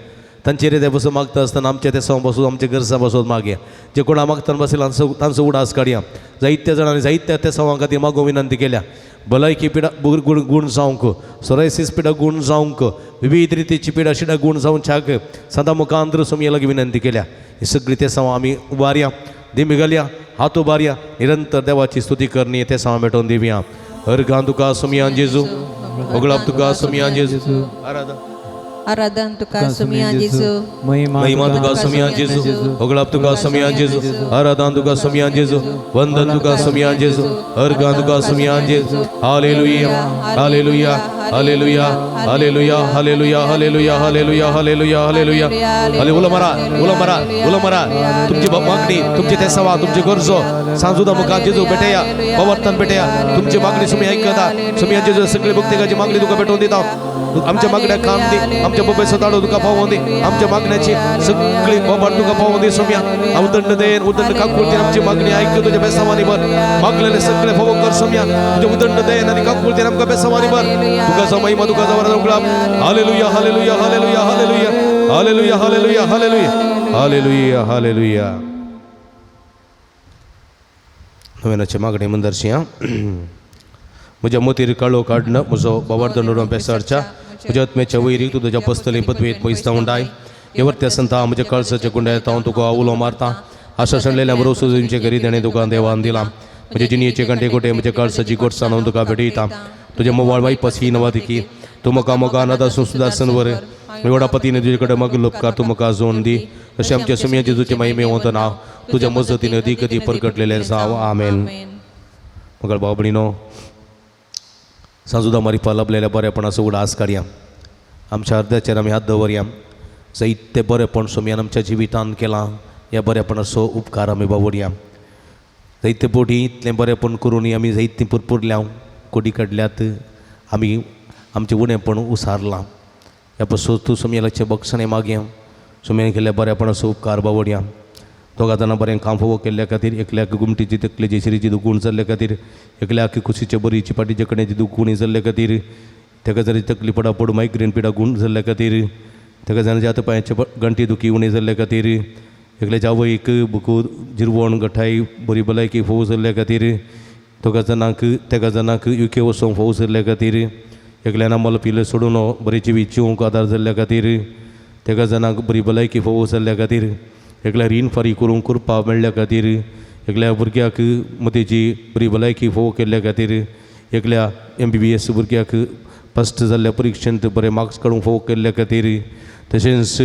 तांचेर ते बसून मागता आसतना आमच्या ते सवा पासून आमच्या गरजां पासून मागया, जे कोणा मागतना बसला तांचो उडास काडया. जायत्या जाणांनी जायत्या त्या सवां खातीर मागूंक विनंती केल्या. भलायकी पिडा गुण गुण जावंक, सोरायसीस पिडा गुण जावंक, विविध रितीची पिडा शिडा गुण जावच्याक सदां मुखांतर सोमये लागीं विनंती केल्या. ही सगळी ते सवां आमी उबारया, दिमी घालया, हात उबारया, निरंतर देवाची स्तुती करणी ते सवां भेटोवन दिवया. अर्गां तुका सोमया जेजू, ओगळाप तुका सोमया जेजू, आराधना आराधन तुका सुमिया जेजू, महिमा तुका सोमया जेजू, ओगळाप तुका सोमया जेजू, आराधन तुका सोमया जेजू, वंदन तुका सोमया जेजू, अर्गां तुका सोमया जेजू. Hallelujah, hallelujah, hallelujah, hallelujah, hallelujah, hallelujah, hallelujah, hallelujah, hallelujah. हाले उलो मारा, उलो मारा, उलो मारा. तुमची मागणी, तुमची ते सवा, तुमची गरजो सांजुदा मुखार जेजू भेटया, पवर्तन भेटया. तुमची मागणी सुमी ऐकता. सुमिया जेजू सगळी भक्तिकाची मागणी तुका भेटोवन दिता. आमच्या मागण्या काम दी, आमच्या बबे सदाडो तुका पावोवन दी, आमच्या मागण्याची सगळी बोबाट तुका पावोवन दी. सोम्या उदंड देन उदंड काकुळतीन आमची मागणी ऐक, तुझ्या बेसावानी भर. मागलेले सगळे फावो कर सोम्या, तुझ्या उदंड देन आणि काकुळतीन आमकां बेसावानी भर. तुका जावं महिमा, तुका जावं उगडाप. Hallelujah, hallelujah, hallelujah, hallelujah, hallelujah, hallelujah, hallelujah, hallelujah, hallelujah. नव्यानाची मागणी मंदरशी. म्हज्या मोतीर काळो काडणं म्हजो बाबार दंडोडो बेसारच्या म्हज्या आत्म्याच्या वैरीक तूं तुज्या पस्तली पदवेत पयसता उंडाय येवर्त्या संता. म्हज्या कळसाच्या गुंड्यात हांव तुका उलो मारता. आशा सणलेल्या बरोसो तुमचे घरी देणे तुका देवान दिला. म्हज्या जिणयेचे घंटे गोटे म्हज्या कळसाची गोडसाण हांव तुका भेटयता. तुज्या मोवाळ वायपस ही नवा दिकी तूं म्हाका मोगा नादासून सुदासन वर एवढा पतीने तुजे कडेन मागील उपकार तूं म्हाका जोन दी. अशें आमच्या सुमया जेजूचे महिमे वंत नांव तुज्या मजतीन अदी कदी परगटलेलें जावं. आमेन. मगळ भाव भयणीनो, सांजुदा मारिफा लाभलेल्या बरेपणाचो उडास काडया. आमच्या अर्द्याचेर आमी हात दवरया. जायते बरेपण सोमयान आमच्या जिवितांत केलां, ह्या बरेपणाचो उपकार आमी बावडया. जायते बोटी इतलें बरेपण करून आमी जायतीं पुरपुरल्या. कोडी काडल्यात, आमी आमचें उणेपण उसारलां. ह्या पासून तूं सुमयालाचें बक्षणें मागया, सुमयान केल्ल्या बऱ्यापणाचो उपकार बावडया. दोगा जाणां बरें काम फोवो केल्ल्या खातीर, एकल्याक गुमटीची तकलेची शिरीची दुखूण जाल्ल्या खातीर, एकल्याक कुशीचे बरीची पाटीचे कडेची दुखुणी जाल्ल्या खातीर, तेका जरी तकली पडा पड मायग्रेन पिडा गूण जाल्ल्या खातीर, तेका जाणां हात पांयाचे गंटी दुखी उणी जाल्ल्या खातीर, एकल्याच्या आवयक बुकू जिरवण गठाय बरी भलायकी फोव जाल्ल्या खातीर, दोगा जाणांक तेगा जाणांक युके वचोंक फोव जाल्ल्या खातीर, एकल्यान आमल पिले सोडून बरी जिवीत जिवंक आदार जाल्ल्या खातीर, तेगा जाणांक बरी भलायकी फोव जाल्ल्या खातीर, एकल्या रीण फारीक करूंक करपा मेळ्ळ्या खातीर, एकल्या भुरग्याक मतीची बरी भलायकी फोव केल्ल्या खातीर, एकल्या MBBS भुरग्याक फस्ट जाल्ल्या परिक्षेंत बरे मार्क्स काडूंक फोव केल्ल्या खातीर, तशेंच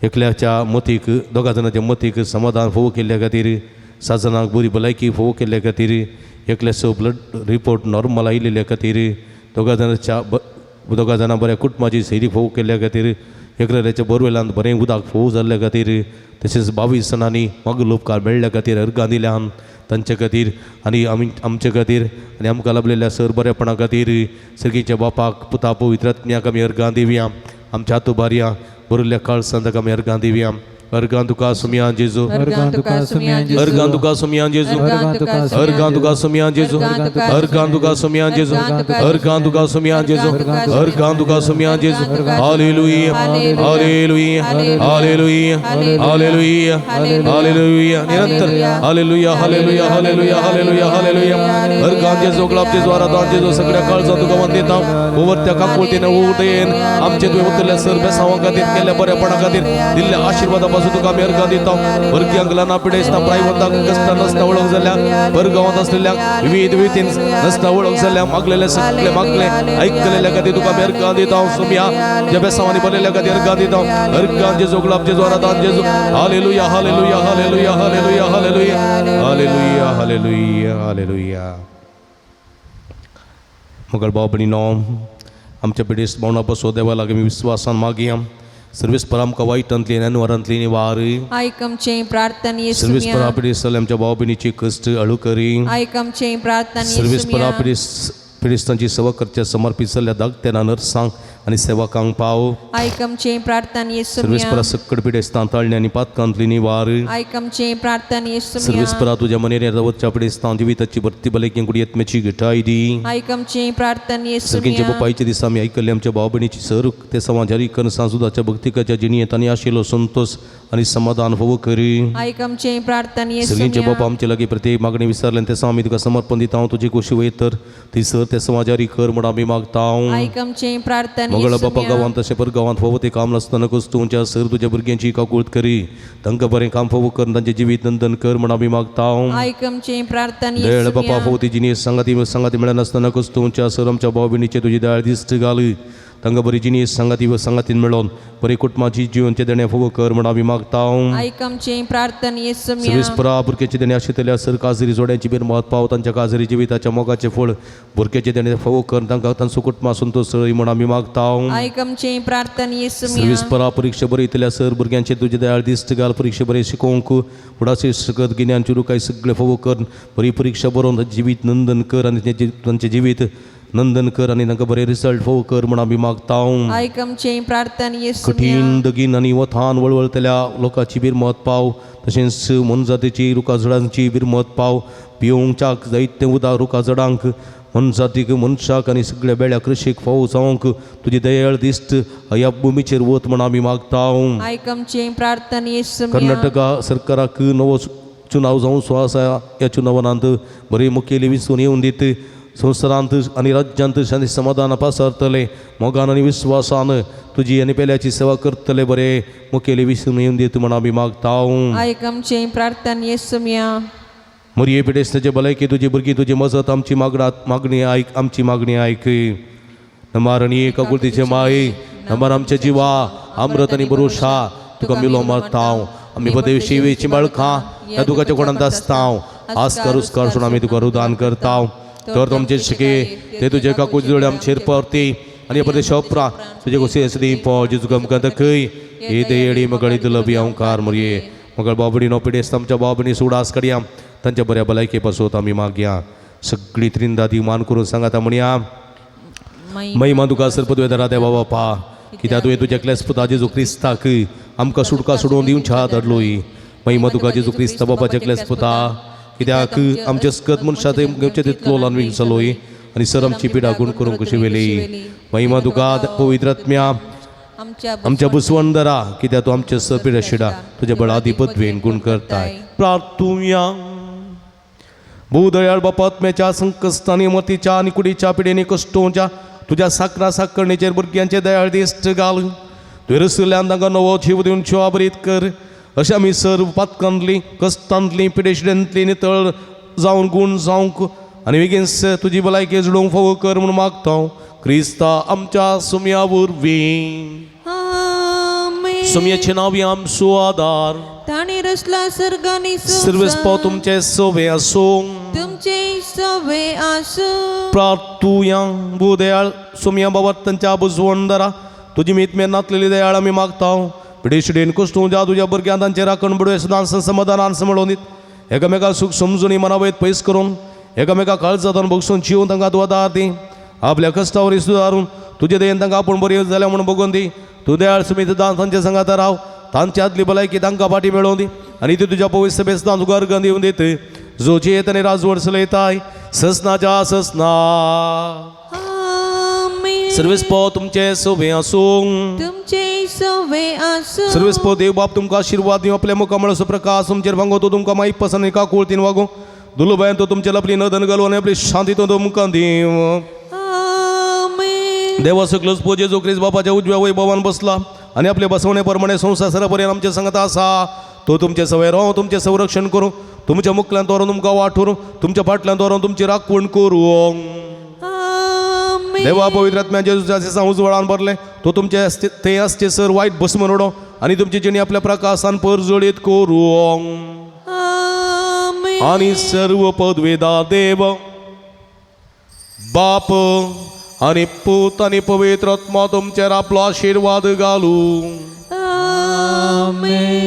एकल्याच्या मतीक दोगा जाणांच्या मतीक समाधान फोव केल्ल्या खातीर, 7 जाणांक बरी भलायकी फोव केल्ल्या खातीर, एकल्याचो ब्लड रिपोर्ट नॉर्मल आयिल्ल्या खातीर, दोगा जाणांच्या दोगा जाणां बऱ्या कुटुंबाची सैरी फोव केल्ल्या खातीर, एकल्याच्या बोरवेलांत बरें उदक फोव जाल्ल्या खातीर, तशेंच 22 जाणांनी मागील उपकार मेळ्ळ्या खातीर अर्गां दिल्यान तांचे खातीर आनी आमी आमचे खातीर आनी आमकां लाभलेल्या सर बरेपणा खातीर सर्गीच्या बापाक पुता पवित्र आत्म्याक आमी अर्गां दिवया. आमच्या हात उबारया, बरयल्ल्या काळसांत आमी अर्गां दिवया. अर्गां तुका सुमया जेजू, अर्गां तुका सुमया जेजू, अर्गां तुका सुमया जेजू, अर्गां तुका अर्गां तुका सुमया जेजू, अर्गां तुका सुमया जेजू, अर्गां तुका सुमया जेजू, अर्गां तुका सुमया जेजू. Hallelujah, hallelujah, hallelujah, hallelujah, hallelujah. निरंतर hallelujah, hallelujah, hallelujah, hallelujah, hallelujah. अर्गां जेजू, गुलाब जेजू, आराधना जेजू, सगळ्या काळजां तुका वंदिता. उवरत्या काकुळतीन उदयन आमचे तुवें उतरल्या सर बेसांवा खातीर केल्ल्या बऱ्यापणा खातीर दिल्ल्या आशिर्वादा पासून तुका आमी अर्गां दिता. भुरग्यांक ल्हाना पिडेस्तां प्रायवंताक कश्टां नसता वळख जाल्या, परगांवांत आसलेल्या विविध विविध नसता वळख जाल्या, मागलेले सगळे मागले ऐकलेल्या खातीर तुका आमी अर्गां दिता. सुमया ज्या बेसांवांनी बरयल्ल्या खातीर अर्गां दिता. अर्गां जेजू, गुलाब जेजू, आराधना जेजू. Hallelujah, hallelujah, hallelujah, hallelujah, hallelujah, hallelujah, hallelujah, hallelujah. मगळ भाव भयणीनो, आमच्या पिडेस्त भावना पासून देवा लागीं आमी विस्वासान मागया. सर्वेस्पर आमकां वायटांतली आनी अनवरांतली निवार. आयक आमचें प्रार्थना सर्वेस्पर येसुम्या, पिडेस्त आमच्या भाव भयणीची कश्ट हळू करी. आयक आमचें प्रार्थना सर्वेस्पर येसुम्या, पिडेस्तांची सेवा करच्या समर्पीत जाल्ल्या धाकट्याना नर्सांक आनी सेवकांक पाव. आयक आमचें प्रार्थना येसुम्या, सर्वेस्परा सक्कड पिडेस्तां ताळणी आनी पातकांतली निवार. आयक आमचें प्रार्थना येसुम्या, सर्वेस्परा तुज्या मनेर वचच्या पिडेस्तां जिविताची भरती भलायकी कुडयेतमेची घटाय दी. आयक आमचें प्रार्थना सर्गींच्या येसुम्या, बापायच्या दिसा आमी आयकल्ले आमच्या भाव भयणीची सर ते सवां जारी करून सांजुदाच्या भक्तिकाच्या जिणेंत आनी आशिल्लो संतोष आनी समाधान फोव करी. आयक आमचें प्रार्थना सर्गींचे येसुम्या, बापा आमचे लागीं प्रत्येक मागणी विसरले ते सवां आमी तुका समर्पण दिता. तुजी खोशी वयत तर ती सर ते सवां जारी कर म्हूण आमी मागता. आयक आमचें प्रार्थना मंगळ बापा येसुम्या, गांवांत तशें पर गांवांत फोवो तें काम नासतना कस्तुंच्या सर तुज्या भुरग्यांची काकूळत करी, तांकां बरें काम फोवो कर, तांचें जिवीत नंदन कर म्हूण आमी मागता. आयक आमचें प्रार्थना दयाळ बापा येसुम्या, फोव ती जिनीस सांगाती सांगाती मेळनासतना कस्तुंच्या सर आमच्या भाव भयणीचे तुजी दयाळ दिश्ट घाल, तांकां बरी जिनीस सांगाती सांगातीन मेळोन बरी कुटुंबाची जिवनचें देणें फोवो कर म्हूण आमी मागता. आयक आमचें प्रार्थना येसुम्या, सर्वेस्परा भुरग्याचे देणे आशिल्ल्या सर काजरी जोड्यांची बिरमत पाव, तांच्या काजरी जिविताच्या मोगाचें फळ भुरग्याचें देणे फोवो कर, तांकां तांचो कुटुंबा संतोष म्हूण आमी मागता. आयक आमचें प्रार्थना येसुम्या, सर्वेस्परा परिक्षा बरयतल्या सर भुरग्यांचे तुजे दयाळ दिश्ट घाल, परिक्षा बरें शिकोवंक फुडासी सकत गिन्यान चुरुकाय सगळें फोवो कर, बरी परिक्षा बरोवन जिवीत नंदन कर आनी तांचें जिवीत नंदन कर आनी तांकां बरें रिजल्ट फोव कर म्हूण आमी मागता. आयक आमचें प्रार्थना येसुम्या, कठीण दगीन आनी वथान वळवळतल्या लोकांची बिरमत पाव, तशेंच मोनजातीची रुखाझडांची बिरमत पाव, पिवंक च्याक जायतें उदक रुखाझडांक मनजातीक मनशाक आनी सगळ्या बेळ्या कृशीक फावो जावंक तुजी दयाळ दिश्ट ह्या भुमीचेर वत म्हूण आमी मागता. आयक आमचें प्रार्थना येसुम्या, कर्नाटका सरकाराक नवो चुनाव जावचो आसा, ह्या चुनावांत बरी मुखेली विसून येवन दीत संवसारांत आनी राज्यांत शांती समाधान पासरतले, मोगान आनी विस्वासान तुजी आनी पेल्याची सेवा करतले बरे मुखेली विसून येवन दीत म्हूण आमी मागता. आयक आमचें प्रार्थना येसुम्या, मरये पिडेस्ताचे भलायकी तुजी भुरगीं तुजी मजत आमची मागणा मागणी आयक, आमची मागणी आयक. नमार आनी एक आकुळतीचे माये, नमार आमच्या जिवा अमृत आनी भरोशा तुका मिलो मारता. आमी बदेव शिवेची बाळकां ह्या दुखाच्या कोणांत आसता, आस्कार उस्कार सोड आमी तुका रुदान करता. तर तुमचे शिके ते तुजे काकूच जोडे आमचेर परती आनी परदेशा उपरांत तुजे गोसे सदी पो जेजू आमकां दखय हे देयडी मगळी तुलबी ओंकार मरये. मगळ बाबडी नो पिडेस्त आमच्या बाबडी सुडास कडया तांच्या बऱ्या भलायके पासून आमी मागया. सगळी त्रिंदादी मान करून सांगाता म्हणया महिमा तुका सर्पद्वेदरा देवा बापा कित्याक तुवें तुज्या एकल्याच पुता जेजू क्रिस्ताक आमकां सुटका सोडोवन दिवच्या धाडलोय. महिमा तुका जेजू क्रिस्ता बापाच्या एकल्याच पुता कित्याक आमचे स्कत मनशां थंय घेवचे तितलो ल्हान जालोय आनी सर आमची पिडा गुण करूंक कशी वेली. महिमा तुका पवित्र आत्म्या आमच्या बुसवंदरा कित्याक तूं आमचे स पिडा शिडा तुज्या बळादी पदवेन गुण करताय. प्रार्थुया. भूदयाळ बापात्म्याच्या संकस्तानी मतीच्या आनी कुडीच्या पिडेनी कश्टोच्या तुज्या साकरा साकरणेचेर भुरग्यांचे दयाळ दिश्ट घाल. तुवें रसल्यान तांकां नवो जीव दिवन शिवाबरीत कर. अशें आमी सर्व पातकांतली कश्टांतली पिडेशिडेंतली नितळ जावन गूण जावंक आनी बेगीन तुजी भलायकी जुडोवंक फावो कर म्हूण मागता क्रिस्ता आमच्या सुम्या वरवीं. सुम्याचें नांव आमचो आदार. ताणी रचला सर्गानी सर्वेस्पाव तुमचे सवे आसूं. तुमचे सवे आसूं. प्रार्थुया. भूदयाळ सुम्या बाबा तांच्या बुजवंदरा तुजी मीत नातलेली दयाळ आमी मागता. पिडेशिडेन कश्टूं ज्या तुज्या भुरग्यां तांचे राखण बडवे सदां समाधानान सांबाळून दीत. एकामेका सूख समजून मनावयत पयस करून एकामेका काळजांत बगसून जिवन तांकां तूं आदार दी. आपल्या कश्टावरी सुदारून तुजे दयेन तांकां आपूण बरी जाल्या म्हणून बगोवन दी. तूं दयाळ सुमीत दान तांचे सांगाता राव. तांची आदली भलायकी तांकां फाटी मेळोवन दी आनी ती तुज्या पवित्र सभेत सदां तुका अर्गां दिवन दित. जो जियेत आनी राजवट चलयताय ससनाच्या ससना. सर्वेस्पाव तुमचे सवे आसूं. तुमचे सवे आसूं. सर्वेस्पाव देव बाप तुमकां आशिर्वाद दिवं. आपल्या मुखामळाचो प्रकाश तुमचेर भांगो तो तुमकां माई पसंत काकुळतीन वागूं. दुलुबायन तो तुमचे आपली नदन घालून आनी आपली शांती तो तुमकां दिवं. देवा सगळोच पोजे जो क्रिस्त बापाच्या उजव्या वैभवान बसला आनी आपले बसवणे प्रमाणे संवसार सरापर्यंत आमचे सांगता आसा. तो तुमचे सवय राव तुमचें संरक्षण करूं. तुमच्या मुखल्यान दवरून तुमकां वाट व्हरूं. तुमच्या फाटल्यान दवरून तुमची राखवण करूं. देवा पवित्र आत्म्या जेजूच्या उजवाडान भरलें तो तुमचे थंय आसचे सर वायट भस्म रडो आनी तुमची जिणी आपल्या प्रकाशान परजळीत करूं. आनी सर्व पदवेदा देव बाप आनी पूत आनी पवित्र आत्मा तुमचेर आपलो आशिर्वाद घालूं.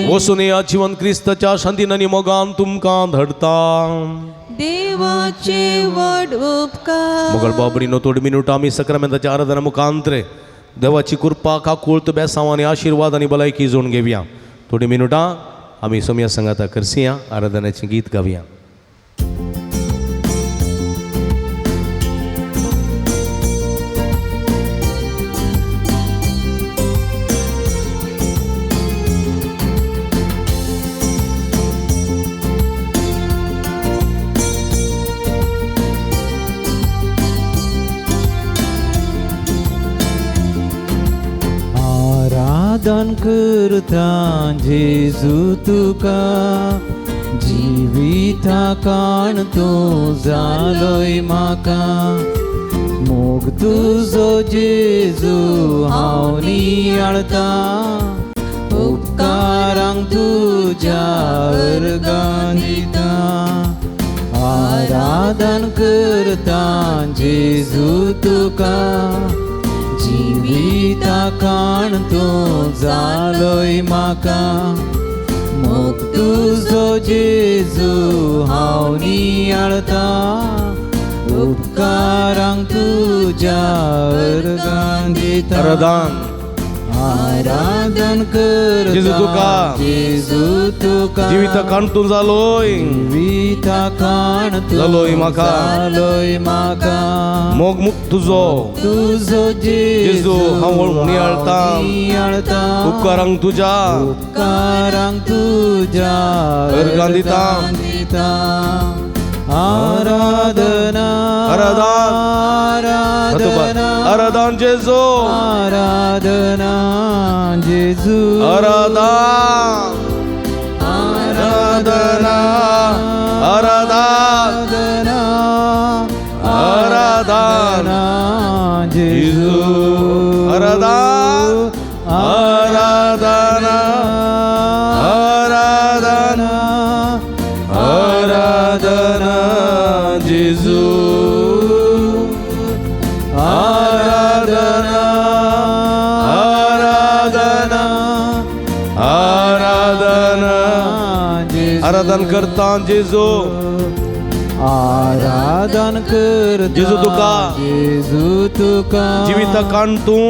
वसून ह्या जिवन क्रिस्ताच्या शांतीन आनी मोगान तुमकां धाडटा. देवाचे व्हड उपकार. मोगल बाबडीनो थोडी मिनुटां आमी सक्रामेंताच्या आराधना मुखांतरे देवाची कृपा काकूळत बेसांव आनी आशिर्वाद आनी भलायकी जोडून घेवया. थोडी मिनुटां आमी सोमया सांगाता करसिया आराधनाचें गीत गावया. आराधन करता जेजू तुका जिविता काण तूं जालोय म्हाका. मोग तुजो जेजू हांव नियाळता. उपकारांक तुज्या अर्गां दिता. आराधन करता जेजू तुका जिविता काण तूं जालोय म्हाका. मोग तुजो जेजू हांव नियाळता. उपकारांक तुज्या अर्गां दिता. आराधन आराधन करता जेजू तुका जेजू तुका जिविता काण तूं जालोय. जिविता काण तूं जालोय म्हाका. जालोय म्हाका. मोग मुक्त तुजो तुजो जेजू हांव नियाळता. नियाळता. उपकारांक तुज्या उपकारांक तुज्या अर्गां दिता. दिता. आराधना आराधन आराधना आराधन जेजू आराधना जेजू आराधन आराधना आराधन आराधना जेजू आराधन आराधना आराधना आराधना जेजू आराधना आराधना आराधना जेजू आराधन करता जेजू. आराधन करता जेजू तुका. जेजू तुका जिविता काण तूं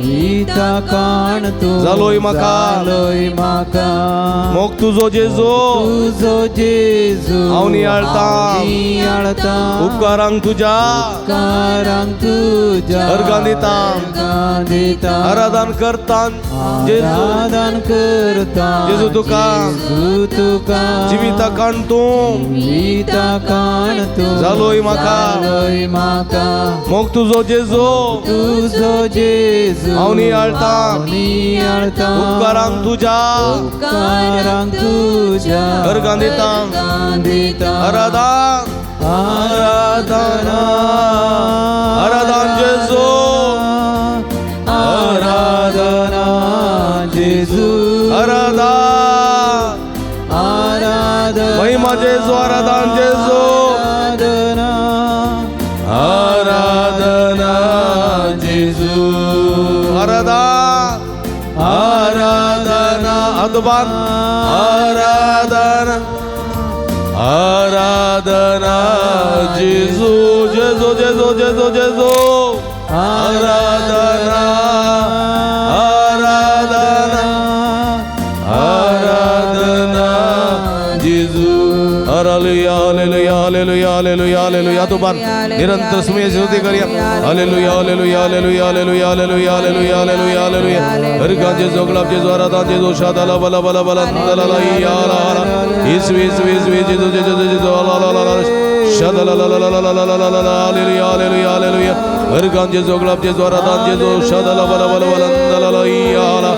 जिविता काण तूं जालोय म्हाका. जालोय म्हाका मोग तुजो जेजू तुजो जेजू हांव नियाळतां. हांव नियाळतां उपकारांक तुज्या उपकारांक तुज्या अर्गां दितां. अर्गां दितां आराधन करतां जेजू आराधन करता जेजू तुका. जेजू तुका जिविता काण तूं जिविता काण तूं जालोय म्हाका. जालोय म्हाका मोग तुजो जेजू तुजो जेजू हांव नियाळतां. हांव नियाळतां उपकारांक तुज्या उपकारांक तुज्या अर्गां दितां. अर्गां दितां आराधन आराधना आराधन जेजू आराधना जेजू आराधन आराधना महिमा जेजू आराधन जेजू आराधना आराधना जेजू आराधन आराधना अदबान आराधना आराधना जेजू जेजू जेजू जेजू जेजू आराधना आराधना आराधना जेजू hallelujah hallelujah hallelujah hallelujah hallelujah तो बार निरंतर सुमिया स्तुति करिया hallelujah hallelujah hallelujah hallelujah hallelujah hallelujah hallelujah hallelujah हर जेजू गुलाब जेजू आराधना जेजू शादाला बला बला बला ला ला या ला ला यीशु यीशु यीशु जेजू जेजू जेजू ला ला ला ला शादाला ला ला ला ला ला ला ला हालेलुया हालेलुया हालेलुया हर जेजू गुलाब जेजू आराधना जेजू शादाला बला बला बला ला ला या ला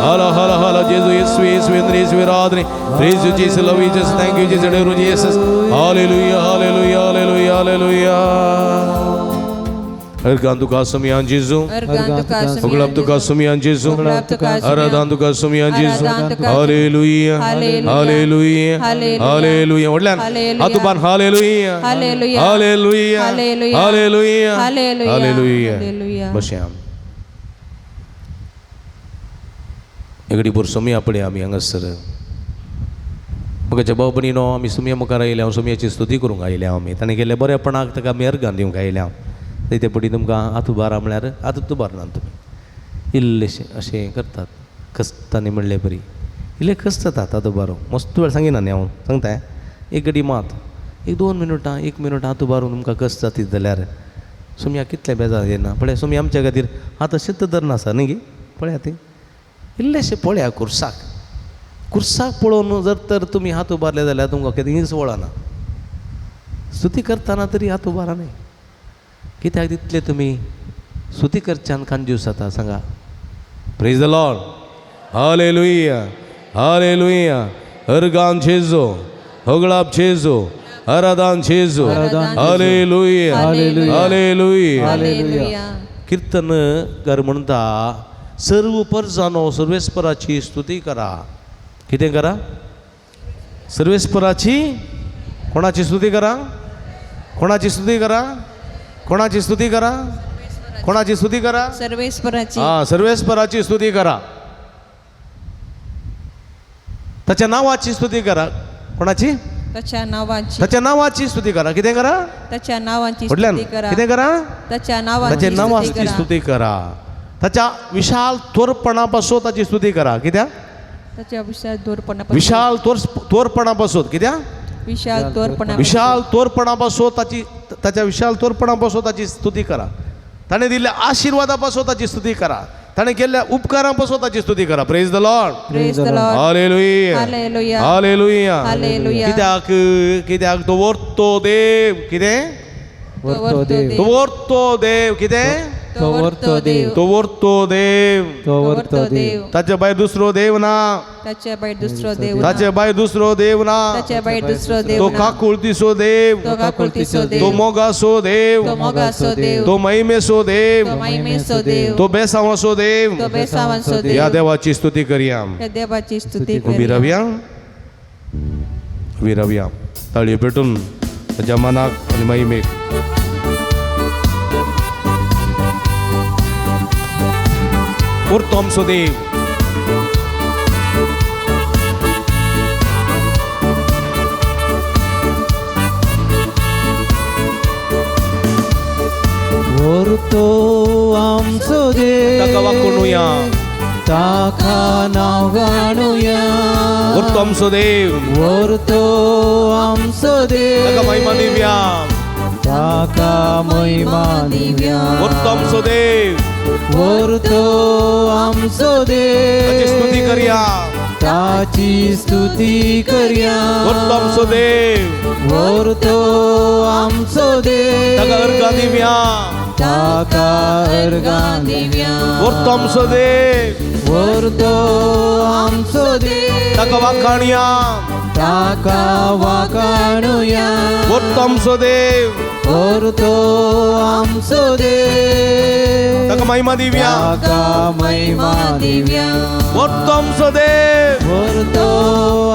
हाला हाला हाला जेजू यीशु यीशु यीशु आराधना Praise you Jesus, love you Jesus, thank you Jesus, adore you Jesus. Hallelujah, hallelujah, hallelujah, hallelujah. Organ तुका सुमियान जेजू अर्गां तुका उगडाप तुका सुमियान जेजू आराधन तुका सुमियान जेजू हालेलुया हालेलुया हालेलुया व्हडल्यान हातुबान हालेलुया हालेलुया हालेलुया हालेलुया हालेलुया हालेलुया बशें एगडी भर सुमिया पळय आमी हांगासर म्हाका भाव भयणीनो आमी सुमया मुखार आयल्या हांव सुमयाची स्तुती करूंक आयल्या आमी ताणें केल्लें बरेपणाक ताका आमी अर्गां दिवंक आयल्या हांव ते पटी तुमकां हात उबारा म्हळ्यार हात उबारना तुमी इल्लेशें अशें करतात खसतानी म्हणले बरी इल्ले खसतात हात उबारून मस्त वेळ सांगिना न्ही हांव सांगता एक घडी मात एक 2 मिनटां 1 मिनट हात उबारून तुमकां कस जातीत जाल्यार सुमया कितलें बेजार येना पळय सुमया आमच्या खातीर हात अशेंच धरना आसा न्ही गे पळया ती इल्लेशें पळया कुर्साक कुर्साक पळोवन जर तर तुमी हात उबारले जाल्यार तुमकां केन्नाच वळना स्तुती करतना तरी हात उबारा न्ही कित्याक तितले तुमी स्तुती करच्यान कांजूस जाता सांगा प्रेज the Lord hallelujah hallelujah organ जेजू होगळाप जेजू आराधन जेजू हालेलुया हालेलुया हालेलुया कीर्तनकार म्हणटा सर्व परजानो सर्वेस्पराची स्तुती करा कितें करा सर्वेस्पराची कोणाची स्तुती करा कोणाची स्तुती करा कोणाची स्तुती करा कोणाची स्तुती करा सर्वेस्पराची हा सर्वेस्पराची स्तुती करा ताच्या नावाची स्तुती करा कोणाची ताच्या नावाची ताच्या नावाची स्तुती करा कितें करा ताच्या नावाची व्हडल्यान स्तुती करा कितें करा ताच्या नावाची ताच्या नावाची स्तुती करा स्तुती करा ताच्या विशाल थोरपणा पासून ताची स्तुती करा कित्याक ताच्या विशाल तोरपणा विशाल तोरपणा पासून कित्याक विशाल तोरपणा विशाल तोरपणा पासून ताची ताच्या विशाल तोरपणा पासून ताची स्तुती करा ताणें दिल्ल्या आशिर्वादा पासून ताची स्तुती करा ताणें केल्ल्या उपकारां पासून ताची स्तुती करा praise the Lord praise the Lord hallelujah hallelujah hallelujah hallelujah कित्याक कित्याक तो वर्तो देव कितें वर्तो देव तो वर्तो देव कितें तो वर्तो देव तो वर्तो देव तो वर्तो देव ताच्या भायर दुसरो देव ना ताच्या भायर दुसरो देव ना ताच्या भायर दुसरो देव ना ताच्या भायर दुसरो देव तो ना काकुळतीचो देव तो काकुळतीचो तो देव मोगाचो देव तो मोगाचो देव तो महिमेचो देव तो महिमेचो देव तो बेसावाचो देव तो बेसावांचो ह्या देव देवाची स्तुती करया ह्या देवाची स्तुती उबी करया रावया उबी रावया ताळयो पेटून ताच्या मनाक आनी महिमेक उरतो आमचो देव वरतो आमचो देव ताका वाकुणुया ताका नांव गाणुया वरतो आमचो देव वरतो आमचो देव ताका महिमा दिव्या ताका महिमा दिव्या वरतो आमचो देव वरतो आमचो देव ताची स्तुती करया ताची स्तुती करया वरतो आमचो देव वरतो आमचो देव ताका अर्घां दिव्या ताका अर्घां दिव्या वरतो आमचो देव वरतो आमचो देव ताका वाखाणया ताका वाखाणुया वरतो आमचो देव वरतो आमचो देव ताका महिमा दिव्या ताका महिमा दिव्या वरतो आमचो देव वरतो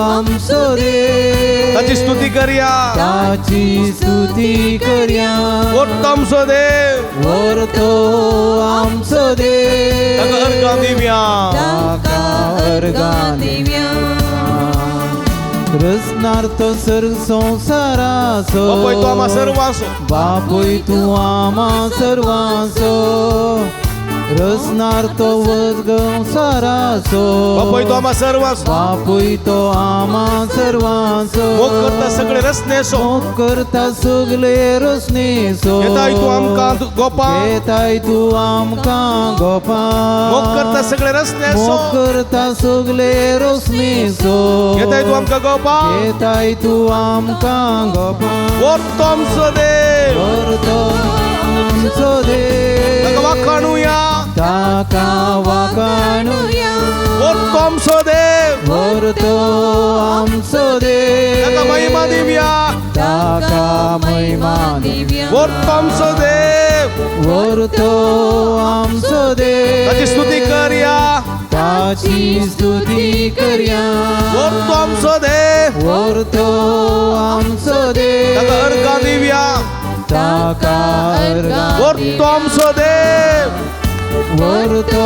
आमचो देव ताची स्तुती करया ताची स्तुती करया वरतो आमचो देव वरतो आमचो देव ताका अर्घां दिव्या ताका अर्घां दिव्या रचणार तो सर संवसाराचो बापूय तूं आम्हा सर्वांचो बापूय तूं आम्हा सर्वांचो रचणार तो संवसाराचो बापूय तूं आम्हा सर्वांचो बापूय तो आम्हा सर्वांचो मोग करता सगळे रचनेचो मोग करता सगळे रचनेचो येताय तूं आमकां गोपा येताय तूं आमकां गोपा मोग करता सगळे रचनेचो मोग करता सगळे रचनेचो येताय तूं आमकां गोपा येताय तूं आमकां गोपा वरतो आमचो देव वरतो आमचो देव ताका वाखाणुया ताका वाखाणुया वरतो आमचो देव वरतो आमचो देव ताका महिमा दिव्या ताका महिमा दिव्या वरतो आमचो देव वरतो आमचो देव ताची स्तुती करया ताची स्तुती करया वरतो आमचो देव वरतो आमचो देव ताका अर्घां दिव्या ताका अर्घां वरतो आमचो देव वरतो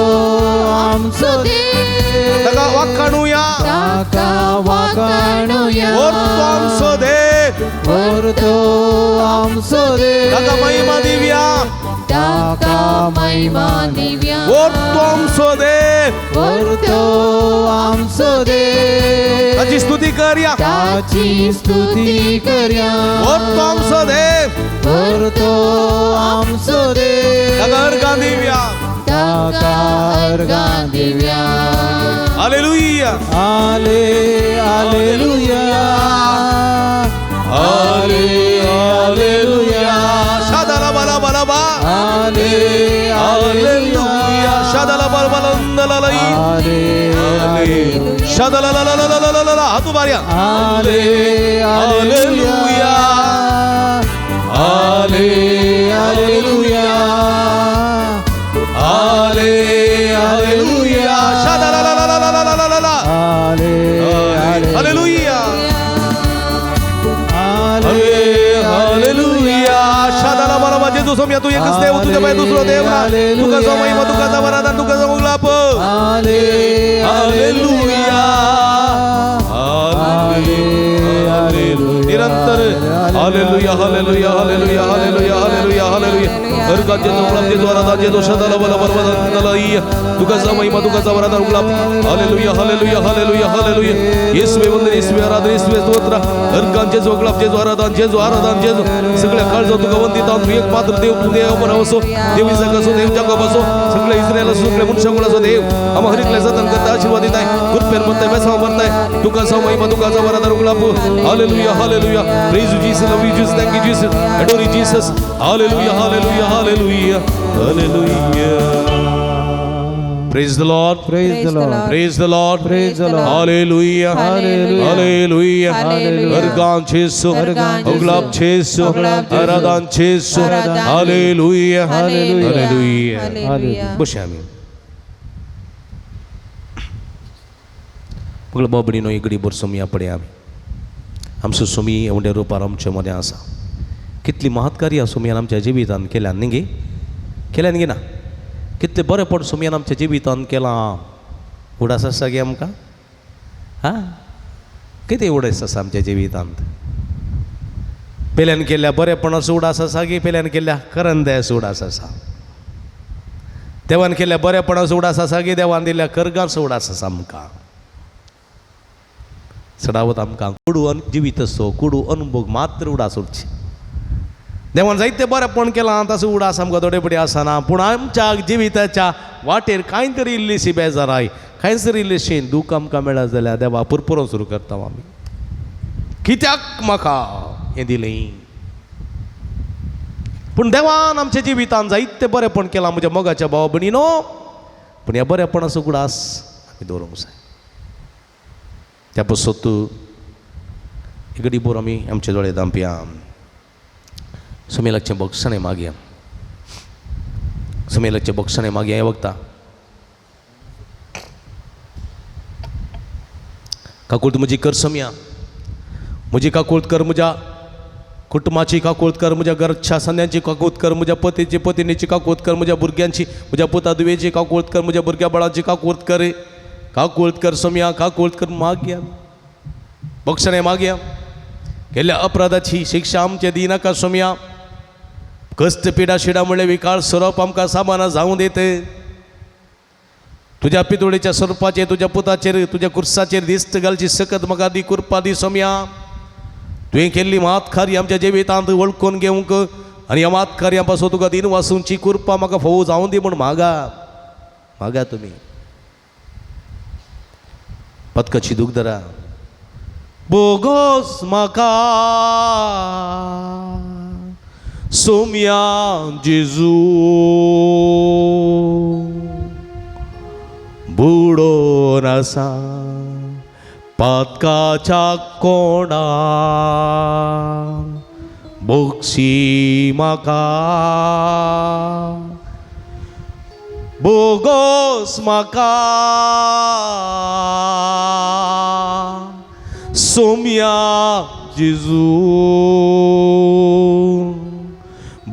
आमचो देव ताका वाखाणुया ताका वाखाणुया वरतो आमचो देव वरतो आमचो देव ताका महिमा दिव्या ताका महिमा दिव्या वरतो आमचो देव वरतो आमचो देव ताची स्तुती करया ताची स्तुती करया वरतो आमचो देव वरतो आमचो देव ताका अर्घां दिव्या ताका अर्घां दिव्या हालेलुया आले आलेलुया आले आलेलुया शादाला बाला बाला बा आले हालेलुया शादाला बाला बाला नंदलालाई आले आले शादाला ला ला ला ला ला ला हातू बार्या आले आलेलुया आले आलेलुया आले आलेलुया शादाला ला ला ला ला ला ला ला आले आले हालेलुया आले हालेलुया शादाला बाला बा जेजू सोम्या तू एकच देव तुझ्या बाहेर दुसरो देव ना तुका जो महिमा तुका जो वरदान तुका जो उगलाप आले हालेलुया आले आलेलुया निरंतर hallelujah hallelujah hallelujah hallelujah hallelujah hallelujah अर्गाचे उगलाप जेजू आराधन जेजू शादाला बाला बाला बाला तुका जो महिमा तुका जो वरदान उगलाप हालेलुया हालेलुया हालेलुया हालेलुया येसुवे वंदन येसुवे आराधन येसुवे स्तोत्र अर्गांचे जेजू उगलाप जेजू आराधन जेजू आराधन जेजू सगळ्या काळजात तुका वंदिता तू एक मात्र देव तू देव अमर असो देव इसाक असो देव जाकोब असो सगळ्या इस्रायल असो सगळ्या मनुष्यकुळ असो देव आम्हा हरिकल्या जतन करता आशीर्वादित आहे कृपेन म्हणताय बेसाव म्हणताय तुका जो महिमा तुका जो वरदान उगलाप hallelujah hallelujah praise you Jesus love you Jesus thank you Jesus adore you Jesus hallelujah hallelujah hallelujah hallelujah praise the Lord praise the Lord praise the Lord praise the Lord hallelujah hallelujah. Hallelujah hallelujah. Organ Jesu organ Jesu. उगलाप Jesu उगलाप Jesu. आराधन Jesu आराधन. Hallelujah hallelujah. Hallelujah hallelujah. बशे आमी पगळ बाबडीनो इगडी भर सोमया पडया आमी आमचो सोमी एवढ्या रुपार आमच्या मदें आसा कितली महत्कार्य सोमयान आमच्या जिवितान केल्यान न्ही गे केल्यान गे ना कितले बरेंपण सोमयान आमच्या जिवितान केलां उडास आसा गे आमकां हां कितें उडास आसा आमच्या जिवितांत पेल्यान केल्ल्या बरेपणाचो उडास आसा गे पेल्यान केल्ल्या करंदयाचो उडास आसा देवान केल्ल्या बरेपणाचो उडास आसा की देवान दिल्ल्या कर्गाचो उडास आसा आमकां? चडावत आमकां कुडू जिवीत असो कुडू अनुभोग मात्र उडास उरची. देवान जायते बरेपण केलां ताचो उडास आमकां थोडे पटी आसना, पूण आमच्या जिविताच्या वाटेर कांय तरी इल्लीशी बेजाराय, कांय तरी इल्लीशी दूख आमकां मेळत जाल्यार देवा पुरपुरो सुरू करता आमी, कित्याक म्हाका हें दिलें? पूण देवान आमच्या जिवितान जायते बरेपण केलां म्हज्या मोगाच्या भाव भयणीनो, पूण ह्या बरेपणाचो उगडास आमी दवरूंक जाय. त्या पासत घडी भर आमी आमचे दोळे धांपया, सुमेलाचें बक्षणें मागया, सुमेलाचें बक्षणें मागया. हें वखता काकूळत म्हजी कर सोम्या, म्हजी काकूळत कर, म्हज्या कुटुंबाची काकूळत कर, म्हज्या घरच्या संद्यांची काकूळत कर, म्हज्या पतीची पतिनीची काकूळत कर, म्हज्या भुरग्यांची, म्हज्या पुता दुवेची काकूळत कर, म्हज्या भुरग्या बाळांची काकूळत कर. काकूळत कर सोम्या, काकूळत कर, मागया बक्षणें मागया. केल्ल्या अपराधाची शिक्षा आमचे दिनाका सोम्या, कश्ट पिडा शिडा म्हणले विकाळ सोरोप आमकां सामाना जावं दित. तुज्या पितुळेच्या स्वरुपाचेर, तुज्या पुताचेर, तुज्या कुर्साचेर दिश्ट घालची सकत म्हाका दी, कृपा दी सोम्या. तुवें केल्ली मात कार्य आमच्या जिवितांत वळखून घेवंक आनी ह्या मात कार्यां पासून तुका दिन वासूंची कृपा म्हाका फोव जावं दी म्हूण मागा, मागा तुमी. पदकाची दूख धरा, बोगोस म्हाका सोम्या जेजू, बुडोन आसा पातकाच्या कोणाक, बोगसी म्हाका, बोगोस म्हाका सोम्या जेजू,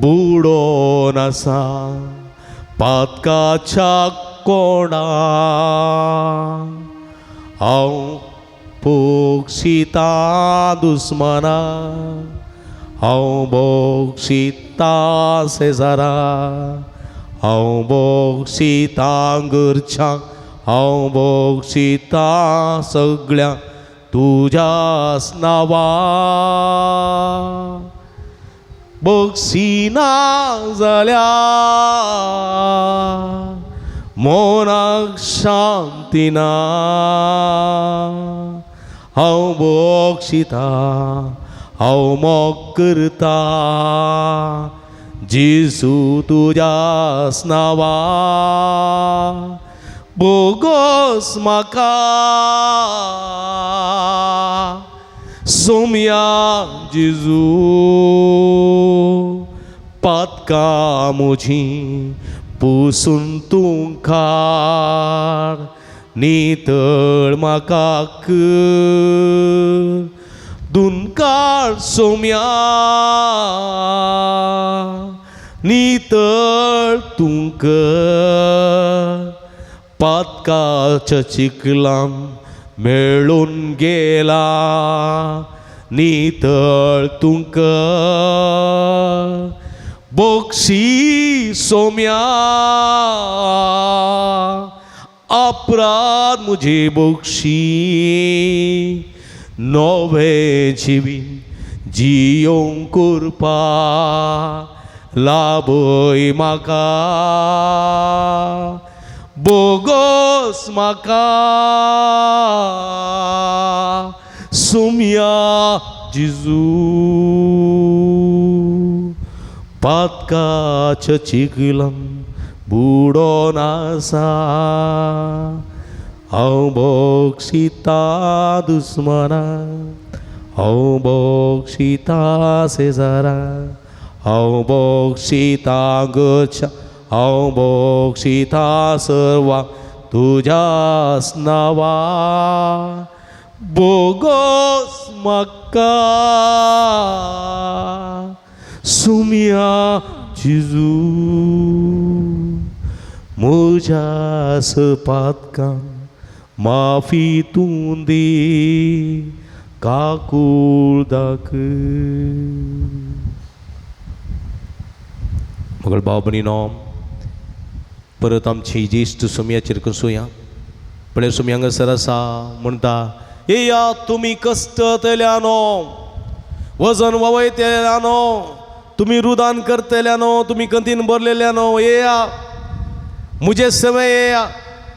बुडोन आसा पातकाच्या कोणाक, हांव बोगसिता दुस्मना, हांव बोगसिता शेजारा, हांव बोगसिता घरच्यांक, हांव बोगसिता सगळ्यांक तुज्याच नांवा. बोगसिना जाल्यार मनाक शांती ना, हांव बोगसिता, हांव मोग करता जेजू तुज्याच नांवा. बोगोस म्हाका सोम्या जेजू, पातकां म्हजीं पुसून तूं काड, नितळ म्हाका कर, दुनकाळ सोम्या नितळ तूं कर, पातकाच्या चिखलान मेळून गेला, नितळ तूं कर, बोगसी सोम्या अपराध मुझे बोगशी, नवे जिवीत जियोंक कृपा लाभय म्हाका, बोगोस म्हाका सोम्या जेजू, पातकाच्या चिखलान बुडोन आसा, हांव बोगसिता दुस्मना, हांव बोगसिता शेजारा, हांव बोगसिता घरच्या, हांव बोगसिता सर्वांक तुज्याच नांवा. बोगोस म्हाका सोम्या जेजू, म्हज्या पातकां माफी तूं दी, काकूळ दाखय. मगळ भाव भयणीनो, परत आमची ज्येश्ठ सोमयाचेर कसुया. पळय सोमी हांगासर आसा म्हणटा, येया तुमी कश्टतल्यानो, वजन ववयतल्यानो, तुमी रुदान करतल्यानो, तुमी कंतीन भरलेल्यानो, येया म्हजे सवे, येया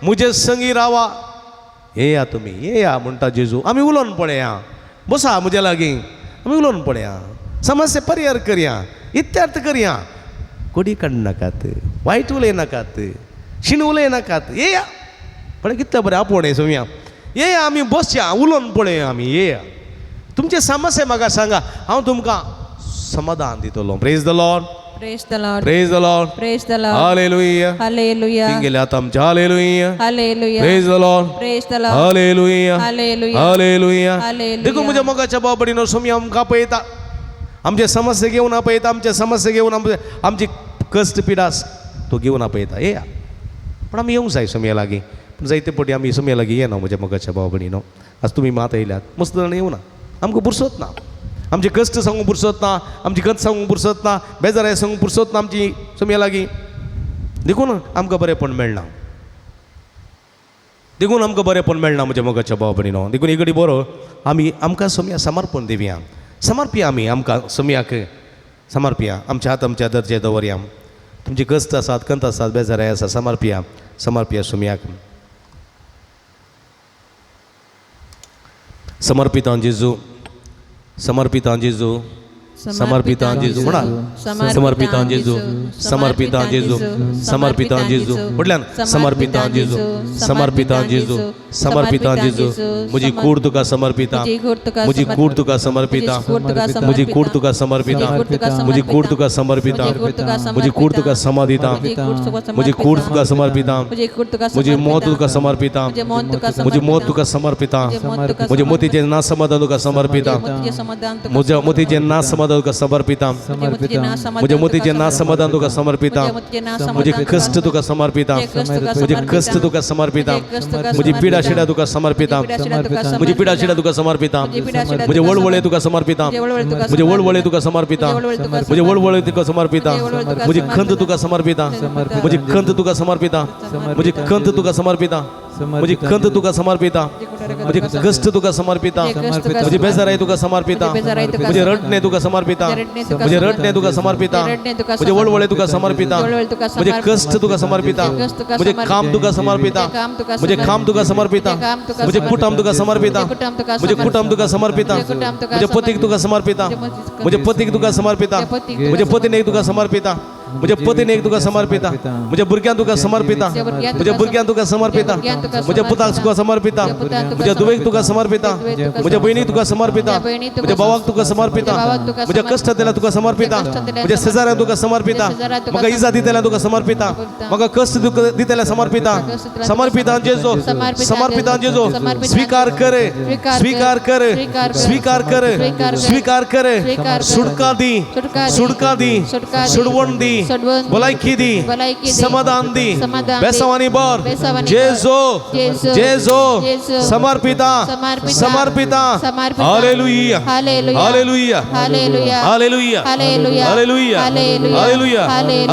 म्हजे संगी रावा, येया तुमी, येया म्हणटा जेजू. आमी उलोवन पळया, बसा म्हज्या लागीं, आमी उलोवन पळया, समस्या परिहार करया, इत्यार्थ करया, कोडी काडनाकात, वायट उलयनाकात, शीण उलयनाकात, येया. पळय कितलें बरें आपोवणें सोमया, येया आमी बसया, उलोवन पळया आमी, येया तुमचे समस्या म्हाका सांगा, हांव तुमकां समाधान दितलो. Praise the Lord, Praise the Lord. Praise the Lord, Praise the Lord. Hallelujah. Hallelujah. गेले आतां आमचे hallelujah. Hallelujah. Praise the Lord, Praise the Lord. Hallelujah, Hallelujah. Hallelujah. Hallelujah. देखून म्हज्या मोगाच्या बाबडीनो सोमी आमकां पळयता, आमचे समस्या घेवन आपयता, आमचे समस्या घेवन आमची कश्ट पिडास तो घेवन आपयता, येया. पूण आमी येवंक जाय सोमया लागीं. पूण जायते पटी आमी सोमया लागीं येना म्हज्या मोगाच्या भाव भयणीनो. आज तुमी मात येयल्यात, मस्त जाण येवना, आमकां पुरसत ना, आमचे कश्ट सांगूंक पुरसत ना, आमची गत सांगूंक पुरसत ना, बेजाराय सांगूंक पुरसत ना आमची सोमया लागीं. देखून आमकां बरेंपण मेळना, देखून आमकां बरेंपण मेळना म्हज्या मोगाच्या भाव भयणीनो. देखून एक घडी बरो आमी आमकां सोमया समर्पण दिवया, समर्पया आमी आमकां सोमयाक समर्पया, आमच्या हात आमच्या दर्जे दवरया. तुमची कश्ट आसात, कंत आसात, बेजाराय आसा, समर्पया, समर्पया सोमयाक. समर्पितां जेजू, समर्पितां जेजू, समर्पितां जेजू म्हणा, समर्पितां जेजू, समर्पितां जेजू, समर्पितां जेजू, म्हटल्यान समर्पितां जेजू, समर्पितां जेजू, समर्पितां जेजू. म्हजी कूड तुका समर्पिता, म्हजी कूड तुका समर्पिता, म्हजी कूड तुका समर्पिता, म्हजी कूड तुका समर्पिता, म्हजी कूड तुका समादिता, म्हजी कूड तुका समर्पिता, म्हजी मौत तुका समर्पिता, म्हजी मौत तुका समर्पिता, म्हजे मोतीचें ना समाधान तुका समर्पिता, म्हज्या मोतीचें ना समाधान तुका समर्पिता, म्हज्या मोतीचें ना समाधान तुका समर्पिता, म्हजे कश्ट तुका समर्पिता, म्हजे कश्ट तुका समर्पिता, म्हजी पिडा शिडा तुका समर्पिता, म्हजी पिडा शिडा तुका समर्पिता, म्हजे वळवळे तुका समर्पिता, म्हजे वळवळे तुका समर्पिता, म्हजे वळवळे तुका समर्पिता, म्हजी खंत तुका समर्पिता, म्हजी खंत तुका समर्पिता, म्हजी खंत तुका समर्पिता, म्हजी खंत तुका समर्पिता, म्हजे कश्ट तुका समर्पिता, म्हजी बेजाराय तुका समर्पिता, म्हजे रडणे तुका समर्पिता, म्हजे रडणे तुका समर्पिता, म्हजे वळवळे तुका समर्पिता, म्हजे कश्ट तुका समर्पिता, म्हजे काम तुका समर्पिता, म्हजे काम तुका समर्पिता, म्हजे कुटुंब तुका समर्पिता, म्हजे कुटुंब तुका समर्पिता, म्हजे पतीक तुका समर्पिता, म्हजे पतीक तुका समर्पिता, म्हजे पतीनेक तुका समर्पिता, म्हज्या पतीनेक तुका समर्पिता, म्हज्या भुरग्यांक तुका समर्पिता, म्हज्या भुरग्यांक तुका समर्पिता, म्हज्या पुताक तुका समर्पिता, म्हज्या धुवेक तुका समर्पिता, म्हज्या भयणीक तुका समर्पिता, म्हज्या भावाक तुका समर्पिता, म्हज्या कश्टांतल्यान तुका समर्पिता, म्हज्या शेजाऱ्यांक तुका समर्पिता, म्हाका इजा दितल्या तुका समर्पिता, म्हाका कश्ट दितल्या समर्पिता. समर्पिता जेजू, समर्पिता जेजू. स्वीकार करे, स्वीकार करे, स्वीकार करे, स्वीकार करे. सुटका दी, सुटका दी, सुडवण दी, भलायकी दी, समाधान दी, बेसावानी बर. जेजू, जेजू. समर्पिता, समर्पिता. Hallelujah, hallelujah, hallelujah, hallelujah, hallelujah.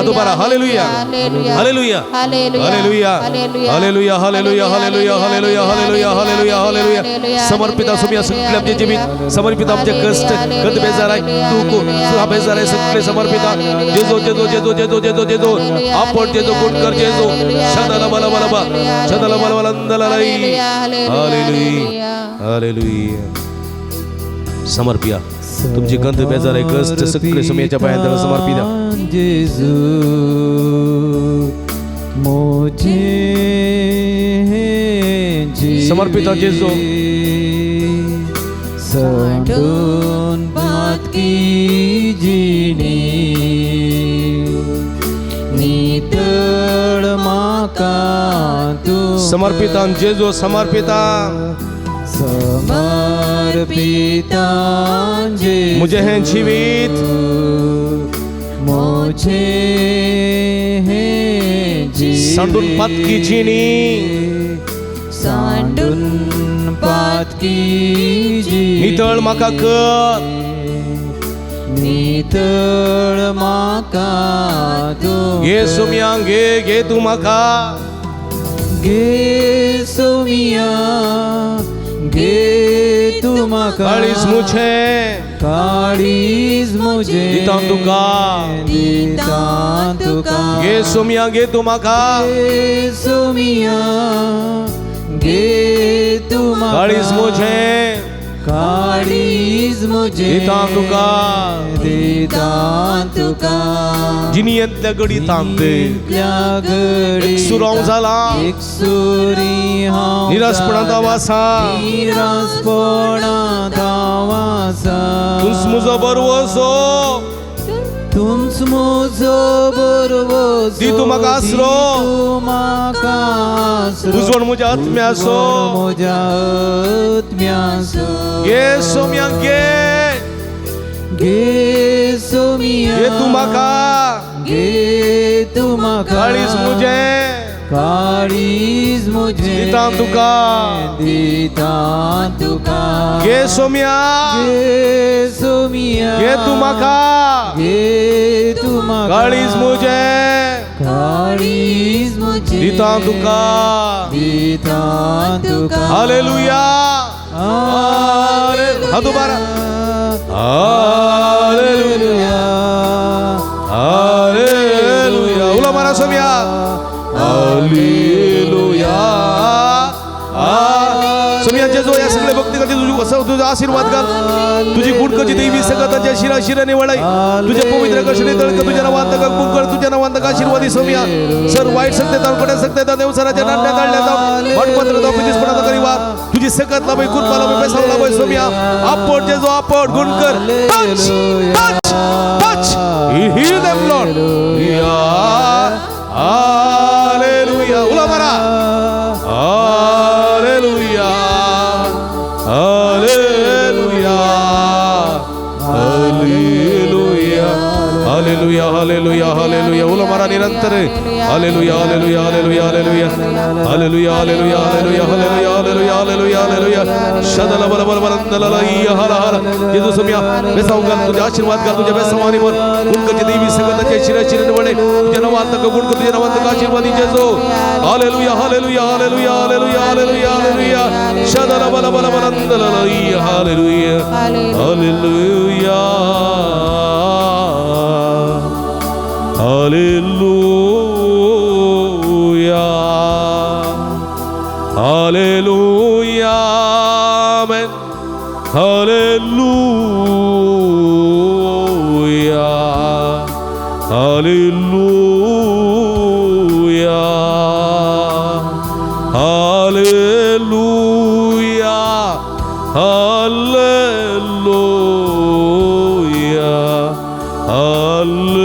दोबारा hallelujah, hallelujah, hallelujah, hallelujah, hallelujah, hallelujah, hallelujah, hallelujah, hallelujah, hallelujah. समर्पिता सुमिया सगळे आमचे जीवित समर्पिता, आमचे कष्ट गत बेजार आहे, तू बेजार आहे, सगळे समर्पिता. जेजो, जेजो, जेजो, जेजो, जेजो, जेजो. आपण जेजो गुण कर जेजो. शदला बला बला बा, शदला बला बला अंदला. Hallelujah, hallelujah. समर्पिया तुमची गंध बेजार आहे, कष्ट सगळे सुमियाच्या पायांत समर्पिता. जेजू मोजे समर्पिता जेजू. सांडून बातकी जिणी नितळ म्हाका तूं समर्पिता जेजू, समर्पिता. समर्पिता जेजू मुझे हैं जीवित, मुझे हैं जीवित. सांडून पातकी जिणी, सांडून पातकी जिणी नितळ म्हाका कर, नितळ म्हाका तूं घे सोमया घे घे तूं म्हाका घे सोमिया घे तूं म्हाका काळीज मुझें काळीज मुझें दितां तुका दितां तुका घे सोमया घे तूं म्हाका घे सोमिया घे तूं म्हाका काळीज मुझें काळीज मुझें दितां तुका दितां तुका जिनियेंतल्या गडितांत जिणेंतल्या घडितांत एकसुरो हांव जालां. एकसुरी हांव निराशपणांत हांव जालां. आसा निराशपणांत हांव आसा तूंच म्हजो बरवसो तूंच म्हजो बरवसो दी तूं म्हाका आसरो. दी तूं म्हाका आसरो. उजवण म्हज्या आत्म्याचो. उजवण म्हज्या आत्म्याचो. घे सोमया घे घे सोमिया घे तूं म्हाका घे तूं म्हाका काळीज मुझें काळीज मुझें दितां तुका दितां तुका घे सोमया घे सोमिया घे तूं म्हाका घे तूं म्हाका काळीज मुझें काळीज मुझें दितां तुका दितां तुका हालेलुया हा दुबारा हालेलुया हालेलुया उलो मारा सोमया हालेलुया सोमया जेजू या सगळे भक्ती करते तुझी असं तुझा आशीर्वाद घाल तुझी गुणकची देवी सगळ्याच्या शिरा शिराने वळाई तुझ्या पवित्र कशाने तळक तुझ्या नावात गुणकर तुझ्या नावात आशीर्वादी सोमया सर वाईट सत्य कोट्या सत्य देवसराच्या नाट्या ताळल्या जाव वाटपत्र जाव पितीसपणाचा करी तुझी सकत लाभय कृपा लाभय पैसा लाभय सोमया आपट जेजू आपट गुणकर touch touch touch heal them Lord या हालेलुया उला मारा hallelujah hallelujah hallelujah hallelujah hallelujah hallelujah उला मारा निरंतर hallelujah hallelujah hallelujah hallelujah hallelujah hallelujah hallelujah hallelujah hallelujah hallelujah hallelujah शदल बल बल बल दल हर हर जेजू सोमया बेसाव घाल तुझे आशीर्वाद घाल तुझ्या बेसावानी वर गुणकची देवी सगळ्याच्या शिरा शिरेने वळे तुझ्या नावात गुणक तुझ्या नावात आशीर्वादी जेजू hallelujah hallelujah hallelujah hallelujah hallelujah hallelujah शदल बल बल बल दल hallelujah hallelujah hallelujah hallelujah amen hallelujah hallelujah hallelujah hallelujah hallelujah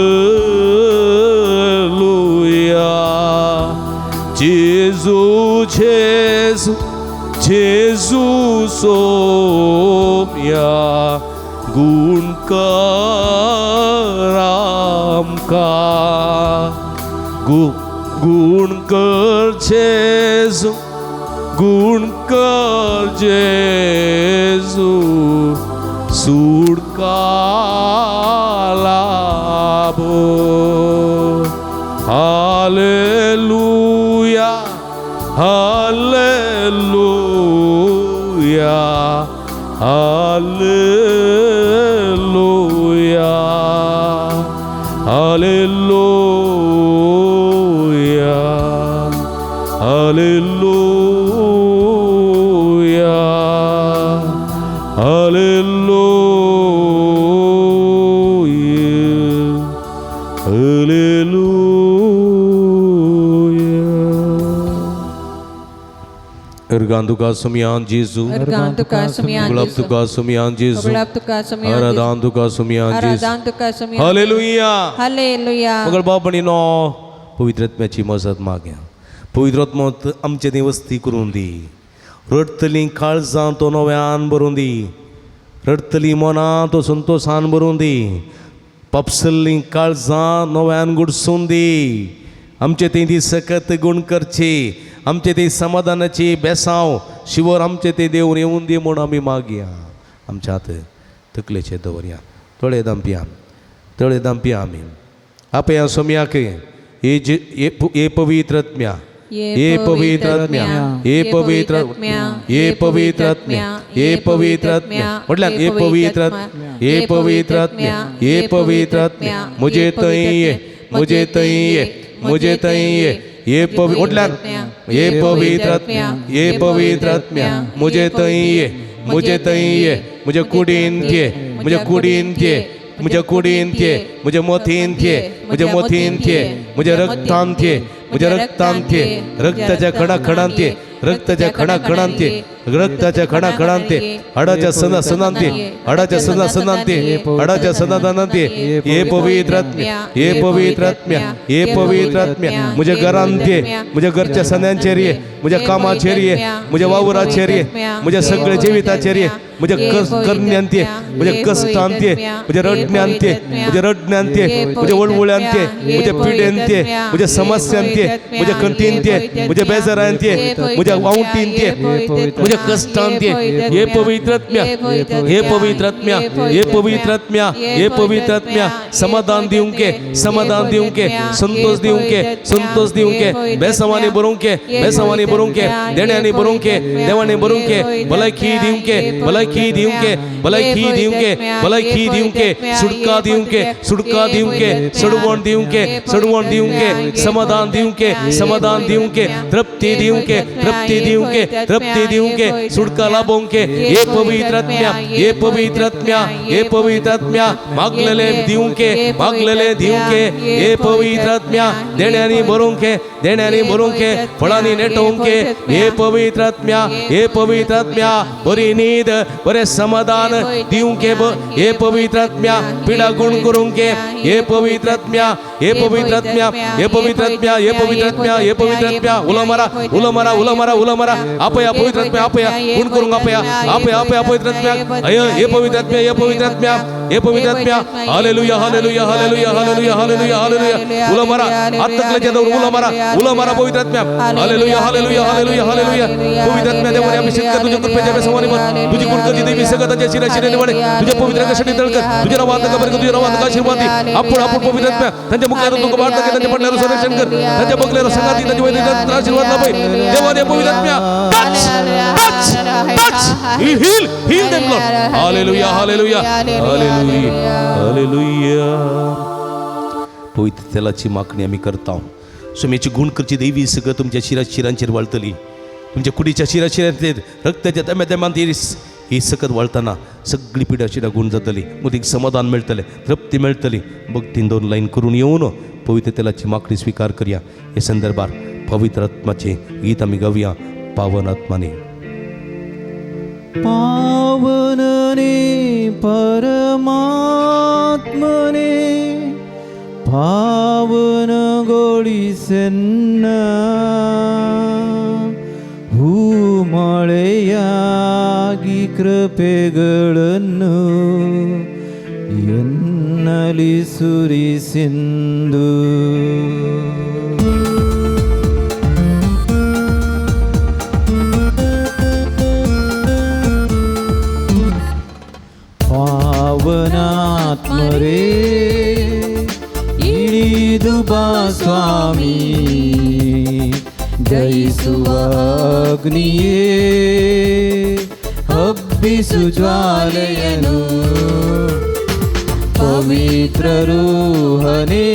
जेजू जेजू जेजू सोम्या गुणकर आमकां गुणकर जेजू गुणकर जेजू सुटका लाभो हालेलुया हालेलुया हालेलुया हालेलुया हालेलुया हालेलुया हालेलुया अर्गां तुका सुमयान जेजू अर्गां तुका सुमयान गुलाब जेजू. तुका सुमयान जेजू गुलाब तुका सुमयान जेजू. आराधान तुका सुमयान जेजू आराधान तुका सुमयान हालेलुया हालेलुया मगळ बाबणीनो पवित्र आत्म्याची मजत माग्या पवित्र आत्मो आमचे ती वस्ती करून दी रडटलीं काळजां तो नव्यान भरून दी रडटलीं मनां तो संतोशान भरून दी पापसल्लीं काळजां नव्यान गुडसून दी आमचे ती ती सकत गुण करची आमचे ती समाधानाची बेसांव शिवर आमचे ते देव येवन दी म्हूण आमी मागया आमच्या हात तकलेचे दवरया. दोळे दामपया, दोळे दामपया आमी. आपया सोम्याक हे पवित्र आत्म्या, हे पवित्र आत्म्या, हे पवित्र आत्म्या, हे पवित्र आत्म्या, हे पवित्र आत्म्या. म्हटल्यार हे पवित्र आत्म्या, हे पवित्र आत्म्या, हे पवित्र आत्म्या, म्हजे थंय ये, म्हजे थंय ये, म्हजे थंय ये. हे पवित्र म्हटल्यार हे पवित्र आत्म्या, हे पवित्र आत्म्या, म्हजे थंय ये, म्हजे थंय ये, म्हज्या कुडींत ये, म्हज्या कुडींत ये, म्हज्या कुडींत ये, म्हज्या मोतींत ये, म्हज्या मोतींत ये, म्हज्या रक्तांत ये, म्हज्या रक्तांत ये, रक्ताच्या खणा खणांत ये, रक्ताच्या खणा खणांत ये, रक्ताच्या खणा खणांत ये, हाडाच्या सना सनांत ये, हाडाच्या सना सनांत ये, हाडाच्या सना सनांत ये. हे पवित्र आत्म्या, हे पवित्र आत्म्या, हे पवित्र आत्म्या, म्हज्या घरांत ये, म्हज्या घरच्या सन्यांचेर ये, म्हज्या कामाचेर ये, म्हज्या वावराचेर ये, म्हज्या सगळ्या जिविताचेर ये, म्हज्या करण्यांत ये, म्हज्या कश्टांत ये, म्हज्या रडण्यांत ये, म्हज्या रडण्यांत ये, म्हज्या वळवळ्यांत ये, म्हज्या पिडेंत ये, म्हज्या समस्यांत ये, म्हज्या कंतींत ये, म्हज्या बेजारांत ये, म्हज्या वावटींत ये, म्हज्या कश्टांत ये. हे पवित्र आत्म्या, हे पवित्र आत्म्या, हे पवित्र आत्म्या, हे पवित्र आत्म्या, समाधान दिवंके, समाधान दिवंके, संतोष दिवंके, संतोष दिवंके, बेसवानी बरोवंके, बेसवानी बरोवंके, देण्यांनी बरोवंके, देवांनी बरोवंके, भलायकी दिवंके, भलायकी दिवंके, भलायकी दिवंके, भलायकी दिवंके, सुटका दिवंके, सुटका दिवंके, सडवण दिवंके, सडवण दिवंके, समाधान दिवंके, समाधान दिवंके, तृप्ती दिवंके, तृप्ती दिवंके, तृप्ती दिवंके, सुटका लाभोवंके. हे पवित्र आत्म्या, हे पवित्र आत्म्या, हे पवित्र आत्म्या, मागलेले दिवंके, मागलेले दिवंके. हे पवित्र आत्म्या, देण्यांनी बरोवंके, देण्यांनी बरोवंके, फळांनी नेटोवंके. हे पवित्र आत्म्या, हे पवित्र आत्म्या, बरी न्हीद, बरें समाधान दिवंके. हे पवित्र आत्म्या, पिडा गुण करूंके. हे पवित्र आत्म्या, हे पवित्र आत्म्या, हे पवित्र आत्म्या, हे पवित्र आत्म्या, हे पवित्र आत्म्या, उलो मारा, उलो मारा, उलो मारा, उलो मारा. आपया पवित्र आत्म्या, आपया गुण करूंक आपया, आपया, आपया पवित्र आत्म्या. हे पवित्र आत्म्या, हे पवित्र आत्म्या, हे पवित्र आत्म्या. Hallelujah, hallelujah, hallelujah, hallelujah, hallelujah, hallelujah. उलो मारा, हात तकलेचेर दवरून उलो मारा, उलो मारा पवित्र आत्म्या. हालेलुया, हालेलुया, हालेलुया, हालेलुया. पवित्र आत्म्या देवाने अभिषेक कर, तुझ्या कृपेच्या बेसवानी भर, तुझी गुणकरची देवी सगळ्याच्या शिरा शिरेने वाढे, तुझ्या पवित्र कशाने तळकर, तुझ्या नावात नका बरं, तुझ्या नावात नका आशीर्वाद दे. आपण आपण पवित्र आत्म्या त्यांच्या मुखावर तुका वाढ टाके, त्यांच्या पडल्यावर संरक्षण कर, त्यांच्या बगल्यावर संगाती, त्यांच्या वैद्यकात आशीर्वाद लाभे. देवाने पवित्र आत्म्या touch, touch, touch, heal, heal them Lord. Hallelujah, hallelujah, hallelujah, hallelujah. पवित्र तेलाची मागणी आमी करता. स्वामीची गुण करची देवी सगळं तुमच्या शिरा शिरांचेर वाळतली, तुमच्या कुडीच्या शिरा शिरांचेर रक्ताच्या तेंब्या तेंब्यान ही सकत वाळतना सगळी पिडा शिरा गुण जातली, मग समाधान मेळटलें, तृप्ती मेळटली. भक्तीन दोन लायन करून येवन पवित्र तेलाची मागणी स्विकार करया. हे संदर्भार पवित्र आत्माचे गीत आमी गावया. पावन आत्माने, पावनने परमात्मने, पावन गोळिसेन्न, ಹೂಮಳೆಯಾಗಿ ಕೃಪೆಗಳನ್ನು ಎನ್ನಲಿ ಸುರಿಸಿಂದು. ಪಾವನಾತ್ಮರೇ ಇಳಿದು ಬಾ ಸ್ವಾಮಿ, ಜಯಿಸುವ ಅಗ್ನಿಯೇ ಹಬ್ಬಿಸು ಜ್ವಾಲೆಯನು, ಪವಿತ್ರ ರೂಹನೇ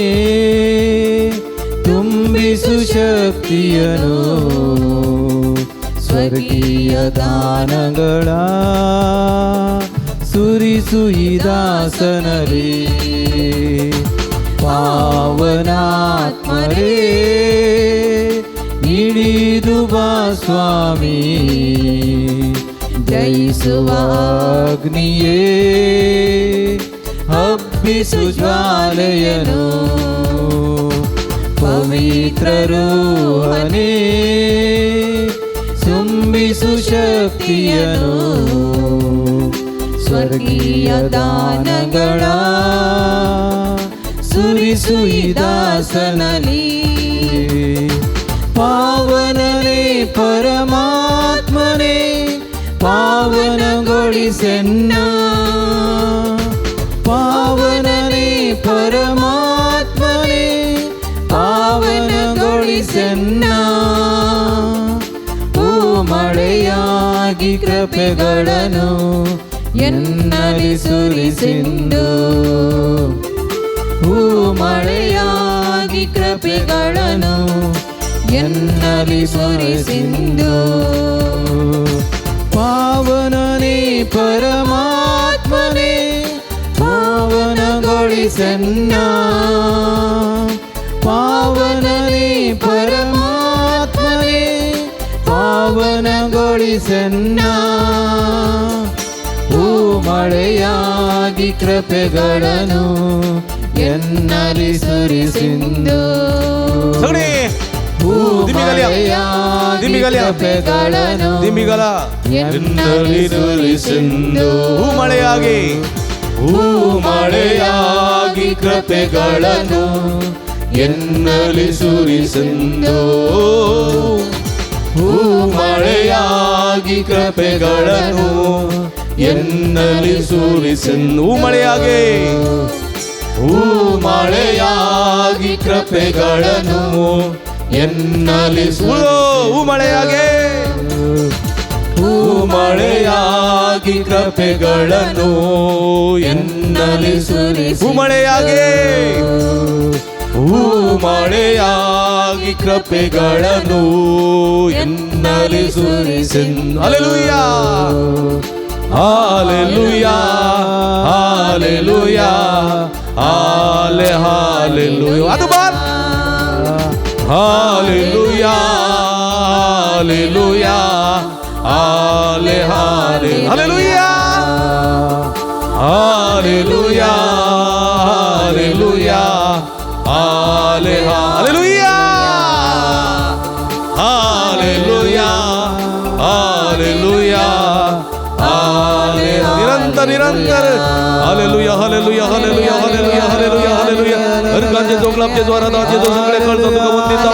ತುಂಬಿಸು ಶಕ್ತಿಯನು, ಸ್ವರ್ಗೀಯ ದಾನಗಳ ಸುರಿಸು ಈ ದಾಸನರೇ. ಪಾವನಾತ್ಮರೇ ಇಳಿದು ಬಾ ಸ್ವಾಮಿ, ಜಯಿಸುವ ಅಗ್ನಿಯೇ ಹಬ್ಬಿಸು ಜ್ವಾಲೆಯನು, ಪವಿತ್ರ ರೂಹನೇ ತುಂಬಿಸು ಶಕ್ತಿಯನು, ಸ್ವರ್ಗೀಯ ದಾನಗಳ ಸುರಿಸು ಈ ದಾಸನಲ್ಲಿ. ಪಾವನನೇ ಪರಮಾತ್ಮನೇ ಪಾವನಗೊಳಿಸೆನ್ನ, ಪಾವನಗೊಳಿಸೆನ್ನ. ಮಳೆಯಾಗಿ ಕೃಪೆಗಳನ್ನು ಎನ್ನಲ್ಲಿ ಸುರಿಸಿಂದು, ಹೂ ಮಳೆಯಾಗಿ ಕೃಪೆಗಳನ್ನು ಎನ್ನಲ್ಲಿ ಸುರಿಸಿಂದು. ಪಾವನನೇ ಪರಮಾತ್ಮನೇ ಪಾವನಗೊಳಿಸನ್ನ, ಪಾವನನೇ ಪರಮಾತ್ಮನೇ ಪಾವನಗೊಳಿಸನ್ನ, ಹೂ ಮಳೆಯಾಗಿ ಕೃಪೆಗಳನ್ನು ಎನ್ನಲ್ಲಿ ಸುರಿಸಿಂದು, ಹೂ ಮಳೆಯಾಗಿ ಕೃಪೆಗಳನ್ನು ಎನ್ನಲ್ಲಿ ಸುರಿಸಿಂದು, ಹೂ ಮಳೆಯಾಗಿ, ಹೂ ಮಳೆಯಾಗಿ ಕೃಪೆಗಳನ್ನು ಎನ್ನಲ್ಲಿ ಸುರಿಸಿಂದು, ಹೂ ಮಳೆಯಾಗಿ ಕೃಪೆಗಳನ್ನು ಎನ್ನಲ್ಲಿ ಸುರಿಸಿಂದು, ಹೂ ಮಳೆಯಾಗಿ, ಹೂ ಮಳೆಯಾಗಿ ಕೃಪೆಗಳನ್ನು ಎನ್ನಲ್ಲಿ, ಹೂ ಮಳೆಯಾಗಿ, ಹೂ ಮಳೆಯಾಗಿ ಕೃಪೆಗಳನ್ನು ಎನ್ನಲ್ಲಿ ಸುರಿಸಿ, ಹೂ ಮಳೆಯಾಗಿ, ಹೂ ಮಳೆಯಾಗಿ ಕೃಪೆಗಳನ್ನು ಎನ್ನಲ್ಲಿ ಸುರಿಸಿ. Hallelujah, hallelujah, hallelujah, ಹಾಲೆ ಹಾಲೆಲೂಯಾ. ಅದು ಬಾರ್ ಹಾಲೆಲೂಯಾ, ಹಾಲೆಲೂಯಾ, ಹಾಲೆ ಹಾಲೆ ಹಾಲೆಲೂಯಾ, ಹಾಲೆಲೂಯಾ, ಹಾಲೆಲೂಯಾ, ಹಾಲೆ ಹಾಲೆಲೂಯಾ, ಹಾಲೆಲೂಯಾ, ಹಾಲೆಲೂಯಾ, ಹಾಲೆ ನಿರಂತರ ನಿರಂತರ hallelujah, hallelujah, hallelujah, hallelujah, hallelujah, hallelujah. अर्गांचे जोगलापचे द्वाराचे जो सगळे कळतो तुका वंदिता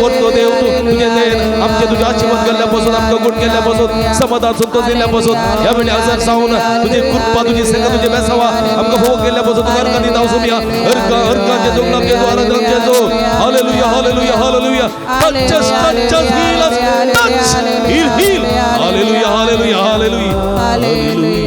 हो देव, तू तुझे देन आमचे तुझे आशीर्वाद केल्ल्यापासून, आमकां गुण केल्ल्यापासून, समाधान संतोष दिल्ल्यापासून, ह्या वेळी हजर जावन तुझी कृपा, तुझी संग, तुझे बेसावा आमकां भोग केल्ल्यापासून तुका अर्गां दिता सोमया. अर्गां अर्गांचे जोगलापचे द्वाराचे जो hallelujah, hallelujah, hallelujah. Touch us, touch us, heal us, touch, heal, heal. Hallelujah, hallelujah, hallelujah, hallelujah.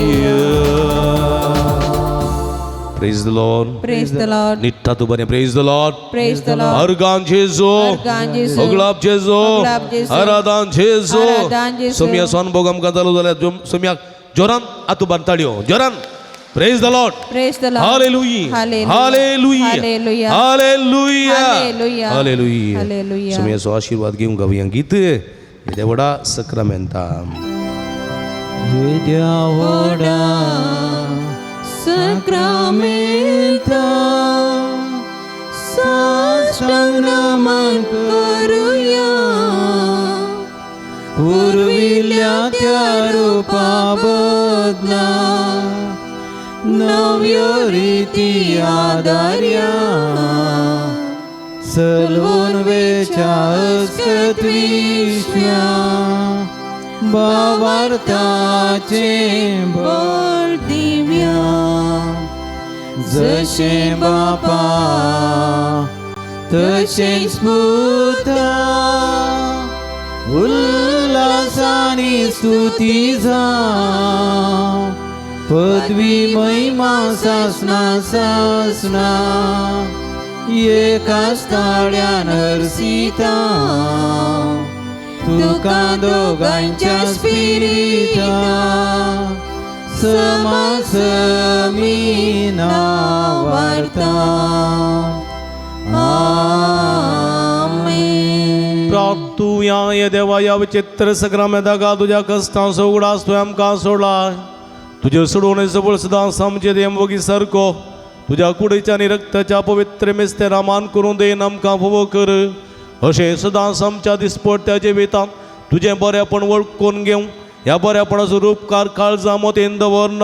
Praise the Lord. Praise the Lord. निट्टा तू बने. Praise the Lord. Praise the Lord. अर्गान जेजो, अर्गान जेजो, अगलाब जेजो, अगलाब जेजो, आराधान जेजो. आराधान जेजो. सोमिया स्वानुभोग आमकां जालो जाल्यार सोमिया जोरान आतू बांदताड्यो जोरान. Praise the Lord. Praise the Lord. Hallelujah. Hallelujah. Hallelujah. Hallelujah. Hallelujah. Hallelujah. Hallelujah. Hallelujah. सोमियाचो आशीर्वाद घेवंक गावया गीत येद्या व्हडा सक्रामेंता. येद्या व्हडा सक्रामेंता साष्टांग नमन करुया, पुर्विल्ल्या त्या रुपा बदला नव्यो रिती आदार्या, सलवून वेच्या अस्कत्विश्व्या भावार्थाचें बळ दिव्या, जशें बापा तशेंच पुता उल्हासानी स्तुती जावं, पदवी महिमा सासना सासना एकाच ताळ्यान हरसिता तुका दोगांच्या स्पिरिता समासमीना वार्ता. आमेन. प्राप्तुया ये देवा या विचित्र सक्रामेंताका तुज्या कश्टांचो उगडास तुवें आमकां सोडला, तुजे सोडोवणे सबळ सदां आमचे देम वगी सारको तुज्या कुडीच्या आनी रक्ताच्या पवित्र मिस्तेरा मान करून देन आमकां फोवो कर. अशें सदांच आमच्या दिसपडट्या जिवितांत तुजें बरेपण वळखून घेवं, ह्या बरेपणाचो रूपकार काळजां मतीन दवरन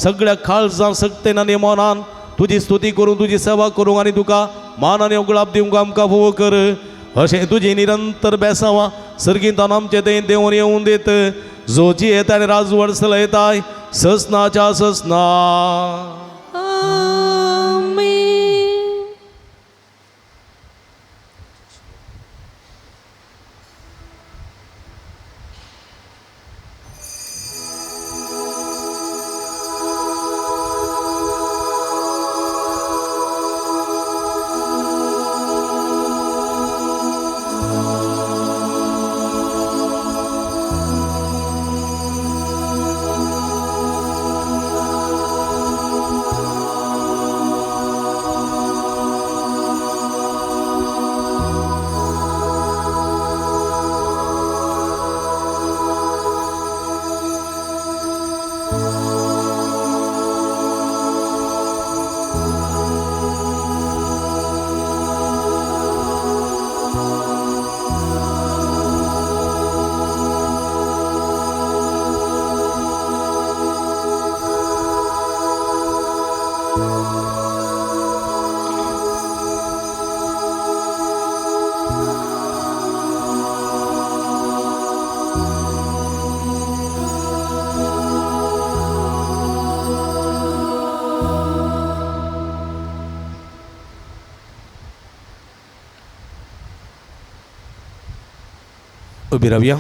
सगळ्या काळजां सक्तेन आनी मनान तुजी स्तुती करूंक, तुजी सेवा करूंक आनी तुका मान आनी उगडाप दिवंक आमकां फोवो कर. अशें तुजी निरंतर बेसावां सर्गींतान आमचे देन देंवन येवन दित, जो जियेता आनी राजवट चलयताय ससनाच्या ससना. आमेन. उबी रावया.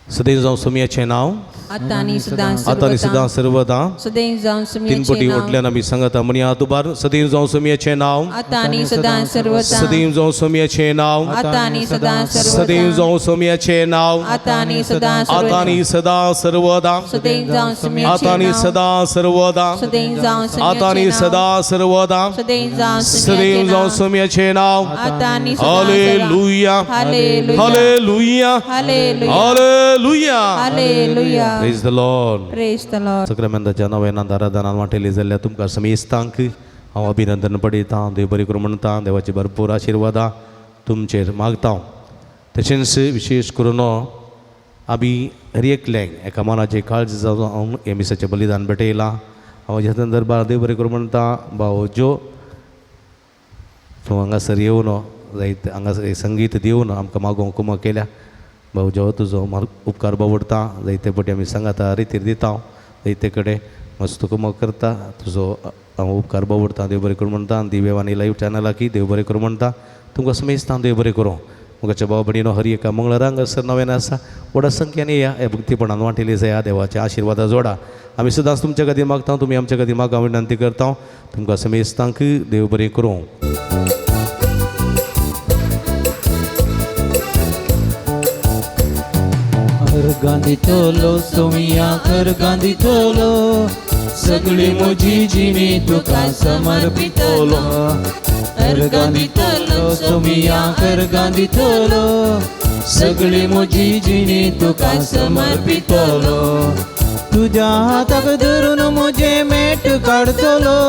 सदैव जावं सोमयाचें नांव आतां आनी सदां आतां आनी सदां सर्वदा. सदैव जावं तीन सोमयाचें पटी नांव वटल्यान आमी सांगता म्हणया दुबार. सदैव जावं सोमयाचें नांव आतां आनी सदां सर्वदा. सदैव जावं सोमयाचें नांव आतां आनी सदां सदैव सर्वदा. जावं सोमयाचें नांव आतां आनी सदां आतां सर्वदा. आनी सदां सर्वदा. सदैव जावं आतां सोमयाचें आनी नांव सदां सर्वदा. सदैव जावं आतां आनी सोमयाचें नांव सदां सर्वदा. सदैव जावं सदैव सोमयाचें जावं नांव सोमयाचें नांव. आतां आनी सदां. Hallelujah. Hallelujah. Hallelujah. Hallelujah. Hallelujah. Hallelujah. Praise the Lord. Praise the Lord. सक्रमेंताच्या नव्यान आराधनान वांटेली जाल्ल्या तुमकां समेस्तांक हांव अभिनंदन पडयतां. देव बरी करूं म्हणटा. देवाची भरपूर आशिर्वादां तुमचेर मागता. तशेंच विशेश करून आमी हर एकल्यांक एका मनाचे काळजी जावन हांव हे मिसाचें बलिदान भेटयलां. हांव ह्या संदर्भार देव बरें करूं म्हणटा. भाव ज्यो तूं हांगासर येवन जायत हांगासर संगीत दिवन आमकां मागोवंक कुमक केल्या. भाऊ जो तुजो उपकार बावडटा. जायते पटी आमी सांगाता रितीर दिता जायते कडेन मस्त कुमक करता. तुजो हांव उपकार बावडटा. देव बरें करूं म्हणटा. दिव्यवाणी लायव्ह चॅनलाकी देव बरें करूं म्हणटा. तुमकां समेस्तां देव बरें करूं. मुखाच्या भाव भयणीनो हर एका मंगळारा हांगासर नव्यान आसा व्हडा संख्येन या ह्या भक्तीपणान वांटेली जाया. देवाच्या आशिर्वादा जोडा. आमी सदांच तुमच्या खातीर मागता. तुमी आमच्या खातीर मागा विनंती करता. तुमकां समेस्तांक देव बरें करूं. गांधी तोलो सोमिया कर गांधी तोलो सगळी म्हजी जिणी तुका समर्पितलो. हर गांधी तोलो सोमिया कर गांधी तोलो सगळी म्हजी जिणी तुका समर्पितलो. तुज्या हाताक धरून म्हजें मेट काडटलो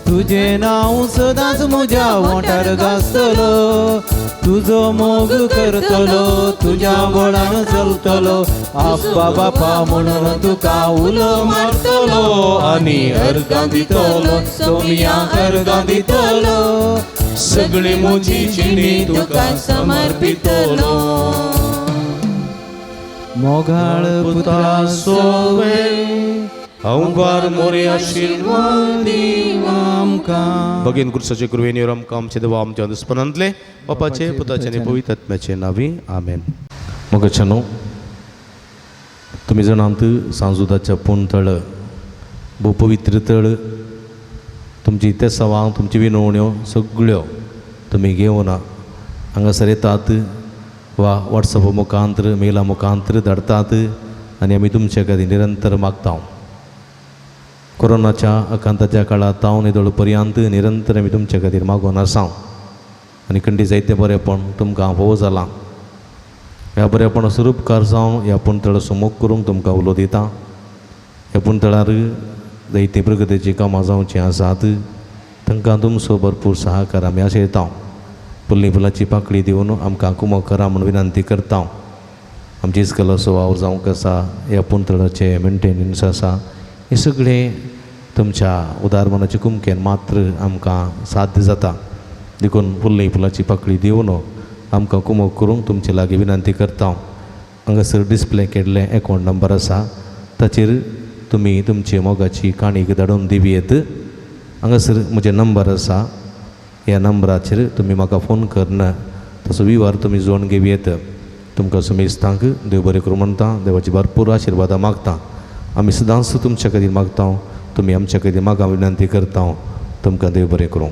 तुजें नांव सदांच म्हज्या वोंठार गाजतलो. तुजो मोग करतलो तुज्या बळान चलतलो आप्पा बापा म्हणून तुका उलो मारतलो. आनी अर्गां दितलो सोमिया अर्गां दितलो सगळी म्हजी जिणी तुका समर्पितलो. मोगाळ पुत्रा सोवे अंगार मोरे आशिर्वाद आमकां. भगीन कुर्साचे कृपेन आमकां आमचे देवा आमच्या दुस्पनांतले बापाचे पुताचे आनी पवित्र आत्म्याचे नावी आमेन. मोगाच्यानो तुमी जाणात सांजुदाच्या पूण तळ भोव पवित्र तळ. तुमची तेसावां तुमची विनवण्यो सगळ्यो तुमी घेवन हांगासर येतात वा वॉट्सॅप मुखांत्र मेला मुखांत्र धाडटात आनी आमी तुमचे खातीर निरंतर मागता. कोरोनाच्या आकांताच्या काळांत हांव निदळ पर्यंत निरंतर आमी तुमचे खातीर मागून आसा आनी खंडी जायतें बरेंपण तुमकां भोव जालां. ह्या बरेपणाचो उपकार जावन ह्या पुणतळ सुमोग करूंक तुमकां उलो दिता. ह्या पुणतळार जायतीं प्रगतीचीं कामां जावचीं आसात. तांकां तुमचो भरपूर सहकार आमी आशयता. फुल्ली फुलाची पाकळी दिवन आमकां कुमक करा म्हूण विनंती करता. आमची इस्कलाचो वावर जावंक आसा. ह्या पुणतळाचें मेंटेनन्स आसा. हें सगळें तुमच्या उदार मनाचे कुमकेन मात्र आमकां साध्य जाता. देखून फुल्ली फुलाची पाकळी दिवन आमकां कुमक करूंक तुमचे लागीं विनंती करता. हांगासर डिस्प्ले केल्लें एकावंट नंबर आसा ताचेर तुमी तुमची मोगाची काणीक धाडून दिवयेत. हांगासर म्हजें नंबर आसा. ह्या नंबराचेर तुमी म्हाका फोन करून तसो विवार तुमी जोडून घेवयेत. तुमकां समेस्तांक देव बरें करूं म्हणटा. देवाची भरपूर आशिर्वादां मागता. आमी सदांच तुमच्या खातीर मागता. तुमी आमच्या खातीर मागा विनंती करता. तुमकां देव बरें करूं.